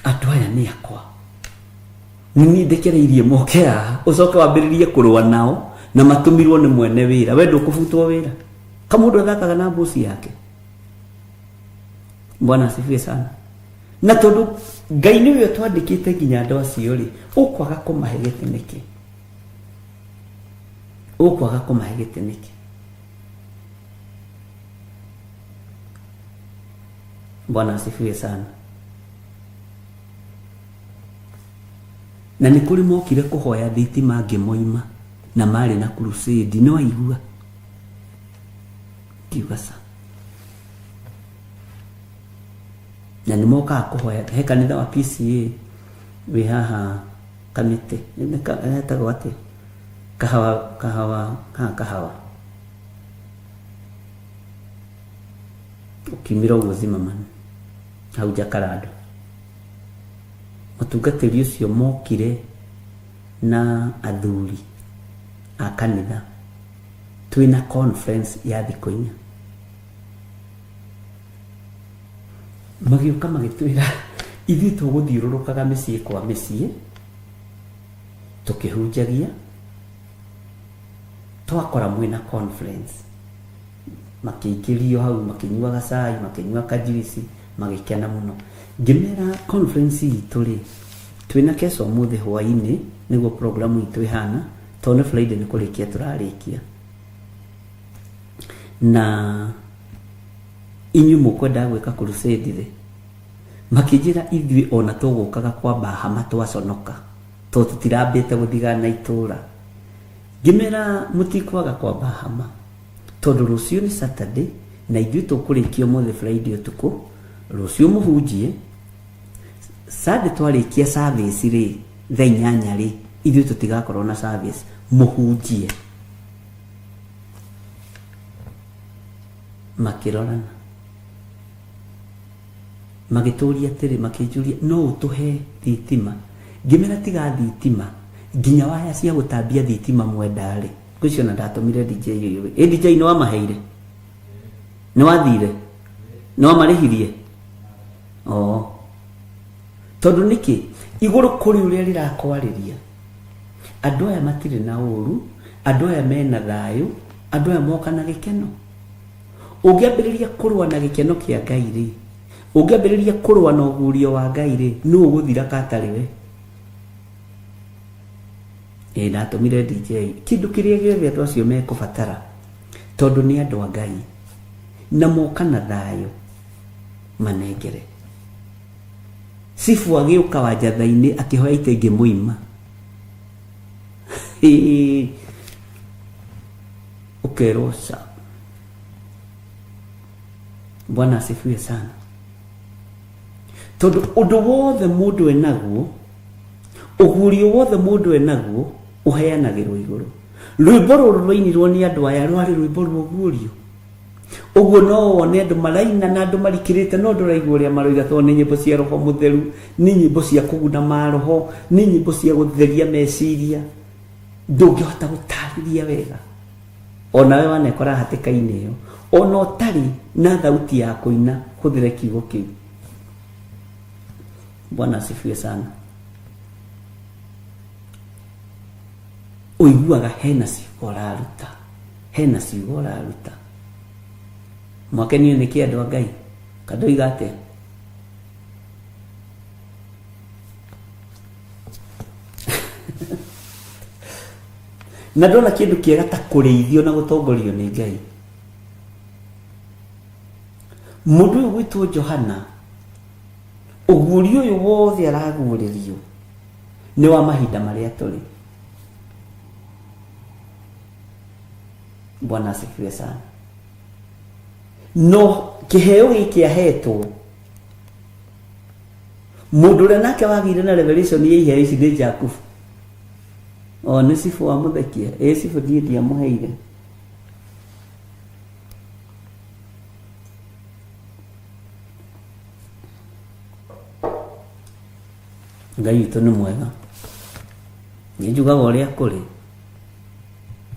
Andũ aya nĩ akwa. Nĩ niĩ ndekereirie moke haha ũcoke wambĩrĩrie kũrũa nao na matũmirwo nĩ mwene wĩra. We ndũkũbutwo wĩra. Kamũndũ athakaga na mbuci yake. Bwana asifiwe sana. Na tondũ Ngai nĩwe ũtwandĩkĩte nginya andũ acio rĩ, ũkwaga kũmahe gĩtĩ nĩkĩ? Ũkwaga kũmahe gĩtĩ nĩkĩ? Bwana asifiwe sana. Na nĩ kũrĩ mokire kũhoya thitima ngĩmoima na marĩ na crusade, nĩ waigua? Ngiuga ca. Na nĩ mokaga kũhoya he kanitha wa PCA wĩ haha Kamĩtĩ, hetagwo atĩa? Kahawa, kahawa, haha kahawa. Ũkiumĩra ũguo Zimmerman, hau Jakarando. Mũtungatĩri ũcio mokire na athuri a kanitha twĩna conference ya thikũ inya. Magĩũka magĩtwĩra ithuĩ tũgũthiũrũrũkaga mĩciĩ kwa mĩciĩ tũkĩhunjagia, twakora mwĩna conference. Makĩingĩrio hau makĩnyuaga cai, makĩnyua kajuici, magĩkena mũno. Ngĩmera conference itũ rĩ, twĩna keca ũmũthĩ hwainĩ nĩguo program itũ ĩhana, tondũ nĩ Friday nĩ kũrĩkia tũrarĩkia. Na inyuĩ mũkwendaga gwĩka crusade rĩ? Makĩnjĩra ithuĩ ona tũgũkaga kwamba hama twaconoka tondũ tũtirambĩte gũthigana itũra. Ngĩmera mũtikwaga kwamba hama tondũ rũciũ nĩ Saturday na ithuĩ tũkũrĩkia ũmũthĩ Friday ũtukũ, rũciũ mũhunjie, Sunday twarĩkia service rĩ, thaa inyanya rĩ, ithuĩ tũtigakorwo na service, mũhunjie. Makĩrorana. Magĩtũria atĩrĩ, makĩnjũria, no ũtũhe thitima? Ngĩmera tiga thitima, nginya waya cia gũtambia thitima mwenda rĩ, ngwĩciria ona ndatũmire DJ ũyũ. Ĩ DJ nĩ wamaheire? Nĩ wathire? Nĩ wamarĩhirie? Oo. Tondũ nĩkĩ? Igũrũ kũrĩ ũrĩa rĩrakwarĩria. Andũ aya matirĩ na ũru, andũ aya mena thayũ, andũ aya moka na gĩkeno. Ũngĩambĩrĩria kũrũa na gĩkeno kĩa Ngai rĩ, ũngĩambĩrĩria kũrũa na ũguũrio wa Ngai rĩ, nũ ũgũthira katarĩ we? Ĩ ndatũmire DJ kĩndũ kĩrĩa gĩothe andũ acio mekũbatara, tondũ nĩ andũ a Ngai na moka na thayũ, manengere. Cibu agĩũka wanjatha-inĩ akĩhoya itĩ ngĩmũima. Ũkerwo ca. Bwana asifiwe sana. Tondũ ũndũ wothe mũndũ enaguo, ũguũrio wothe mũndũ enaguo, ũheanagĩrwo igũrũ. Rwĩmbo rũrũ rwainirwo nĩ andũ aya rwarĩ rwĩmbo rwa ũguũrio. Ũguo no wone andũ maraina na andũ marikĩrĩte no ndũraigua ũrĩa maroiga tondũ nĩ nyĩmbo cia roho mũtheru, nĩ nyĩmbo cia kũguna maroho, nĩ nyĩmbo cia gũtheria meciria. Ndũngĩhota gũtarĩria wega. Onawe wanekora hatĩka-inĩ ĩyo, ona ũtarĩ na thauti ya kũina, hũthĩra kiugo kĩu. Bwana asifiwe sana. Ũiguaga hena ciugo ũraruta, hena ciugo ũraruta. Mwakenio nĩ kĩ andũ a Ngai? Kandoiga atĩa? Na ndona kĩndũ kĩega ta kũrĩithio na gũtongorio nĩ Ngai. Mũndũ ũyũ gwĩtwo Johana, ũguũrio ũyũ wothe araguũrĩrio nĩ wa mahinda marĩa tũrĩ. Bwana asifiwe sana. No kĩheo gĩkĩ ahetwo mũndũ ũrĩa nake wagĩire na revelation ya iheo ici nĩ Jakubu. O nĩ cibũ wa mũthekia. Ĩ cibũ niĩ ndiamũheire. Ngai witũ nĩ mwega. Niĩ njugaga ũrĩa kũrĩ.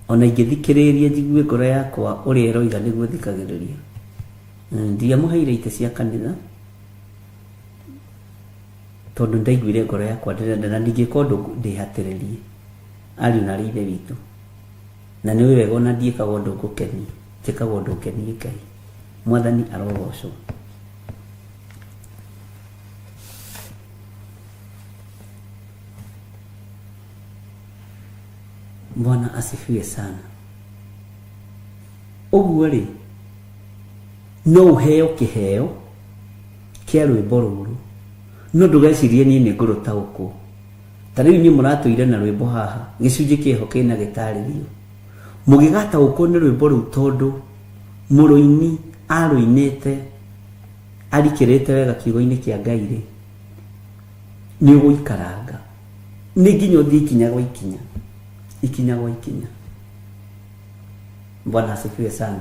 Ona ingĩthikĩrĩria njigue ngoro yakwa ũrĩa ĩroiga nĩguo thikagĩrĩria. Ndiamũheire itĩ cia kanitha tondũ ndaiguire ngoro yakwa ndĩrenda na ndingĩka ũndũ ndĩhatĩrĩrie ariũ na arĩ ithe witũ. Na nĩ ũĩ wega ona ndiĩkaga ũndũ ngũkenie, njĩkaga ũndũ ngenie Ngai. Mwathani arogocwo. Bwana asifiwe sana. Ũguo rĩ, no ũheo kĩheo kĩa rwĩmbo rũrũ, no ndũgecirie niĩ nĩ ngũrũtaũkwo. Ta rĩu inyuĩ mũratũire na rwĩmbo haha, gĩcunjĩ kĩho kĩna gĩtarĩrio. Mũgĩgataũkwo nĩ rwĩmbo rũu tondũ mũrũini arũinĩte arikĩrĩte wega kiugo-inĩ kĩa Ngai rĩ, nĩ ũgũikaranga. Nĩ nginya ũthiĩ ikinya gwa ikinya, ikinya gwa ikinya. Bwana asifiwe sana.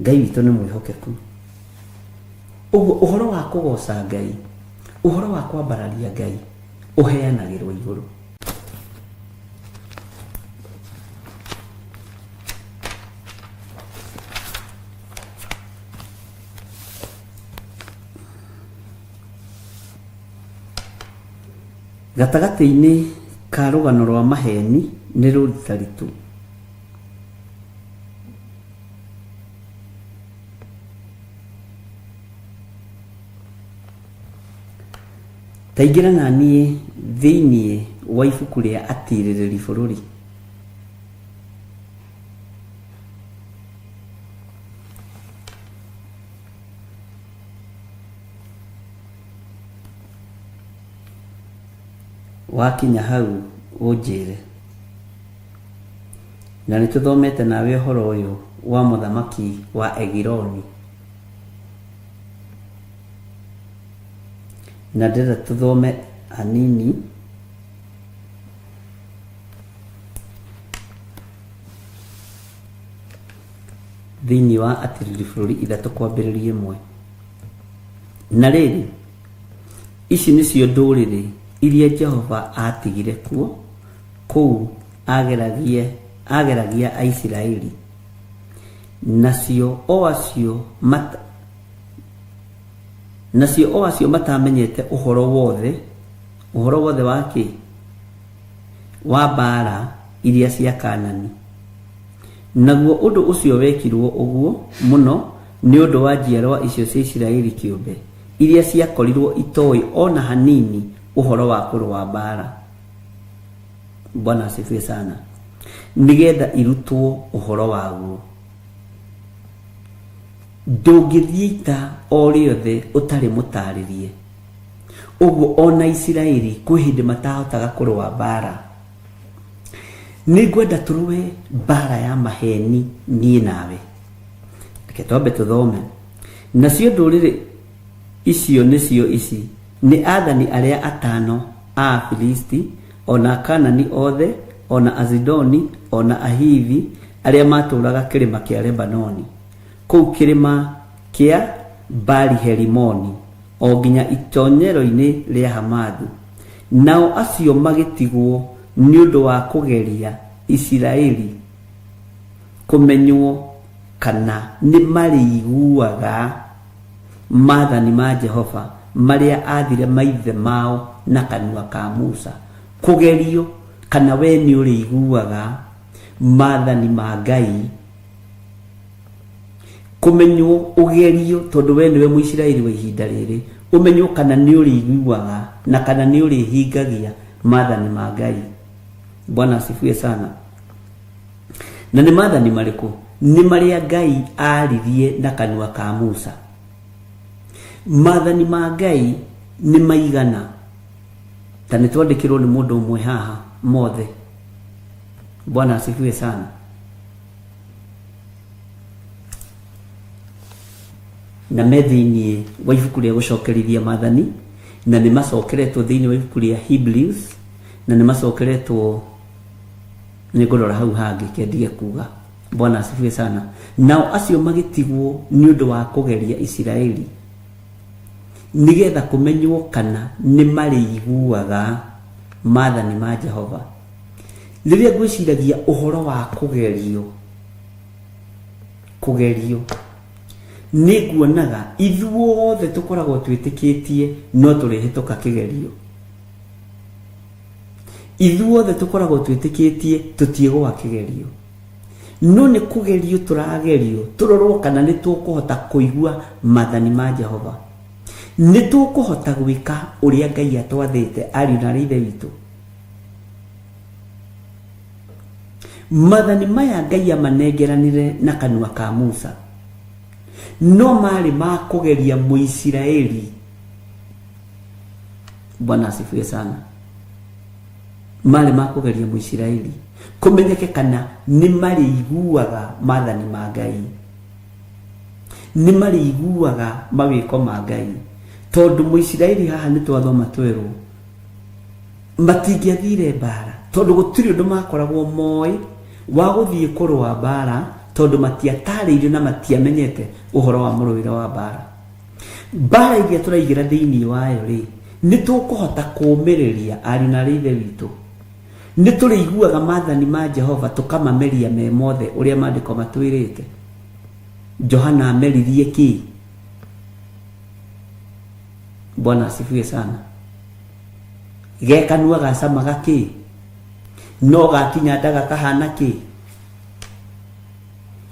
Ngai witũ nĩ mwĩhokeku. Ũguo ũhoro wa kũgoca Ngai, ũhoro wa kwambararia Ngai ũheanagĩrwo igũrũ. Gatagatĩ-inĩ ka rũgano rwa maheeni nĩ rũritaritũ. Ta ingĩra na niĩ thĩinĩ wa ibuku rĩa Atiirĩrĩri Bũrũri. Wakinya hau ũnjĩre. Na nĩ tũthomete nawe ũhoro ũyũ wa mũthamaki wa Egiloni. Na ndĩrenda tũthome hanini. Thĩinĩ wa Atiriri Bũrũri ithatũ kwambĩrĩria ĩmwe. Na rĩrĩ, ici nĩcio ndũrĩrĩ iria Jehova aatigire kuo kũu ageragie, ageragia Aisiraeli, nacio o acio mat, nacio o acio mataamenyete ũhoro wothe, ũhoro wothe wa kĩ? Wa mbaara iria cia Kaanani. Naguo ũndũ ũcio wekirũo ũguo mũno nĩ ũndũ wa njiarũa icio cia Isiraeli kĩũmbe, iria ciakorirũo itoĩ o na hanini ũhoro wa kũrũa mbaara. Bwana asifiwe sana. Nĩ getha irutwo ũhoro waguo. Ndũngĩthiĩ ita o rĩothe ũtarĩ mũtaarĩrie. Ũguo o na Isiraeli kwĩ hĩndĩ matahotaga kũrũa mbaara. Nĩ ngwenda tũrũe mbara ya maheni niĩ nawe. Reke twambe tũthome. Nacio ndũrĩrĩ icio nĩcio ici, nĩ athani arĩa atano a Afilisti, o na Akaanani othe, o na Azidoni, o na Ahivi, arĩa maatũũraga kĩrĩma kĩa Lebanoni, kũu kĩrĩma kĩa Baali-herimoni, o nginya itonyero-inĩ rĩa Hamathu. Nao acio magĩtigwo nĩ ũndũ wa kũgeria Isiraeli kũmenywo kana nĩmarĩiguaga maathani ma Jehova marĩa aathire maithe mao na kanua ka Musa. Kũgerio kana wee nĩũrĩiguaga maathani ma Ngai Kũmenywo, ũgerio, tondũ wee nĩwe Mũisiraeli wa ihinda rĩrĩ, ũmenywo kana nĩ ũrĩiguaga na kana nĩ ũrĩhingagia maathani ma Ngai. Bwana asifiwe sana. Na nĩ maathani marĩkũ? Nĩ marĩa Ngai aaririe na kanua ka Musa. Maathani ma Ngai nĩ maigana? Ta nĩ twandĩkĩrwo nĩ mũndũ ũmwe haha mothe. Bwana asifiwe sana. Na me thĩinĩ wa ibuku rĩa gũcokerithia maathani, na nĩ macokeretwo thĩinĩ wa ibuku rĩa Hebrews, na nĩ macokeretwo nĩ ngũrora hau hangĩ kendige kuga. Bwana asifiwe sana. Nao acio magĩtigwo nĩ ũndũ wa kũgeria Isiraeli. Nĩgetha kũmenywo kana nĩ marĩiguaga maathani ma Jehova. Rĩrĩa ngwĩciragia ũhoro wa kũgerio, kũgerio, nĩ nguonaga ithuothe tũkoragwo twĩtĩkĩtie no tũrĩhĩtũka kĩgerio. Ithuothe tũkoragwo twĩtĩkĩtie tũtiĩgũa kĩgerio. No nĩ kũgerio tũragerio tũrorwo kana nĩ tũkũhota kũigua maathani ma Jehova. Nĩ tũkũhota gwĩka ũrĩa Ngai atwathĩte ariũ na aarĩ a Ithe witũ. Maathani maya Ngai amanengeranire na kanua ka Musa no marĩ ma kũgeria Mũisiraeli. Bwana asifiwe sana. Marĩ ma kũgeria Mũisiraeli kũmenyeke kana nĩ marĩiguaga maathani ma Ngai, nĩ marĩiguaga mawĩko ma Ngai, tondũ Mũisiraeli haha nĩ twathoma twerwo matingĩathire mbara tondũ gũtirĩ ũndũ makoragwo moĩ wa gũthiĩ kũrũa mbara, tondũ matiatarĩirio na matiamenyete ũhoro wa mũrũĩre wa mbara. Mbara iria tũraigĩra thĩinĩ wayo rĩ, nĩ tũkũhota kũũmĩrĩria ariũ na aarĩ a Ithe witũ? Nĩ tũrĩiguaga maathani ma Jehova tũkamameria me mothe ũrĩa maandĩko matwĩrĩte? Johana ameririe kĩ? Bwana asifiwe sana. Ge kanua gacamaga kĩ? No gakinya nda gakahana kĩ?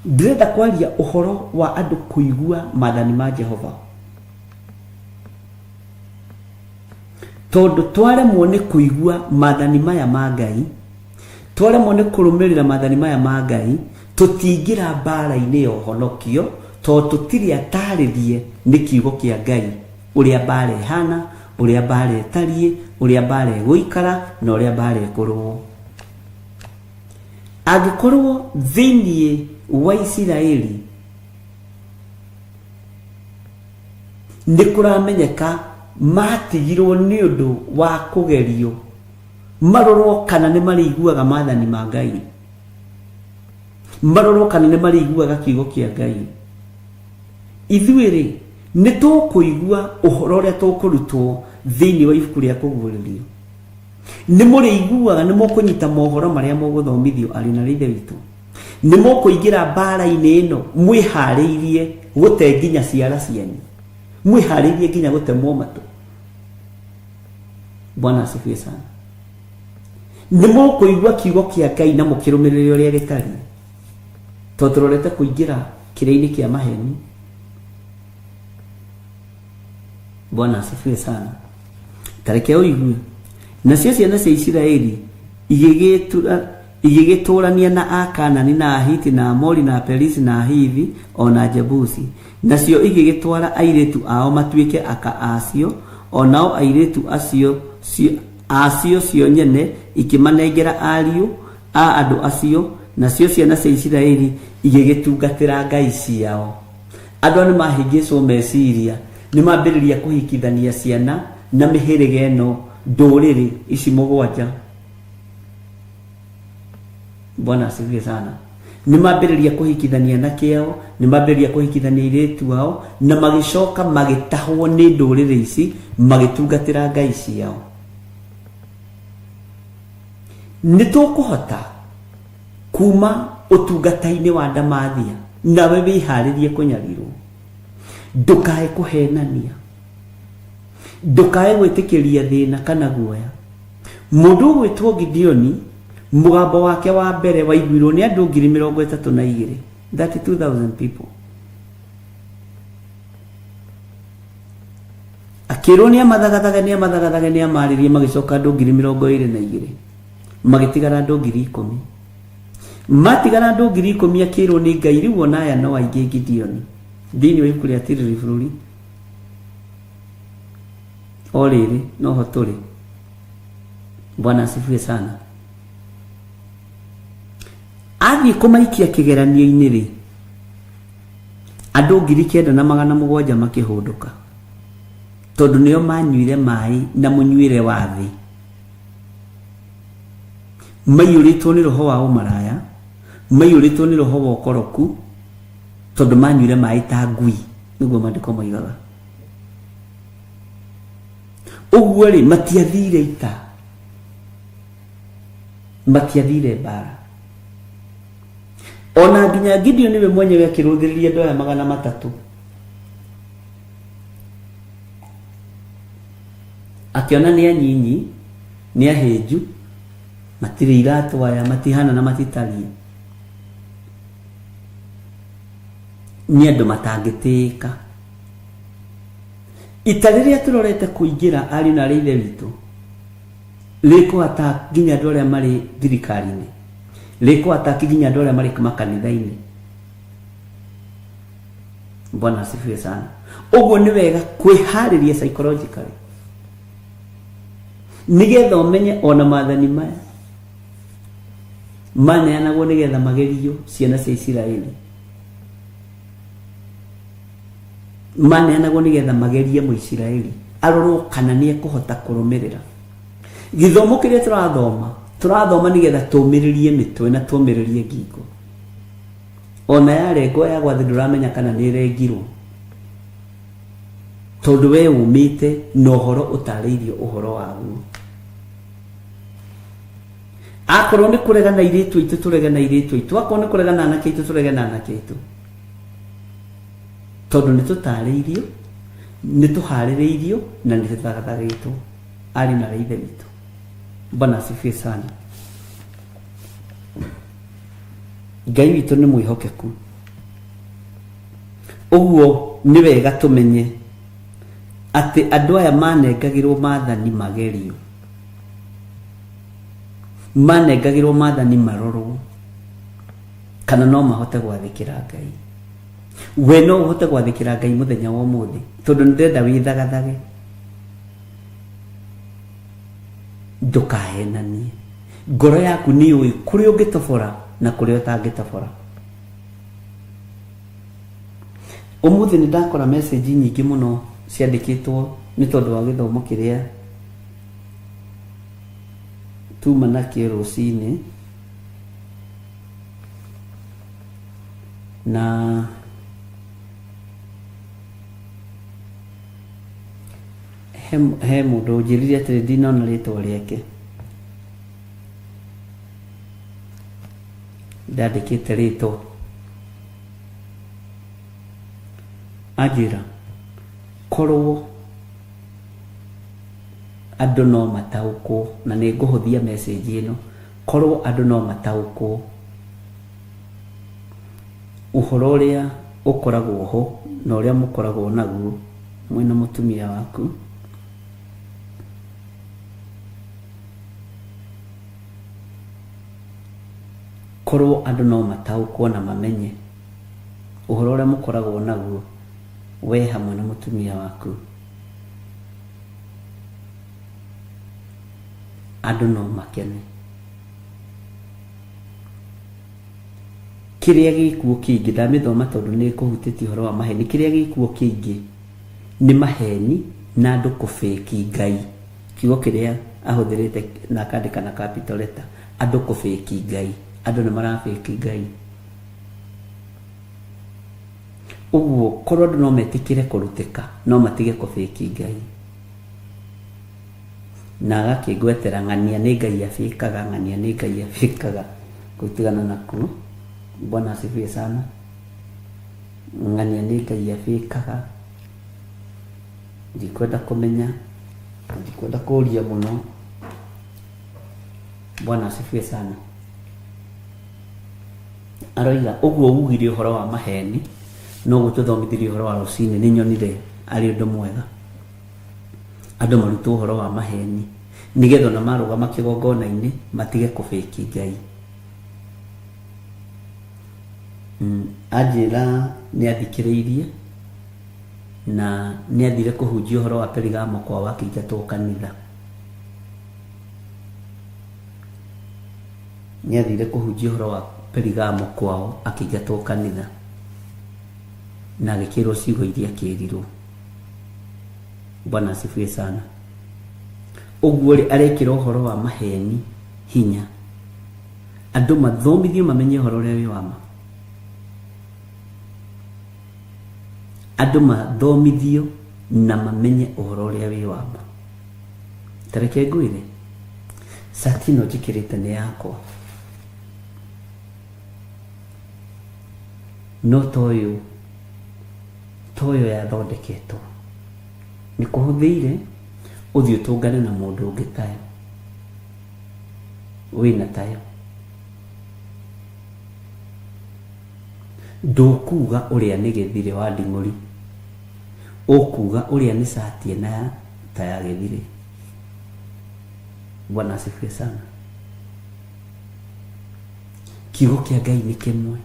Ndĩrenda kwaria ũhoro wa andũ kũigua maathani ma Jehova. Tondũ twaremwo nĩ kũigua maathani maya ma Ngai, twaremwo nĩ kũrũmĩrĩra maathani maya ma Ngai, tũtingĩra mbara-inĩ ya ũhonokio, tondũ tũtirĩ atarĩrie nĩ kiugo kĩa Ngai ũrĩa mbara ĩhana, ũrĩa mbara ĩtariĩ, ũrĩa mbara ĩgũikara, na ũrĩa mbara ĩkũrũo. Angĩkorwo thĩinĩ wa Isiraeli nĩ kũramenyeka matigirwo nĩ ũndũ wa kũgerio marorwo kana nĩ marĩiguaga maathani ma Ngai, marorwo kana nĩ marĩiguaga kiugo kĩa Ngai, ithuĩ-rĩ nĩ tũkũigua ũhoro ũrĩa tũkũrutwo thĩinĩ wa ibuku rĩa Kũguũrĩrio? Nĩ mũrĩiguaga, nĩ mũkũnyita mohoro marĩa mũgũthomithio arĩ na Ithe witũ? Nĩ mũkũingĩra mbara-inĩ ĩno mwĩharĩirie gũte nginya ciara cianyu, mwĩharĩirie nginya gũtemwo matũ? Bwana asifiwe sana. Nĩ mũkũigua kiugo kĩa Ngai na mũkĩrũmĩrĩre ũrĩa gĩtariĩ, tondũ tũrorete kũingĩra kĩrĩa-inĩ kĩa maheni. Bwana asifiwe sana. Tareke ũigue. Nacio ciana cia Isiraeli igĩgĩtũũrania na Akaanani na Ahiti na Aamori na Aperisi na Ahivi o na Ajebusi. Nacio igĩgĩtwara airĩtu ao matuĩke aka a cio, o nao airĩtu acio a cio cio nyene ikĩmanengera ariũ a andũ acio, nacio ciana cia Isiraeli igĩgĩtungatĩra ngai ciao. Andũ aya nĩ mahĩngĩcwo meciria, nĩ mambĩrĩria kũhikithania ciana na mĩhĩrĩga ĩno ndũrĩrĩ ici mũgwanja. Bwana asifiwe sana. Nĩ mambĩrĩria kũhikithania anake ao, nĩ mambĩrĩria kũhikithania airĩtu ao, na magĩcoka magĩtahwo nĩ ndũrĩrĩ ici magĩtungatĩra ngai ciao. Nĩ tũkũhota kuma ũtungata-inĩ wa ndamathia, nawe wĩharĩrie kũnyarirwo. Ndũkae kũhenania, ndũkae gwĩtĩkĩria thĩna kana guoya. Mũndũ ũgwĩtwo Gideoni, mũgambo wake wa mbere waiguirwo nĩ andũ 32,000, 32,000 people. Akĩrwo nĩ amathagathage, nĩ amathagathage, nĩ amarĩrie, magĩcoka andũ 22,000, magĩtigara andũ 10,000. Matigara andũ 10,000, akĩrwo nĩ Ngai, rĩu ona aya no aingĩ Gideoni. Thĩinĩ wa ibuku rĩa Tirĩrĩ Bũrũri o rĩrĩ noho tũrĩ. Bwana asifiwe sana. Athiĩ kũmaikia kĩgeranio-inĩ rĩ, andũ 9,700 makĩhũndũka, tondũ nĩo manyuire maĩ na mũnyuĩre wa thĩ, maiyũrĩtwo nĩ roho wa ũmaraya, maiyũrĩtwo nĩ roho wa ũkoroku, tondũ manyuire maĩ ta ngui, nĩguo maandĩko moigaga. Ũguo rĩ, matiathire ita, matiathire mbara. Ona nginya Gideon we mwenyewe akĩrũthĩrĩria andũ aya 300, akĩona nĩ anyinyi, nĩ ahĩnju, matirĩ iratũ aya, matihana na matitariĩ, nĩ andũ matangĩtĩĩka. Ita rĩrĩa tũrorete kũingĩra, ariũ na arĩ ithe witũ, rĩkũ attack nginya andũ arĩa marĩ thirikari-inĩ, rĩkũ attack nginya andũ arĩa marĩ makanitha-inĩ. Bwana asifiwe sana. Ũguo nĩ wega kwĩharĩria psychologically nĩgetha ũmenye ona maathani maya maneanagwo nĩgetha magerio ciana cia Isiraeli, maneanagwo nĩgetha magerie Mũisiraeli arorwo kana nĩ ekũhota kũrũmĩrĩra gĩthomo kĩrĩa tũrathoma. Tũrathoma nĩgetha tũmĩrĩrie mĩtwe na tũmĩrĩrie ngingo. Ona yarengwo yagwa thĩ, ndũramenya kana nĩ ĩrengirwo, tondũ we ũmĩte na ũhoro ũtarĩirio ũhoro waguo. Akorwo nĩ kũregana airĩtu aitũ, tũrege na airĩtu aitũ. Akorwo nĩ kũregana anake aitũ, tũrege na anake aitũ, tondũ nĩ tũtarĩirio, nĩ tũharĩrĩirio na nĩ tũthagathagĩtwo. Arĩ na ithe witũ, Bwana asifiwe sana. Ngai witũ nĩ mwĩhokeku. Ũguo nĩ wega tũmenye atĩ andũ aya manengagĩrwo maathani magerio, manengagĩrwo maathani marorwo kana no mahote gwathĩkĩra Ngai. We no ũhote gwathĩkĩra Ngai mũthenya wa ũmũthĩ? Tondũ nĩ ndĩrenda wĩthagathage, ndũkahenanie. Ngoro yaku nĩ yũĩ kũrĩa ũngĩtobora na kũrĩa ũtangĩtobora. Ũmũthĩ nĩ ndakora message nyingĩ mũno ciandĩkĩtwo nĩ tondũ wa gĩthomo kĩrĩa tuma nakĩo rũcinĩ, na he mũndũ ũnjĩrire atĩrĩ, ndinona rĩtwa rĩake, ndandĩkĩte rĩtwa, anjĩra korwo andũ no mataũkwo, na nĩ ngũhũthia message ĩno, korwo andũ no mataũkwo ũhoro ũrĩa ũkoragwo ho na ũrĩa mũkoragwo naguo mwĩna mũtumia waku, korwo andũ no mataũkwo na mamenye ũhoro ũrĩa mũkoragwo naguo we hamwe na mũtumia waku, andũ no makene. Kĩrĩa gĩkuo kĩingĩ, ndamĩthoma tondũ nĩ kũhutĩtie ũhoro wa maheni, kĩrĩa gĩkuo kĩingĩ nĩ maheni na andũ kũbĩki Ngai. Kiugo kĩrĩa ahũthĩrĩte na akandĩka na capital letter, andũ kũbĩki Ngai. Andũ nĩ marabĩki Ngai. Ũguo korwo andũ no metĩkĩre kũrutĩka, no matige kũbĩki Ngai. Na agakĩngwetera ng'ania nĩ Ngai abĩkaga, ng'ania nĩ Ngai abĩkaga. Gũtigana nakuo. Bwana asifiwe sana. Ng'ania nĩ Ngai abĩkaga, ndikwenda kũmenya, ndikwenda kũria mũno. Bwana asifiwe sana. Aroiga ũguo ugire ũhoro wa maheni, noguo tũthomithirie ũhoro wa rũcinĩ, nĩ nyonire arĩ ũndũ mwega andũ marutwo ũhoro wa maheni nĩgetha ona marũgama kĩgongona-inĩ matige kũbĩki Ngai. Anjĩra nĩ athikĩrĩirie na nĩ athire kũhunjia ũhoro wa Perigamo kwao, akĩingatwo kanitha. Nĩ athire kũhunjia ũhoro wa Perigamo kwao, akĩingatwo kanitha na agĩkĩrwo ciugo iria akĩrirwo. Bwana asifiwe sana. Ũguo rĩ, arekĩra ũhoro wa maheni hinya, andũ mathomithio mamenye ũhoro ũrĩa wĩ wa ma, andũ mathomithio na mamenye ũhoro ũrĩa wĩ wa ma. Ta reke ngwĩre, cati ĩno njĩkĩrĩte nĩ yakwa. No ta ũyũ, ta ũyũ yathondeketwo. Nĩ kũhũthĩire ũthiĩ ũtũngane na mũndũ ũngĩ tayo. Wĩna tayo. Ndũkuga ũrĩa nĩ gĩthirĩ wa nding'ũri. Ũkuga ũrĩa nĩ cati ĩna ya ta ya gĩthirĩ. Bwana asifiwe sana. Kiugo kĩa Ngai nĩ kĩmwe.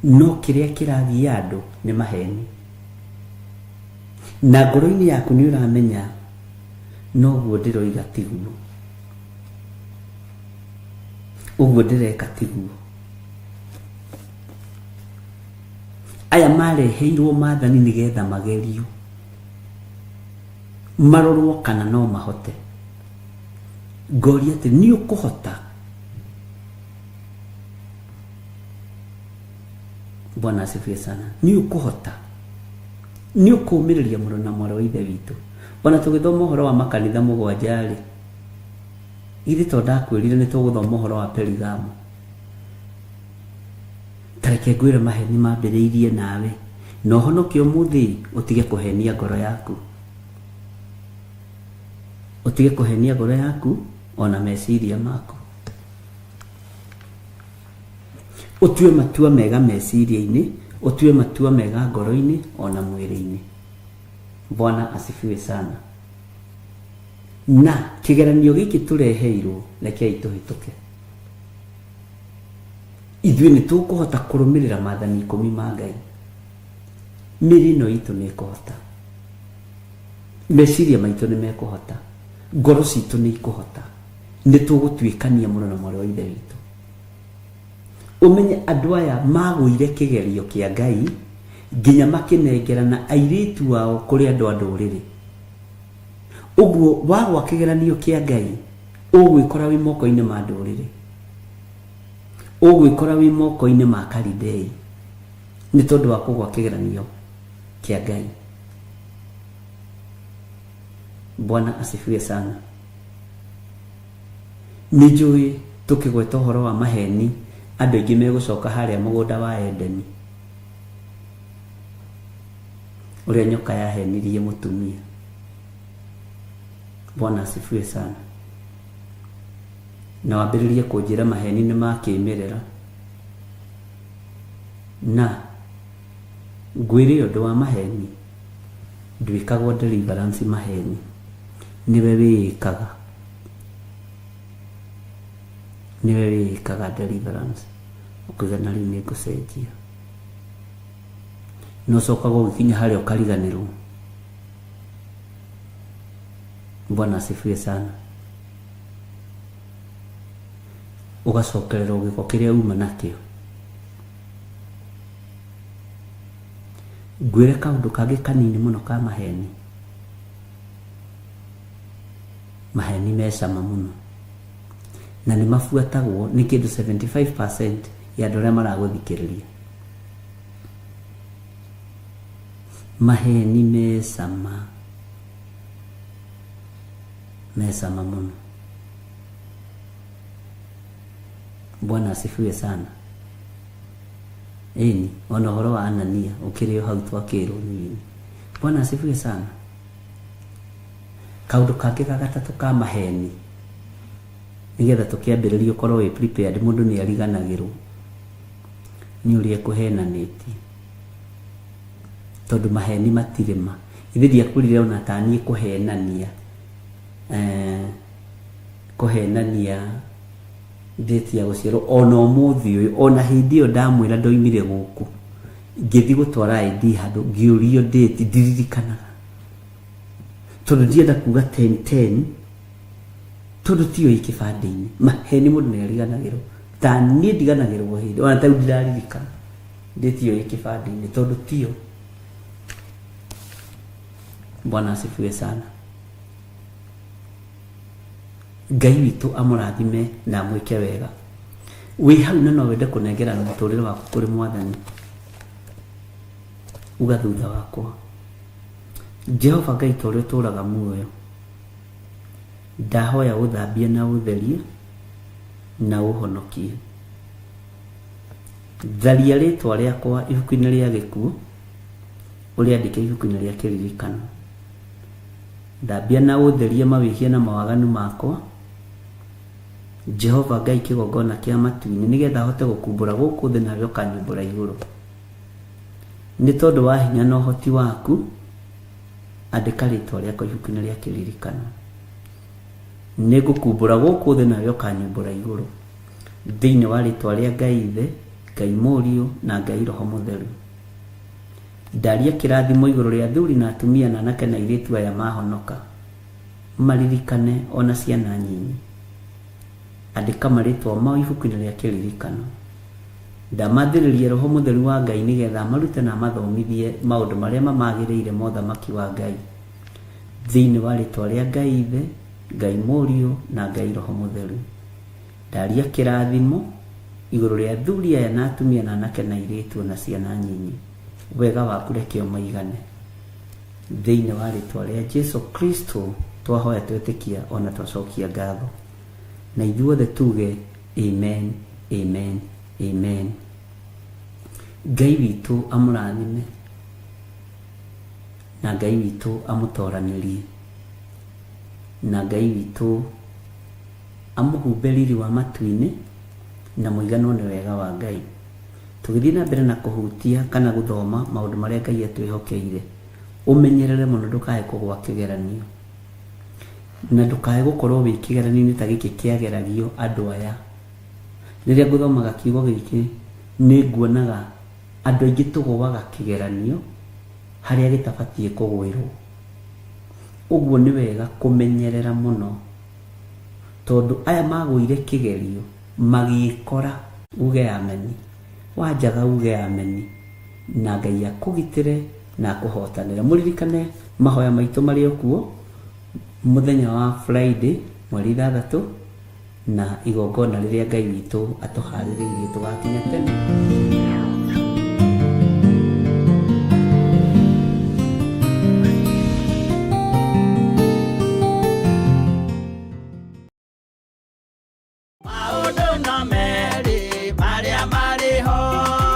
No kĩrĩa kĩragia andũ nĩ maheni. Na ngoro-inĩ yaku nĩ ũramenya noguo ndĩroiga tiguo. Ũguo ndĩreka tiguo. Aya mareheirwo maathani nĩgetha magerio, marorwo kana no mahote. Ngoria atĩ nĩ ũkũhota? Bwana asifiwe sana. Nĩ ũkũhota? Nĩ ũkũmĩrĩria mũrũ na mwarĩ wa Ithe witũ? Ona tũgĩthoma ũhoro wa makanitha mũgwanja-rĩ, githĩ to ndakwĩrire nĩ tũgũthoma ũhoro wa Perigamo? Ta reke ngwĩre maheni mambĩrĩirie nawe, na ũhonoke ũmũthĩ ũtige kũhenia ngoro yaku. Ũtige kũhenia ngoro yaku ona meciria maku. Ũtue matua mega meciria-inĩ, ũtue matua mega ngoro-inĩ ona mwĩrĩ-inĩ. Bwana asifiwe sana. Na kĩgeranio gĩkĩ tũreheirwo, rekei tũhĩtũke. Ithuĩ nĩ tũkũhota kũrũmĩrĩra maathani ikũmi ma Ngai. Mĩĩrĩ ĩno itũ nĩ ĩkũhota. Meciria maitũ nĩ mekũhota. Ngoro citũ nĩ ikũhota. Nĩ tũgũtuĩkania mũno na mwarĩ wa Ithe witũ. Ũmenye andũ aya magũire kĩgerio kĩa Ngai nginya makĩnengerana airĩtu ao kũrĩ andũ a ndũrĩrĩ. Ũguo wagwa kĩgeranio kĩa Ngai ũgwĩkora wĩ moko-inĩ ma ndũrĩrĩ. Ũgwĩkora wĩ moko-inĩ ma Kalidei nĩ tondũ wa kũgwa kĩgeranio kĩa Ngai. Bwana asifiwe sana. Nĩ njũĩ tũkĩgweta ũhoro wa maheni andũ aingĩ megũcoka harĩa mũgũnda wa Edeni ũrĩa nyoka yahenirie mũtumia. Bwana asifiwe sana. Na wambĩrĩrie kũnjĩra maheni nĩ ma kĩmerera. Na ngwĩre ũndũ wa maheni ndwĩkagwo deliverance maheni nĩwe wĩĩkaga nĩwe wĩĩkaga deliverance ũkauga na rĩu nĩ ngũcenjia na ũcokaga ũgĩkinya harĩa ũkariganĩrwo. Bwana asifiwe sana. Ũgacokerera gĩko kĩrĩa uma nakĩo. Ngwĩre kaũndũ kangĩ kanini mũno ka maheni. Maheni me cama mũno na nĩ mabuatagwo nĩ kĩndũ 75% ya andũ arĩa maragũthikĩrĩria. Maheni me cama, me cama mũno. Bwana asifiwe sana. Ĩni, ona ũhoro wa Anania ũkĩrĩ o hau twakĩrwo nĩ wini. Bwana asifiwe sana. Kaũndũ kangĩ ga gatatũ ka maheni nĩgetha tũkĩambĩrĩria ũkorwo wĩ prepared, mũndũ nĩ ariganagĩrwo nĩ ũrĩa ekũhenanĩtie tondũ maheni matirĩ ma. Ithe ndiakwĩrire ona ta niĩ kũhenania eh, kũhenania date ya gũciarwo ona ũmũthĩ ũyũ ona hĩndĩ ĩyo ndamwĩra ndoimire gũkũ ngĩthiĩ gũtwara ID handũ ngĩũrio date ndiririkanaga tondũ ndienda kuga 10 10 tondũ tiyo ĩ kĩbandĩ-inĩ. Maheni mũndũ nĩ ariganagĩrwo ta niĩ ndiganagĩrwo hĩndĩ ona ta rĩu ndiraririkana date ĩyo ĩ kĩbandĩ-inĩ tondũ tiyo. Bwana asifiwe sana. Ngai witũ amũrathime na amwĩke wega. Wĩ hau na no wende kũnengerana mũtũrĩre waku kũrĩ Mwathani, uga thutha wakwa. Jehova Ngai ta ũrĩa ũtũũraga muoyo, ndahoya ũthambie na ũtherie na ũhonokie. Tharia rĩtwa rĩakwa ibuku-inĩ rĩa gĩkuũ, ũrĩandĩke ibuku-inĩ rĩa kĩririkano. Thambia na ũtherie mawĩhia na mawaganu makwa, Jehova Ngai kĩgongona kĩa matu-inĩ, nĩgetha hote gũkumbũra gũkũ thĩ nawe ũkanyumbũra igũrũ. Nĩ tondũ wa hinya na ũhoti waku, andĩka rĩtwa rĩakwa ibuku-inĩ rĩa kĩririkano. Nĩ ngũkumbũra gũkũ thĩ nawe ũkanyumbũra igũrũ. Thĩinĩ wa rĩtwa rĩa Ngai Ithe, Ngai Mũriũ na Ngai Roho Mũtheru. Ndaria kĩrathimo igũrũ rĩa athuri na atumia na anake na airĩtu aya mahonoka. Maririkane o na ciana nyinyi. Andĩka marĩtwa mao ibuku-inĩ rĩa kĩririkano. Ndamathĩrĩria Roho Mũtheru wa Ngai nĩgetha amarute na amathomithie maũndũ marĩa mamagĩrĩire ma ũthamaki wa Ngai. Thĩinĩ wa rĩtwa rĩa Ngai Ithe, Ngai Mũriũ na Ngai Roho Mũtheru. Ndaria kĩrathimo igũrũ rĩa athuri aya na atumia na anake na airĩtu o na ciana nyinyi. Wega waku reke ũmaigane. Thĩinĩ wa rĩtwa rĩa Jesu Kristo twahoya twetĩkia o na twacokia ngatho. Na ithuothe tuge Amen, amen, amen. Ngai witũ amũrathime na Ngai witũ amũtoranĩrie na Ngai witũ amũhumbe riri wa matu-inĩ na mũiganwo nĩ wega wa Ngai. Tũgĩthiĩ na mbere na kũhutia kana gũthoma maũndũ marĩa Ngai atwĩhokeire, ũmenyerere mũno ndũkae kũgwa kĩgeranio. Na ndũkae gũkorwo wĩ kĩgeranio-inĩ ta gĩkĩ kĩageragio andũ aya. Rĩrĩa ngũthomaga kiugo gĩkĩ nĩ nguonaga andũ aingĩ tũgũaga kĩgeranio harĩa gĩtabatiĩ kũgwĩrwo. Ũguo nĩ wega kũmenyerera mũno tondũ aya magũire kĩgerio magĩkora. Uge ameni. Wanjaga uge ameni. Na Ngai akũgitĩre na akũhotanĩre. Mũririkane mahoya maitũ marĩ o kuo mũthenya wa Friday mweri 6 na igongona rĩrĩa Ngai witũ atũharĩrĩirie tũgakinya tene. Maũndũ no merĩ marĩa marĩ ho.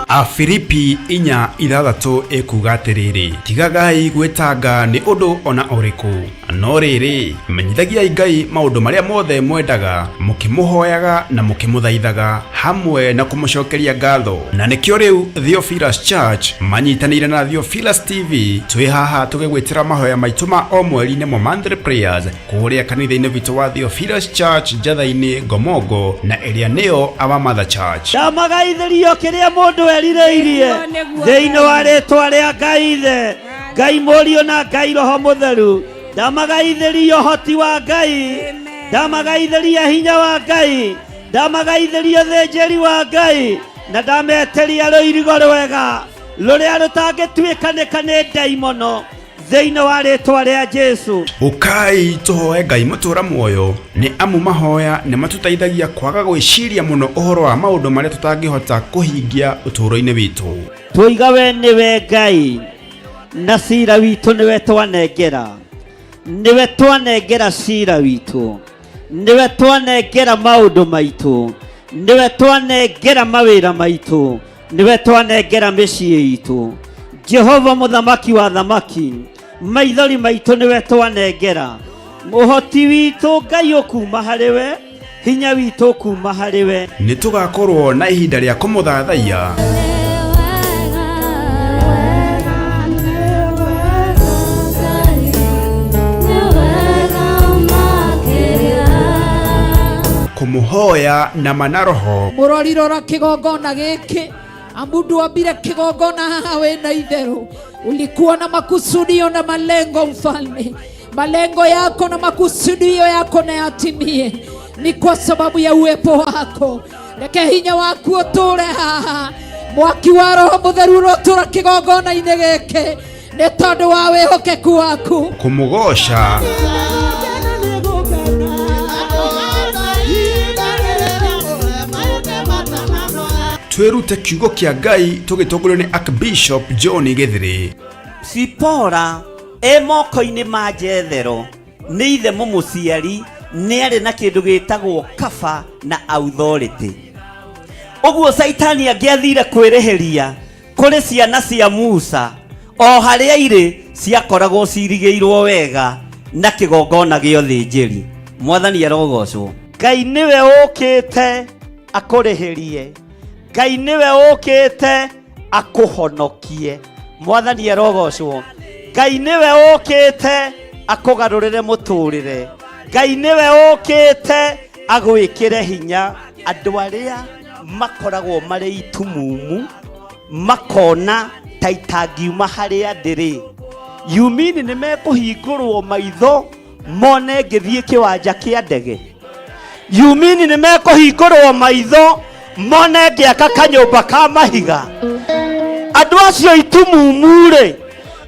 Afilipi 4:6 ĩkuuga atĩrĩrĩ, tigagai gwĩtanga nĩ ũndũ o na ũrĩkũ, no rĩrĩ, menyithagiai Ngai maũndũ marĩa mothe mwendaga, mũkĩmũhoyaga na mũkĩmũthaithaga, hamwe na kũmũcokeria ngatho. Na nĩkĩo rĩu Theophilus Church manyitanĩire na Theophilus TV twĩ haha tũgĩgwĩtĩra mahoya maitũ ma o mweri nĩmo monthly prayers kũrĩa kanitha-inĩ witũ wa Theophilus Church Njatha-inĩ Ngomongo na ĩrĩa nĩyo Our Mother Church. Ndamagaithĩrio kĩrĩa mũndũ erirĩirie Nĩguo, nĩguo, thĩinĩ wa Ngai. rĩtwa rĩa Ngai Ithe, Ngai Mũriũ na Ngai Roho Mũtheru. Ndamagaithĩrio ũhoti wa Ngai, Amen. ndamagaithĩria hinya wa Ngai, ndamagaithĩria ũthĩnjĩri wa Ngai, na ndametĩria rũirigo rwega rũrĩa rũtangĩtuĩkanĩka nĩ ndaimono thĩinĩ wa rĩtwa rĩa Jesu. Ũkai tũhoe Ngai mũtũra muoyo, nĩ amu mahoya nĩ matũteithagia kwaga gwĩciria mũno ũhoro wa maũndũ marĩa tũtangĩhota kũhingia ũtũũro-inĩ witũ. Twoiga we nĩwe Ngai na cira witũ nĩwe twanengera, nĩwe twanengera cira witũ, nĩwe twanengera maũndũ maitũ, nĩwe twanengera mawĩra maitũ, nĩwe twanengera mĩciĩ itũ. Jehova mũthamaki wa thamaki, maithori maitũ nĩwe twanengera, ũhoti witũ Ngai ũkuma harĩ we, hinya witũ ũkuma harĩ we. Nĩ tũgakorwo na ihinda rĩa kũmũthathaiya kũmũhoya na ma na roho Mũrori rora kĩgongona gĩkĩ, amu ndwambire kĩgongona haha wĩna itherũ. Ulikuwa na makusudio na malengo mfalme, malengo yako na makusudio yako na yatimie, ni kwa sababu ya uwepo wako. Reke hinya waku ũtũre haha, mwaki wa Roho Mũtheru ũrotũra kĩgongona-inĩ gĩkĩ nĩ tondũ wa wĩhokeku waku. Kũmũgoca twĩrute kiugo kĩa Ngai tũgĩtongorio nĩ Archbishop John Gĩthĩrĩ. Sipora E moko-inĩ ma Jethero nĩ ithe mũmũciari, nĩ arĩ na kĩndũ gĩtagwo kaba na authority. Ũguo Caitani angĩathire kwĩrĩhĩria kũrĩ ciana cia Musa, o harĩa irĩ ciakoragwo cirigĩirwo wega na kĩgongona gĩa ũthĩnjĩri. Mwathani arogocwo. Ngai nĩwe ũkĩte akũrĩhĩrie, Ngai nĩwe ũkĩte akũhonokie. Mwathani arogocwo. Ngai nĩwe ũkĩte akũgarũrĩre mũtũrĩre. Ngai nĩwe ũkĩte agwĩkĩre hinya. Andũ arĩa makoragwo marĩ itumumu makona ta itangiuma harĩa ndĩrĩ, you mean nĩ mekũhingũrwo maitho mone ngĩthiĩ kĩwanja kĩa ndege? You mean nĩ mekũhingũrwo maitho mone ngĩaka kanyũmba ka mahiga? Andũ acio itumumu rĩ,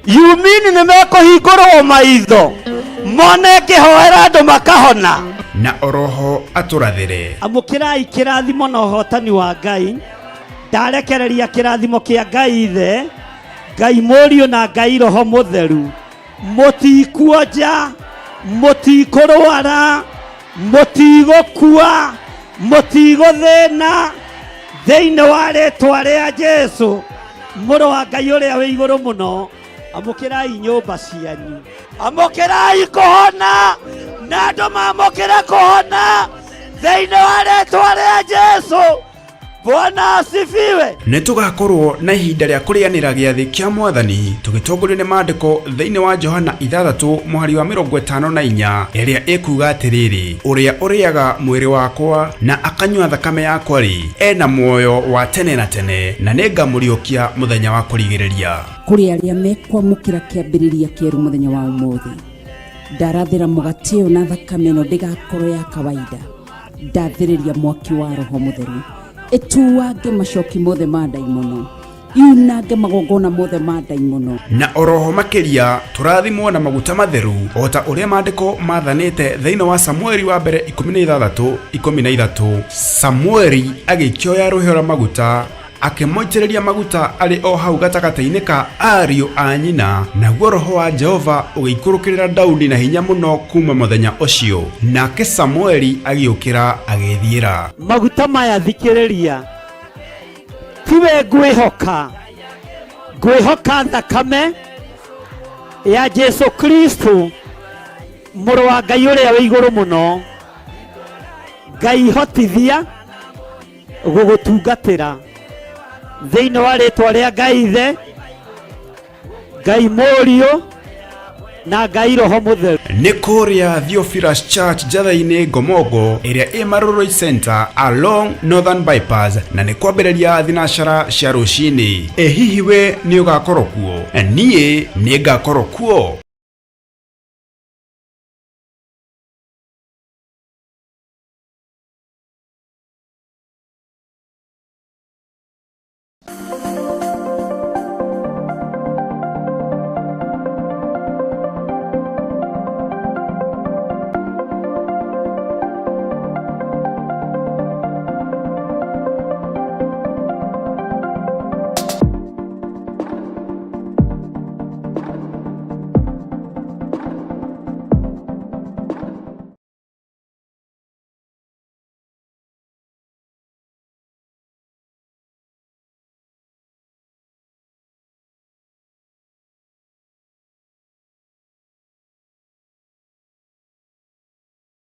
you mean nĩ mekũhingũrwo maitho mone ngĩhoera andũ makahona? Na oroho atũrathĩre. Amũkĩrai kĩrathimo na ũhotani wa Ngai. Ndarekereria kĩrathimo kĩa Ngai Ithe, Ngai Mũriũ na Ngai Roho Mũtheru. Mũtikuonja, mũtikũrwara, mũtigũkua, mũtigũthĩna, thĩinĩ wa rĩtwa rĩa Jesu mũrũ wa Ngai ũrĩa wĩ igũrũ mũno. Amũkĩrai nyũmba cianyu, amũkĩrai kũhona, na andũ mamũkĩre kũhona thĩinĩ wa rĩtwa rĩa Jesu. Bwana asifiwe. Nĩ tũgakorwo na ihinda rĩa kũrĩanĩra gĩathĩ kĩa Mwathani tũgĩtongorio nĩ maandĩko thĩinĩ wa Johana 6 mũhari wa 54 ĩrĩa ĩkuga atĩrĩrĩ, ũrĩa ũrĩaga mwĩrĩ wakwa na akanyua thakame yakwa-rĩ, ena muoyo wa tene na tene, na nĩngamũriũkia mũthenya wa kũrigĩrĩria. Kũrĩ arĩa mekwamũkĩra kĩambĩrĩria kĩerũ mũthenya wa ũmũthĩ, ndarathĩra mũgate ũyũ na thakame ĩno ndĩgakorwo ya kawaida. Ndathĩrĩria mwaki wa Roho Mũtheru ĩtuange macoki mothe ma ndaimono, yunange magongona mothe ma ndaimono. Na oroho makĩria tũrathimwo na maguta matheru o ta ũrĩa maandĩko mathanĩte thĩinĩ wa Samueli wa mbere 16 13. Samueli agĩkĩoya rũhĩa rwa maguta akĩmũitĩrĩria maguta arĩ o hau gatagatĩ-inĩ ka ariũ a nyina, naguo roho wa Jehova ũgĩikũrũkĩrĩra Daudi na hinya mũno kuuma mũthenya ũcio. Nake Samueli agĩũkĩra agĩĩthiĩra. Maguta maya thikĩrĩria, tiwe ngwĩhoka, ngwĩhoka thakame ya Jesu Kristo mũrũ wa Ngai ũrĩa wĩ igũrũ mũno. Ngai hotithia gũgũtungatĩra thĩinĩ wa rĩtwa rĩa Ngai Ithe, Ngai Mũriũ na Ngai Roho Mũtheru. Nĩ kũrĩa Theophilus Church Njatha-inĩ Ngomongo ĩrĩa ĩ Marurui Center along Northern Bypass, na nĩ kwambĩrĩria thinacara cia rũcinĩ. Ĩ hihi we nĩ ũgakorwo kuo? Niĩ nĩ ngakorwo kuo.